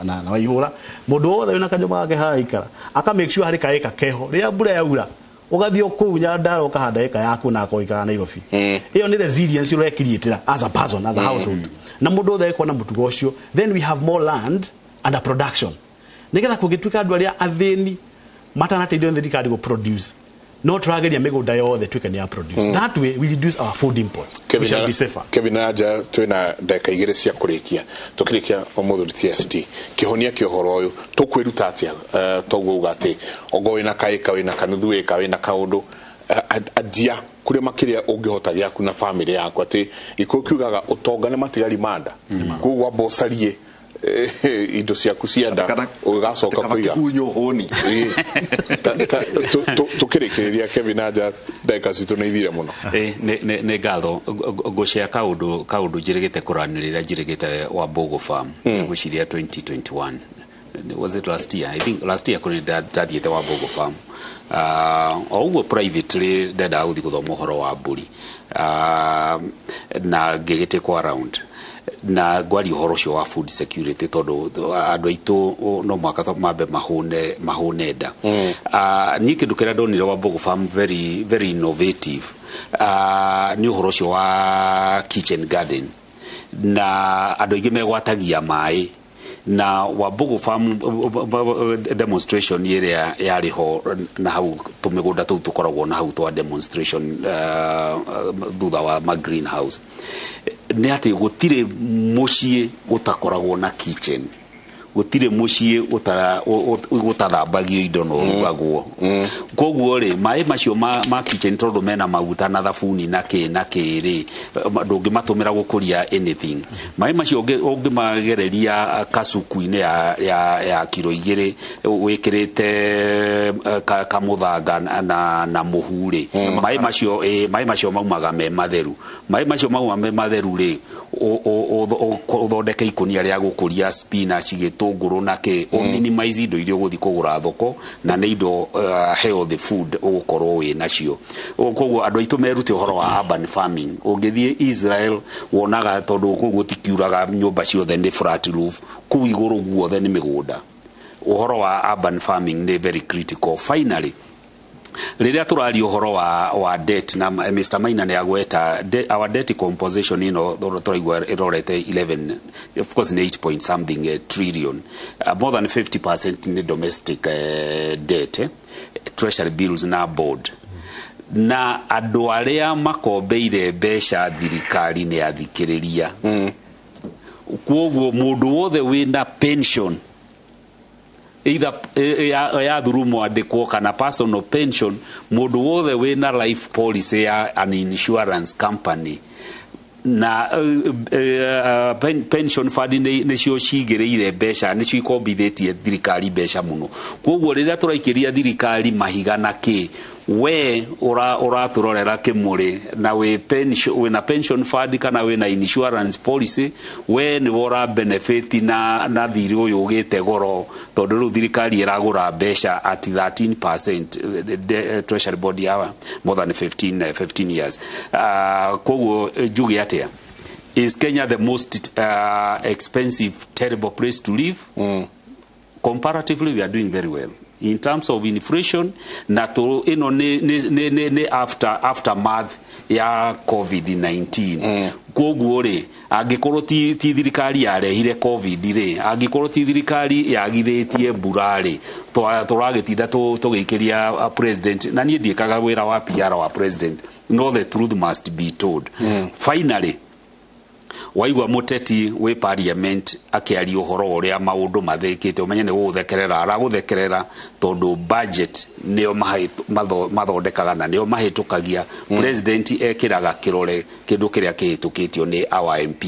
na Waihũra, mũndũ wothe wĩna kanyũmba gake haraikara aka make sure harĩ kaĩka keho, rĩrĩa mbura yaura ũgathiĩ o kũu Nyandarua ũkahanda ĩka yaku na akorwo ikara Nairobi. Ĩyo nĩ resilience ũrekiriĩtĩra as a person, as a household, na mũndũ wothe agĩkorwo na mũtugo ũcio, then we have more land under production, nĩgetha kũngĩtuĩka andũ arĩa athĩni matanateithio nĩ thirikari gũ produce, no tũrageria mĩgũnda yothe tuĩke nĩ ya produce. That way we reduce our food imports, we shall be safer. Kevin Aranja, twina ndagĩka 2 cia kũrĩkia. Tũkĩrĩkia, ũmũthĩ TST kĩhonia kĩa ũhoro ũyũ tũkwĩruta atĩa? Toguo uga atĩ ongo wĩna kaĩka, wĩna kanuthu ĩka, wĩna kaũndũ, anjia kũrĩa makĩria ũngĩhota gĩaku na famĩlĩ yaku, atĩ gĩkũyũ kiugaga ũtonga nĩ matigari ma nda. Koguo wamba ũcarie indo ciaku cia nda, ũgĩgacoka kũiga kĩgunyũ hũni. Tũkĩrĩkĩrĩria, Kevin Anja, ndagĩka citũ nĩ ithire mũno. Nĩ ngatho. Ngũcea kaũndũ njĩrĩgĩte kũranĩrĩra, njĩrĩgĩte wa Bogo Farm. Ngwĩciria 2021, was it last year? I think last year kũrĩ ndathiĩte wa Bogo Farm, o ũguo privately ndendaga gũthiĩ gũthoma ũhoro wa mbũri, na ngĩgĩtĩkwo around na ngwaria ũhoro ũcio wa food security, tondũ andũ aitũ no mũhaka mambe mahũne nda. Niĩ kĩndũ kĩrĩa ndonire wa Bogo Farm very very innovative, nĩ ũhoro ũcio wa kitchen garden, na andũ aingĩ megwatagia maĩ na Wambugu Farm demonstration ĩrĩa yarĩ ho na hau tũmĩgũnda tũu tũkoragwo na hau twa demonstration, thutha wa ma greenhouse, nĩ atĩ gũtirĩ mũciĩ ũtakoragwo na kitchen, gũtirĩ mũciĩ gũtathambagio indo na ũrugagwo. Koguo rĩ, maĩ macio ma kitchen, tondũ mena maguta na thabuni na kĩ na kĩ rĩ, ndũngĩmatũmĩra gũkũria anything. Maĩ macio ũngĩmagereria kasuku-inĩ ya kiro 2 wĩkĩrĩte kamũthanga na mũhu rĩ, maĩ macio maumaga me matheru. Maĩ macio mauma me matheru rĩ, ũthondeke ikũnia rĩa gũkũria spinach, gĩtũngũrũ na kĩ, ũ minimize indo iria ũgũthiĩ kũgũra thoko, na nĩ indo healthy food ũgũkorwo wĩ nacio. Koguo andũ aitũ merute ũhoro wa urban farming. Ũngĩthiĩ Israel wonaga, tondũ kũu gũtikiuraga, nyũmba ciothe nĩ flat roof, kũu igũrũ guothe nĩ mĩgũnda. Ũhoro wa urban farming nĩ very critical. Finally, rĩrĩa tũraria ũhoro wa debt, na Mr Maina nĩ agweta our debt composition ĩno tũraigua ĩrorete 11, of course nĩ 8 point something trillion, more than 50% nĩ domestic debt, treasury bills na bond, na andũ arĩa makombeire mbeca thirikari nĩ athikĩrĩria. Koguo mũndũ wothe wĩna pension, either ya through mwandĩkwo kana personal pension, mũndũ wothe wĩna life policy ya an insurance company na pension fund, nĩcio cigĩrĩire mbeca, nĩcio ikombithĩtie thirikari mbeca mũno. Koguo rĩrĩa tũraikĩria thirikari mahiga na kĩ, we ũratũrorera kĩmũrĩ na wĩ pension, wĩna pension fund kana wĩna insurance policy, we nĩwe ũra benefit na thirĩ ũyũ ũgĩte goro, tondũ rĩu thirikari ĩragũra mbeca at 13% treasury bond ya more than 15 years. Koguo njuge atĩa? Is Kenya the most expensive, terrible place to live? Comparatively, we are doing very well in terms of inflation, na to ĩno nĩ aftermath ya COVID-19. Koguo rĩ, angĩkorwo ti thirikari yarehire COVID rĩ, angĩkorwo ti thirikari yagithĩtie mbura rĩ, tũragĩtinda tũgĩikĩria president, na niĩ ndiĩkaga wĩra wa PR wa president, no the truth must be told. Finally, waigua mũteti wĩ parliament akĩaria ũhoro ũrĩa maũndũ mathĩkĩte, ũmenye nĩ gũgũthekerera aragũthekerera, tondũ budget nĩo mathondekaga na nĩo mahĩtũkagia. President ekĩraga kĩrore kĩndũ kĩrĩa kĩhĩtũkĩtio nĩ our MP.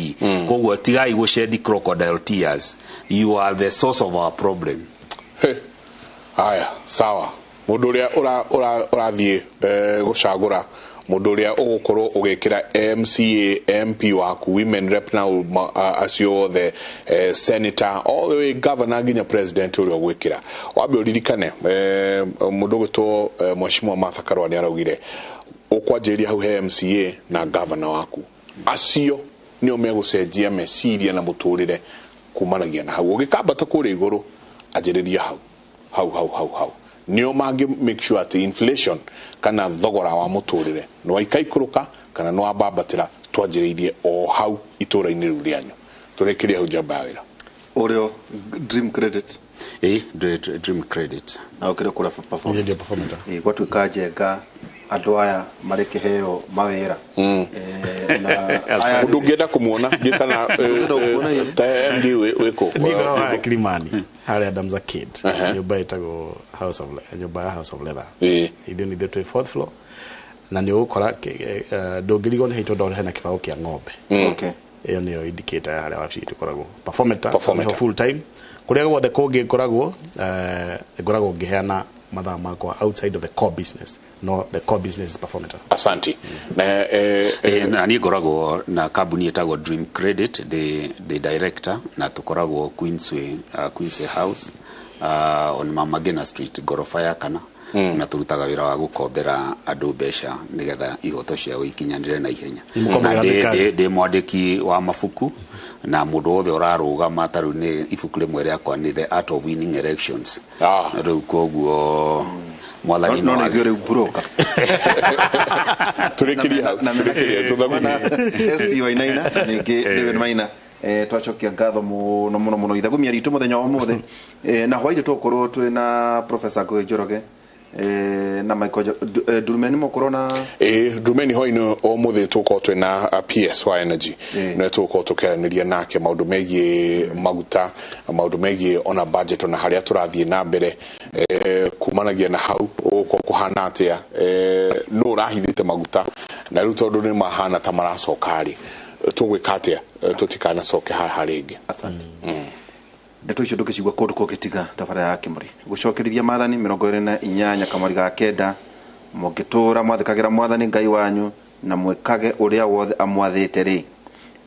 Koguo tigai gũshed crocodile tears, you are the source of our problem. He. Haya, sawa. Mũndũ ũrĩa ũrathiĩ gũcagũra Mundu uria ugukorwo ugikira MCA, MP waku, women rep na acio othe, senator, all the way governor nginya president uria ugwikira. Wambe uririkane mundu ugwitwo Mheshimiwa Martha Karua ni araugire ukwanjĩrĩria hau he MCA na governor waku. Acio nio megucenjia meciria na muturire kumanagia na hau. Ugikambata kuria iguru anjĩrĩria hau hau hau hau hau. Nio mangi make sure ati inflation kana thogora wa muturire no waikaikũrũka kana no wambambatĩra, twanjĩrĩirie o hau itũra-inĩ rĩu rĩanyu. Tũrĩkĩrie hau njamba ya wĩra. Ũrĩo Dream Credit. Dream Credit. Na ũkĩrĩ kũrĩa performer. Gwatuĩka Njenga andũ aya marĩ kĩheo mawĩra. Mũndũ ũngĩenda kũmuona ndiĩ kana ta MD wĩkũ? Niĩ ngoragwo harĩa Kilimani, harĩa Adams Arcade, nyũmba ĩtagwo House of nyũmba ya House of Leather. Ithuĩ nĩ ithuĩ twĩ fourth floor, na nĩ ũgũkora ndũngĩrigwo nĩ hau tondũ hena kĩbaũ kĩa ng'ombe. Ĩyo nĩyo indicator ya harĩa wabici itũ ĩkoragwo. Performeter, nĩho full time. Kũrĩa guothe kũngĩ ngoragwo, ngoragwo ngĩheana mathaa makwa outside of the core business. No, the core business is Performeter. Asante. Na niĩ ngoragwo na kambuni ĩtagwo Dream Credit, the director, na tũkoragwo Queensway House, on Mama Ngina Street, gorofa ya kana. Na tũrutaga wĩra wa gũkombera andũ mbeca nĩgetha ihoto ciao ikinyanĩre na ihenya. Na ndĩ mwandĩki wa mabuku, na mũndũ wothe ũrarũgama ta rĩu nĩ ibuku rĩmwe rĩakwa nĩ The Art of Winning Elections. Rĩu koguo mwathani no nĩ rĩu broker. Tũrĩkĩrie hau, tũrĩkĩrie tũthagumie. ST Wainaina ningĩ David Maina. Twacokia ngatho mũno mũno mũno ithagumia ritũ mũthenya wa ũmũthĩ. Na hwaĩ-inĩ tũgũkorwo twĩ na Professor Ngũgĩ Njoroge, na Michael Ndurumeni mũkorwo na Ndurumeni hwaĩ-inĩ ũmũthĩ tũgũkorwo twĩ na PS wa Energy. No tũgũkorwo tũkĩaranĩria nake maũndũ megiĩ maguta, maũndũ megiĩ ona budget ona harĩa tũrathiĩ na mbere, kumanagia na hau ũgũkorwo kũhana atĩa, nũ ũrahithĩte maguta na rĩu tondũ nĩ mahana ta maracoka rĩ, tũgwĩka atĩa tũtikanacoke haha rĩngĩ. Asante. Ndeto icio ndũngĩcigua kũndũ kũngĩ tiga tabara ya Kĩmũrĩ. Gũcokerithia maathani 28 kamweri ga 9, mũngĩtũũra mwathĩkagĩra mwathani Ngai wanyu na mwĩkage ũrĩa wothe amwathĩte rĩ,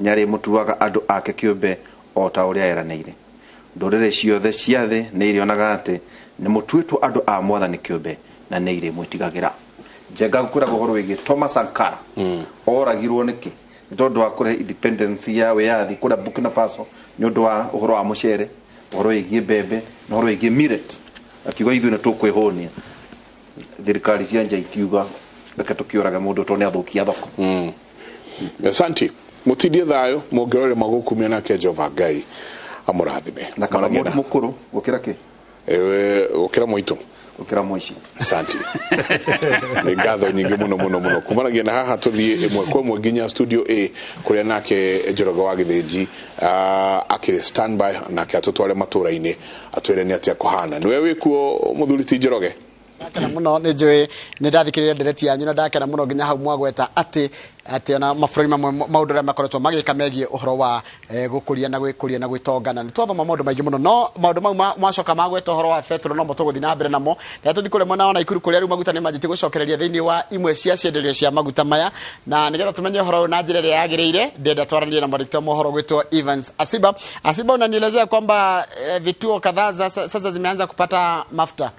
nĩarĩ mũtuaga andũ ake kĩũmbe o ta ũrĩa eranĩire. Ndũrĩrĩ ciothe cia thĩ nĩ irĩonaga atĩ nĩ mũtuĩtwo andũ a mwathani kĩũmbe na nĩ irĩmwĩtigagĩra. Njenga ngũkwĩraga ũhoro wĩgiĩ Thomas Sankara. Oragirwo nĩkĩ? Nĩ tondũ wa kũrehe independence ya wĩyathi kũrĩa Burkina Faso, nĩ ũndũ wa ũhoro wa mũcere, ũhoro wĩgiĩ mbembe na ũhoro wĩgiĩ millet. Akiuga ithuĩ nĩ tũkwĩhũnia. Thirikari cia nja ikiuga reke tũkĩũrage mũndũ tondũ nĩ athũkia thoko. Asante. Mũtindie thayũ, mũngĩrore magũkumia nake Jehova Ngai amũrathime. Na kana mũndũ mũkũrũ gũkĩra kĩ? Gũkĩra mũitũ. Gũkĩra mũici. Asante. Nĩ ngatho nyingĩ mũno mũno mũno. Kumanagia na haha tũthiĩ ĩmwe kwa ĩmwe nginya studio A kũrĩa nake Njoroge wa Gĩthĩnji akĩrĩ standby nake atũtware matũra-inĩ atwĩre nĩ atĩa kũhana. Nĩwe wĩkuo mũthuri ti Njoroge? Ndakena mũno nĩ njũĩ nĩ ndathikĩrĩria ndereti yanyu na ndakena mũno nginya hau mwagweta atĩ ona mabũrũri mamwe maũndũ arĩa makoretwo magĩka megiĩ ũhoro wa gũkũria na gwĩkũria na gwĩtonga, na nĩ twathoma maũndũ maingĩ mũno, no maũndũ mau mwacoka magweta ũhoro wa betũrũ no mo tũgũthiĩ na mbere namo. Na tũthiĩ kũrĩa mwena wa Naikuru kũrĩa rĩu maguta nĩ manjĩtie gũcokereria thĩinĩ wa imwe cia cienderio cia maguta maya, na nĩgetha tũmenye ũhoro ũyũ na njĩra ĩrĩa yagĩrĩire, ndĩrenda twaranĩrie na mwandĩki wa mohoro gwĩtwo Evans Asiba. Asiba, unanielezea kwamba vituo kadhaa sasa zimeanza kupata mafuta.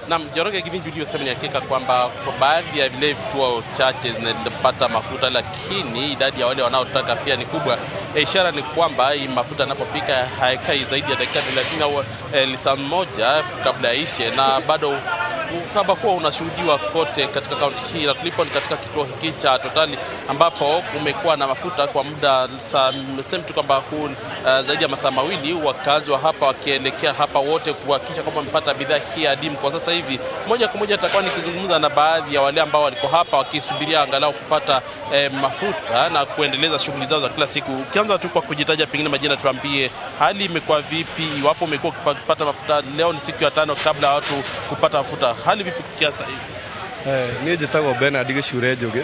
Na Njoroge, kipindi uliosema ni hakika kwamba kwa baadhi ya vile vituo chache zinapata mafuta, lakini idadi ya wale wanaotaka pia ni kubwa. Ishara ni kwamba hii mafuta yanapofika haikai zaidi ya dakika 30 au lisaa moja kabla yaishe, na bado ukaba huo unashuhudiwa kote katika kaunti hii. Na tulipo ni katika kituo hiki cha Totali ambapo kumekuwa na mafuta kwa muda sema tu kwamba huu zaidi ya masaa mawili, wakazi wa hapa wakielekea hapa wote kuhakikisha kwamba wamepata bidhaa hii adimu. Kwa sasa hivi moja kwa moja nitakuwa nikizungumza na baadhi ya wale ambao waliko hapa wakisubiria angalau kupata mafuta na kuendeleza shughuli zao za kila siku. Ukianza tu kwa kujitaja pengine majina, tuambie hali imekuwa vipi, iwapo umekuwa ukipata mafuta. Leo ni siku ya 5 kabla watu kupata mafuta, hali vipi kufikia sasa hivi? Niĩ njĩtagwo Bernard Gĩcure Njũgĩ,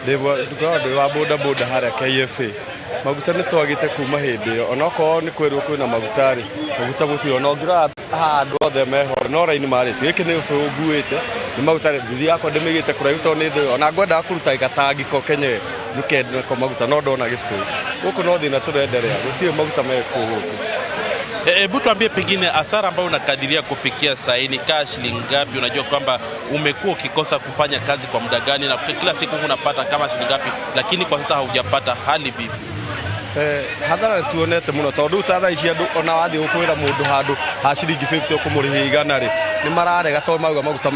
ndĩ wa boda boda harĩa KFA. Maguta nĩ twagĩte kuma hĩndĩ ĩyo, onokorwo nĩ kwĩrwo kwĩna maguta rĩ, maguta gũtirĩ, ona ũngĩrora haha andũ othe meho no raini marĩtie. Gĩkĩ nĩ ũbũ nguĩte Nĩ maguta nduthi yakwa ndĩmĩigĩte kũraihu tondũ nĩ thĩ ona ngwendaga kũruta gatangi ko kenyewe njuke nako maguta no ndona gĩbũyũ. Gũkũ no thĩna tũrenderea, gũtirĩ maguta mekuo gũkũ. Hebu tuambie pengine hasara ambayo unakadiria kufikia sasa ni kaa shilingi ngapi? Unajua kwamba umekuwa ukikosa kufanya kazi kwa muda gani na kila siku unapata kama shilingi ngapi, lakini kwa sasa haujapata, hali vipi? Hathara tuonete muno tondu ta thaa ici andu ona wathiĩ gũkwĩra mũndũ handũ ha ciringi 50 ũkũmũrĩhia igana rĩ nĩ mararega tondũ mauga maguta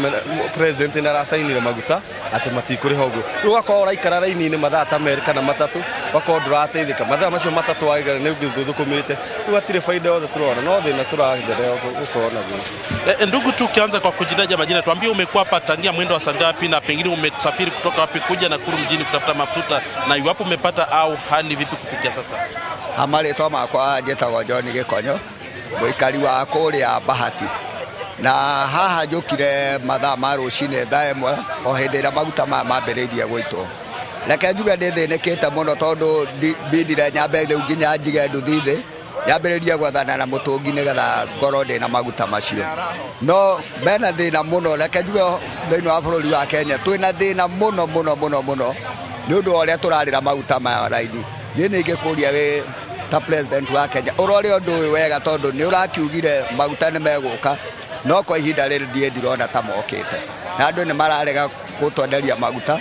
president nĩ aracainire maguta atĩ matikũrĩha ũguo. Rĩu ũgakorwo ũraikara raini-inĩ mathaa ta merĩ kana matatũ ũgakorwo ndũrateithĩka mathaa macio matatũ wagĩra nĩ ũngĩthũkũmĩte. Rĩu hatirĩ baida yothe tũrona no thĩna tũraenderea gũkorwo naguo. Ndugu tu ukianza kwa kujitaja majina, tuambie umekuwa hapa tangia mwendo wa saa ngapi na pengine umesafiri kutoka wapi kuja Nakuru mjini kutafuta mafuta na iwapo umepata au hali vipi kufikia sasa? Marĩtwa makwa njĩtagwo John Gĩkonyo, mũikari wa kũrĩa Bahati. Na haha njũkire mathaa ma rũcinĩ thaa 1 o hĩndĩ ĩrĩa maguta maya mambĩrĩirie gũitwo. Reke njuge nĩ thĩnĩkĩte mũno tondũ mbindire nyambe rĩu nginya njige nduthi thĩ nyambĩrĩrie gwethana na mũtũngi nĩgetha ngorwo ndĩna maguta macio. No mena thĩna mũno, reke njuge thĩinĩ wa bũrũri wa Kenya twĩna thĩna mũno mũno mũno mũno nĩ ũndũ wa ũrĩa tũrarĩra maguta maya raini. Niĩ nĩ ingĩkũria wĩ ta president wa Kenya ũrore ũndũ ũyũ wega tondũ nĩ ũrakiugire maguta nĩ megũka no kwa ihinda rĩrĩ ndiĩ ndirona ta mokĩte na andũ nĩ mararega gũtwenderia maguta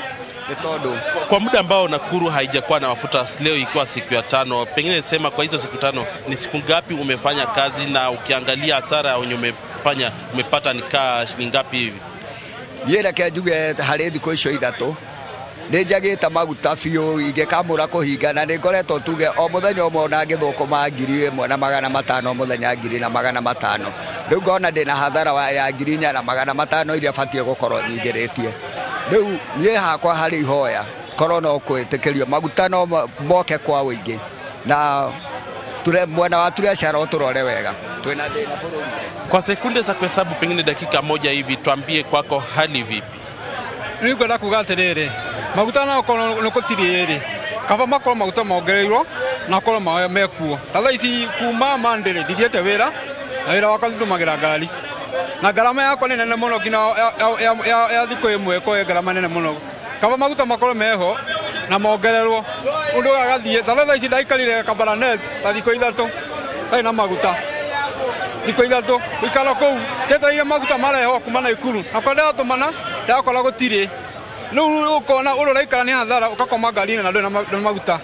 nĩ tondũ kwa muda ambao Nakuru haijakuwa na mafuta, leo ikiwa siku ya 5, pengine sema kwa hizo siku 5 ni siku ngapi umefanya kazi na ukiangalia hasara yenye umefanya umepata ni kaa shilingi ngapi hivi? Niĩ reke njuge harĩ thikũ icio ithatũ nĩ njagĩte maguta biũ ingĩkamũra kũhinga na nĩ ngoretwo tuge o mũthenya ũmwe ona ngĩthũkũma 1500 mũthenya 1500. Rĩu ngona ndĩna hathara ya 4500 iria batiĩ gũkorwo nyingĩrĩtie. Rĩu niĩ hakwa harĩ ihoya korwo no kwĩtĩkĩrio maguta no moke kwa ũingĩ na mwena wa biacara ũtũrore wega twĩna thĩna bũrũri. Kwa sekunde za kuhesabu pengine dakika moja hivi, tuambie kwako hali vipi? Rĩu ngwenda kuga atĩrĩrĩ, maguta no korwo nĩ gũtirĩ rĩ, kaba makorwo maguta mongereirwo na korwo mekuo. Na thaa ici kuma Monday rĩ ndithiĩte wĩra na wĩra wakwa ndũmagĩra ngari na ngarama yakwa nĩ nene mũno nginya ya thikũ ĩmwe ĩkorwo ĩ ngarama nene mũno. Kaba maguta makorwo meho na mongererwo ũndũ agathiĩ. Ta thaa ici ndaikarire Kabarnet ta thikũ 3 ndarĩ na maguta, thikũ 3 gũikara kũu ndetereire maguta marehwo kuma Naikuru na kwa ndĩratũmana ndakora gũtirĩ. Rĩu ũkona ũrĩa ũraikara nĩ hathara ũgakoma ngari-inĩ na ndũrĩ na maguta.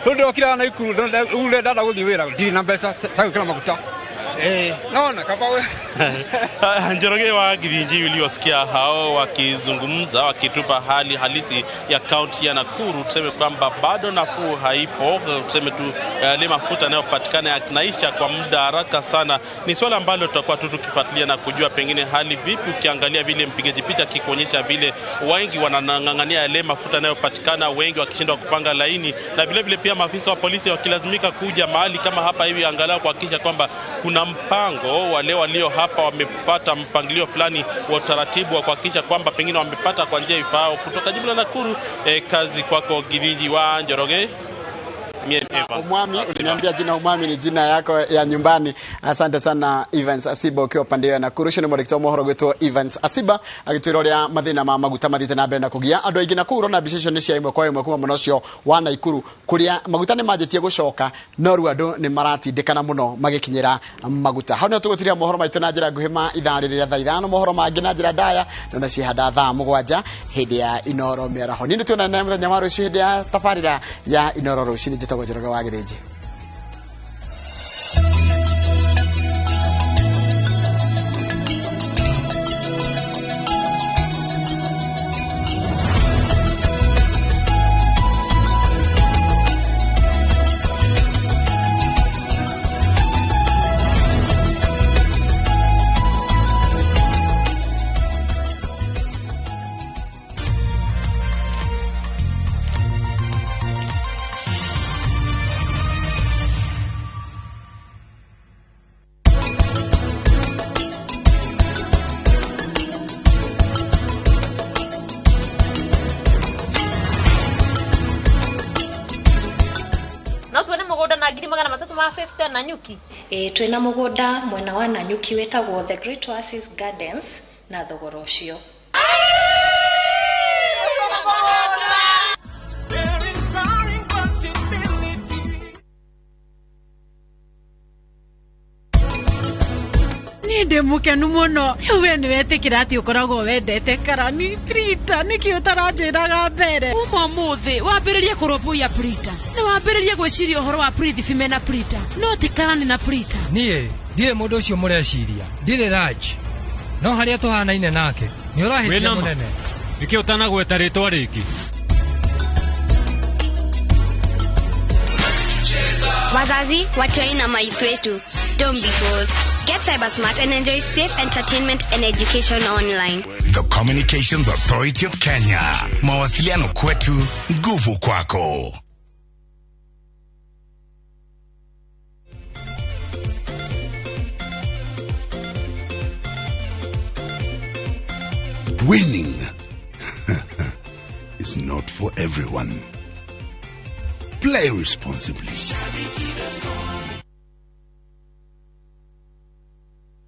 Rĩu ndĩrokire Naikuru rĩu ndenda gũthiĩ wĩra ndirĩ na mbeca cia gwĩkĩra maguta. Naona kaba we. Njoroge wa Githinji uliosikia hao wakizungumza wakitupa hali halisi ya kaunti ya Nakuru, tuseme kwamba bado nafuu haipo, tuseme tu yale mafuta yanayopatikana yanaisha kwa muda haraka sana. Ni swala ambalo tutakuwa tu tukifuatilia na kujua pengine hali vipi, ukiangalia vile mpigaji picha kikuonyesha vile wengi wanang'ang'ania yale mafuta yanayopatikana, wengi wakishindwa kupanga laini, na vile vile pia maafisa wa polisi wakilazimika kuja mahali kama hapa hivi angalau kuhakikisha kwamba kuna mpango, wale walio hapa wamefuata mpangilio fulani wa utaratibu wa kuhakikisha kwamba pengine wamepata kwa njia ifaao. Kutoka jimbo la Nakuru, kazi kwako Githinji wa Njoroge. Umwami, uliniambia jina Umwami ni jina yako ya nyumbani. Asante sana Evans Asiba ukiwa pande ya Nakuru. Ucio ni mwandĩki wa mohoro gwitwo Evans Asiba agĩtwĩra ũrĩa mathĩna ma maguta mathiĩte na mbere na kũgia andũ aingĩ Nakuru, na mbica icio nĩ cia ĩmwe kwa ĩmwe kuma mwena ũcio wa Naikuru kũrĩa maguta nĩ manjĩtie gũcoka no rĩu andũ nĩ maratindĩkana mũno magĩkinyĩra maguta. Hau nĩho tũgũtiria mohoro maitũ na njĩra nguhĩ ma ithaa rĩrĩ rĩa thaa 5, mohoro mangĩ na njĩra ndaya na cihanda thaa 7 hĩndĩ ya Inoro mĩaraho. Niĩ nĩtuonane mũthenya wa rũciũ hĩndĩ ya tabarĩra ya Inoro rũcinĩ. Njĩtagwo Njoroge wa Githinji. Nanyuki. Twina mugunda mwena wa Nanyuki wetagwo The Great Oasis Gardens na thogora ucio. Niĩ ndĩ mũkenu mũno. Rĩu we nĩ wetĩkĩra atĩ ũkoragwo wendete Karani. Prita, nĩkĩ ũtaranjĩraga mbere? Uma ũmũthĩ wambĩrĩrie kũrũmbũiya Prita na wambĩrĩrie gwĩciria ũhoro wa Prithvi mena Prita, no ti Karani na Prita. Niĩ ndirĩ mũndũ ũcio mũreciria, ndirĩ Raj, no harĩa tũhanaine nake nĩ ũrahĩtia Wĩnama. mũnene. Nĩkĩ ũtanagweta rĩtwa rĩngĩ? Wazazi, watoi na maitho wetu. Don't be fooled. Get cyber smart and enjoy safe entertainment and education online. The Communications Authority of Kenya. Mawasiliano kwetu, nguvu kwako. Winning is not for everyone. Play responsibly.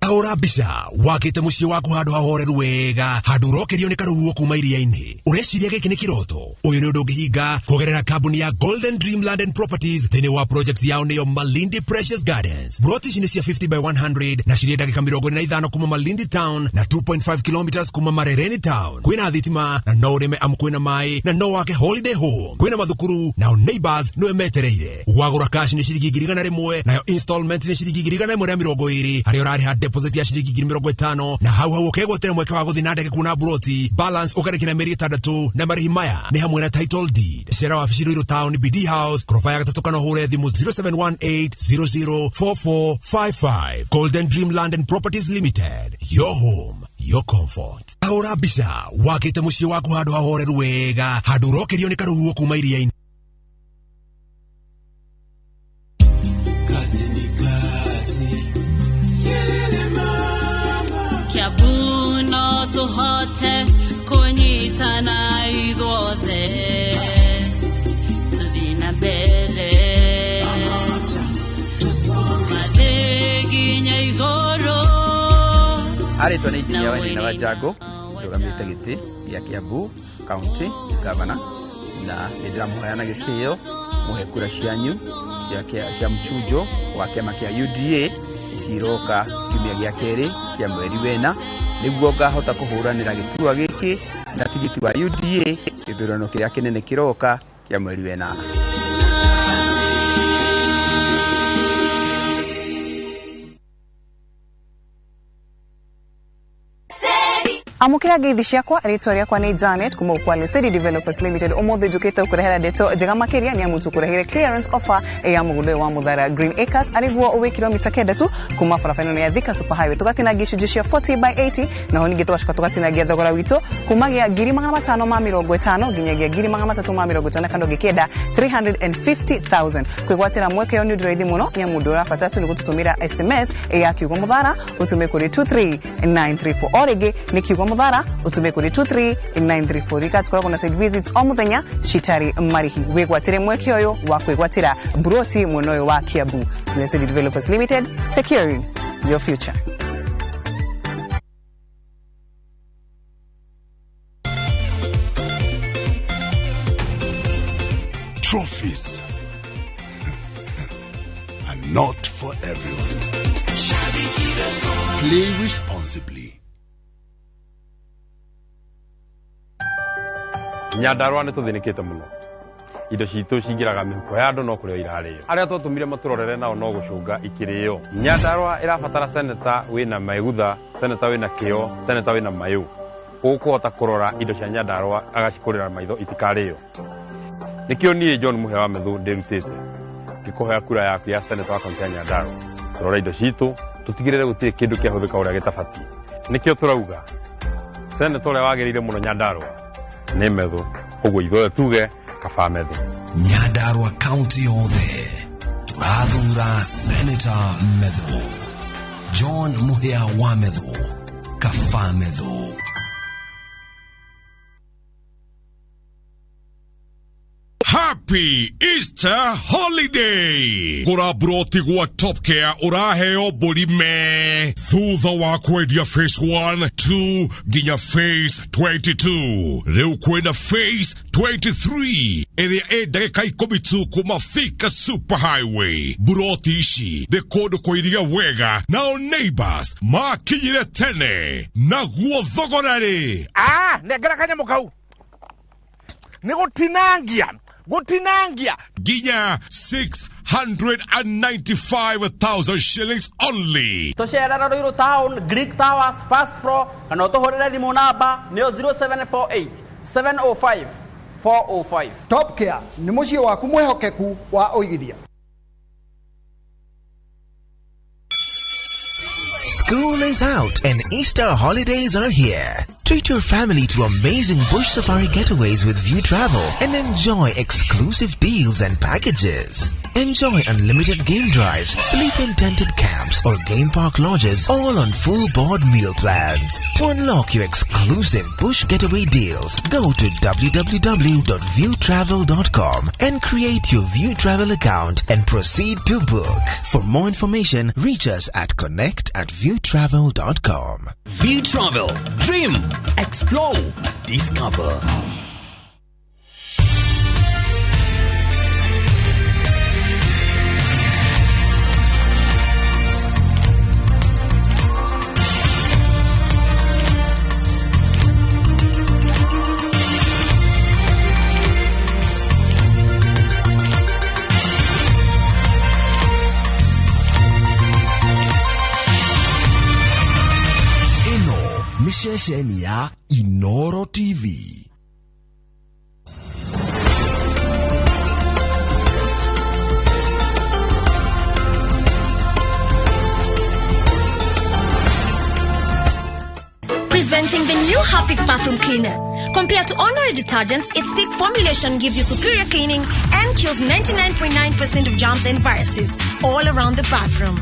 Ahũra mbica wakĩte mũciĩ waku handũ hahoreru wega, handũ ũrokerio nĩ karũhuho kuma iria-inĩ. Ũreciria gĩkĩ nĩ kĩroto? Ũyũ nĩ ũndũ ũngĩhinga kũgerera kambuni ya Golden Dream Land and Properties thĩinĩ wa project yao nĩyo Malindi Precious Gardens. Broti ici nĩ cia 50 by 100 na cirĩ ndagĩka 45 kuma Malindi Town na 2.5 kilometers kuma Marereni Town. Kwĩna thitima na no ũrĩme amu kwĩna maĩ na no wake holiday home. Kwĩna mathukuru nao neighbors nĩwe metereire. Wagũra cash nĩ ciringi 100,000, nayo installment nĩ ciringi 120,000, harĩa ũrarĩha deposit ya ciringi 50,000 na hau hau ũkegwatĩra mweke wa gũthiĩ na ndege kuona broti, balance ũkarĩkĩra mĩeri 6, na marĩhi maya nĩ hamwe na title deed. Cera wabici Ruiru Town, BD House, koroba ya gatatũ, kana ũhũre thimũ 0718 004455. Golden Dream Land and Properties Limited, your home, your comfort. Ahũra mbica wakĩte mũciĩ waku handũ hahoreru wega, handũ ũrokerio nĩ karũhuho kuma iria-inĩ. Kazi ni kazi. Yelele mama. Kiambu no tũhote kũnyitana ithuothe tũthiĩ na mbere mathiĩ nginya igũrũ. Arĩtwo nĩ injinia Wainaina wa Njango, ndũgamĩte gĩtĩ gĩa Kiambu County Governor, na nĩ ndĩramũhoya na gĩtĩo mũhe kura cianyu cia mchunjo wa kĩama kĩa UDA ciroka kiumia gĩa kerĩ kĩa mweri wena, nĩguo ngahota kũhũranĩra gĩturwa gĩkĩ na tigiti wa UDA gĩthurano kĩrĩa kĩnene kĩroka kĩa mweri wenana. Amũkĩra ngeithi ciakwa, rĩtwa rĩakwa nĩ Janet kuma Ukwale City Developers Limited. Ũmũthĩ njũkĩte gũkũrehera ndeto njega makĩria nĩ amu tũkũreheire clearance offer ya mũgũnda ũyũ wa Mũthara Green Acres, arĩguo wĩ kilomita 9 tu kuma barabara ĩno ya Thika Super Highway. Tũgatinangia icunjĩ cia 40 by 80, naho ningĩ tũgacoka tũgatinangia thogora witũ kumagia 550,000 nginyagia 350,000, kana ũngĩkĩenda 350,000. Kwĩgwatĩra mweke ũyũ nĩ ũndũ raithi mũno nĩ amu ũndũ ũrabatara tu nĩ gũtũtũmĩra SMS ya kiugo Mũthara ũtũme kũrĩ 23934, o rĩngĩ nĩ kiugo Mũthara ũtũme kũrĩ 23934. Rika tũkoragwo na site visits o mũthenya citarĩ marĩhi. Wĩgwatĩre mweke ũyũ wa kwĩgwatĩra mburoti mwena ũyũ wa Kiambu. Blessed Developers Limited, securing your future. Trophies are not for everyone. Play responsibly. Nyandarua nĩ tũthĩnĩkĩte mũno, indo citũ cingĩraga mĩhuko ya andũ no kũrĩo irarĩo, arĩa twatũmire matũrorere nao no gũcũnga ikĩrĩo. Nyandarua ĩrabatara seneta wĩna maigutha, seneta wĩna kĩo, seneta wĩna mayũ, ũkũhota kũrora indo cia Nyandarua agacikũrĩra maitho itikarĩo. Nĩkĩo niĩ John Mũhĩa wa Methu ndĩrutĩte ngĩkũhoya kura yaku ya seneta wa kaunti ya Nyandarua, tũrore indo citũ, tũtigĩrĩre gũtirĩ kĩndũ kĩahũthĩka ũrĩa gĩtabatiĩ. Nĩkĩo tũrauga seneta ũrĩa wagĩrĩire mũno Nyandarua nĩ Methu, ũguo ithuothe tuge kaba Methu. Nyandarua County yothe tũrathura Senator Methu, John Mũhĩa wa Methu, kaba Methu. Hapa Happy Easter Holiday. Gũra mburoti gwa Top Care ũraheo mbũri me thutha wa kwendia phase 1, 2 nginya phase 22. Rĩu kwĩna phase 23 ĩrĩa ĩ ndagĩka 10 tu kuma Thika Super Highway. Mburoti ici nĩ kũndũ kũirie wega, nao neighbors makinyire tene naguo thogora rĩ nengera kanyamũ kau nĩ gũtinangia nginya 695,000 shillings only. Tũcerera Ruiru Town, Greek Towers, first floor, kana ũtũhũrĩre thimũ namba nĩyo 0748 705 405. Top Care nĩ mũciĩ waku mwĩhokeku wa ũigithia. School is out and Easter holidays are here. Treat your family to amazing bush safari getaways with View Travel and enjoy exclusive deals and packages. Enjoy unlimited game drives, sleep in tented camps or game park lodges, all on full board meal plans. To unlock your exclusive bush getaway deals, go to www.viewtravel.com and create your View Travel account and proceed to book. For more information, reach us at connect@viewtravel.com. View Travel. Dream, explore, discover. Ĩno nĩ ceceni ya Inoro TV. Presenting the new Harpic bathroom cleaner. Compared to ordinary detergents, its thick formulation gives you superior cleaning and kills 99.9% of germs and viruses all around the bathroom.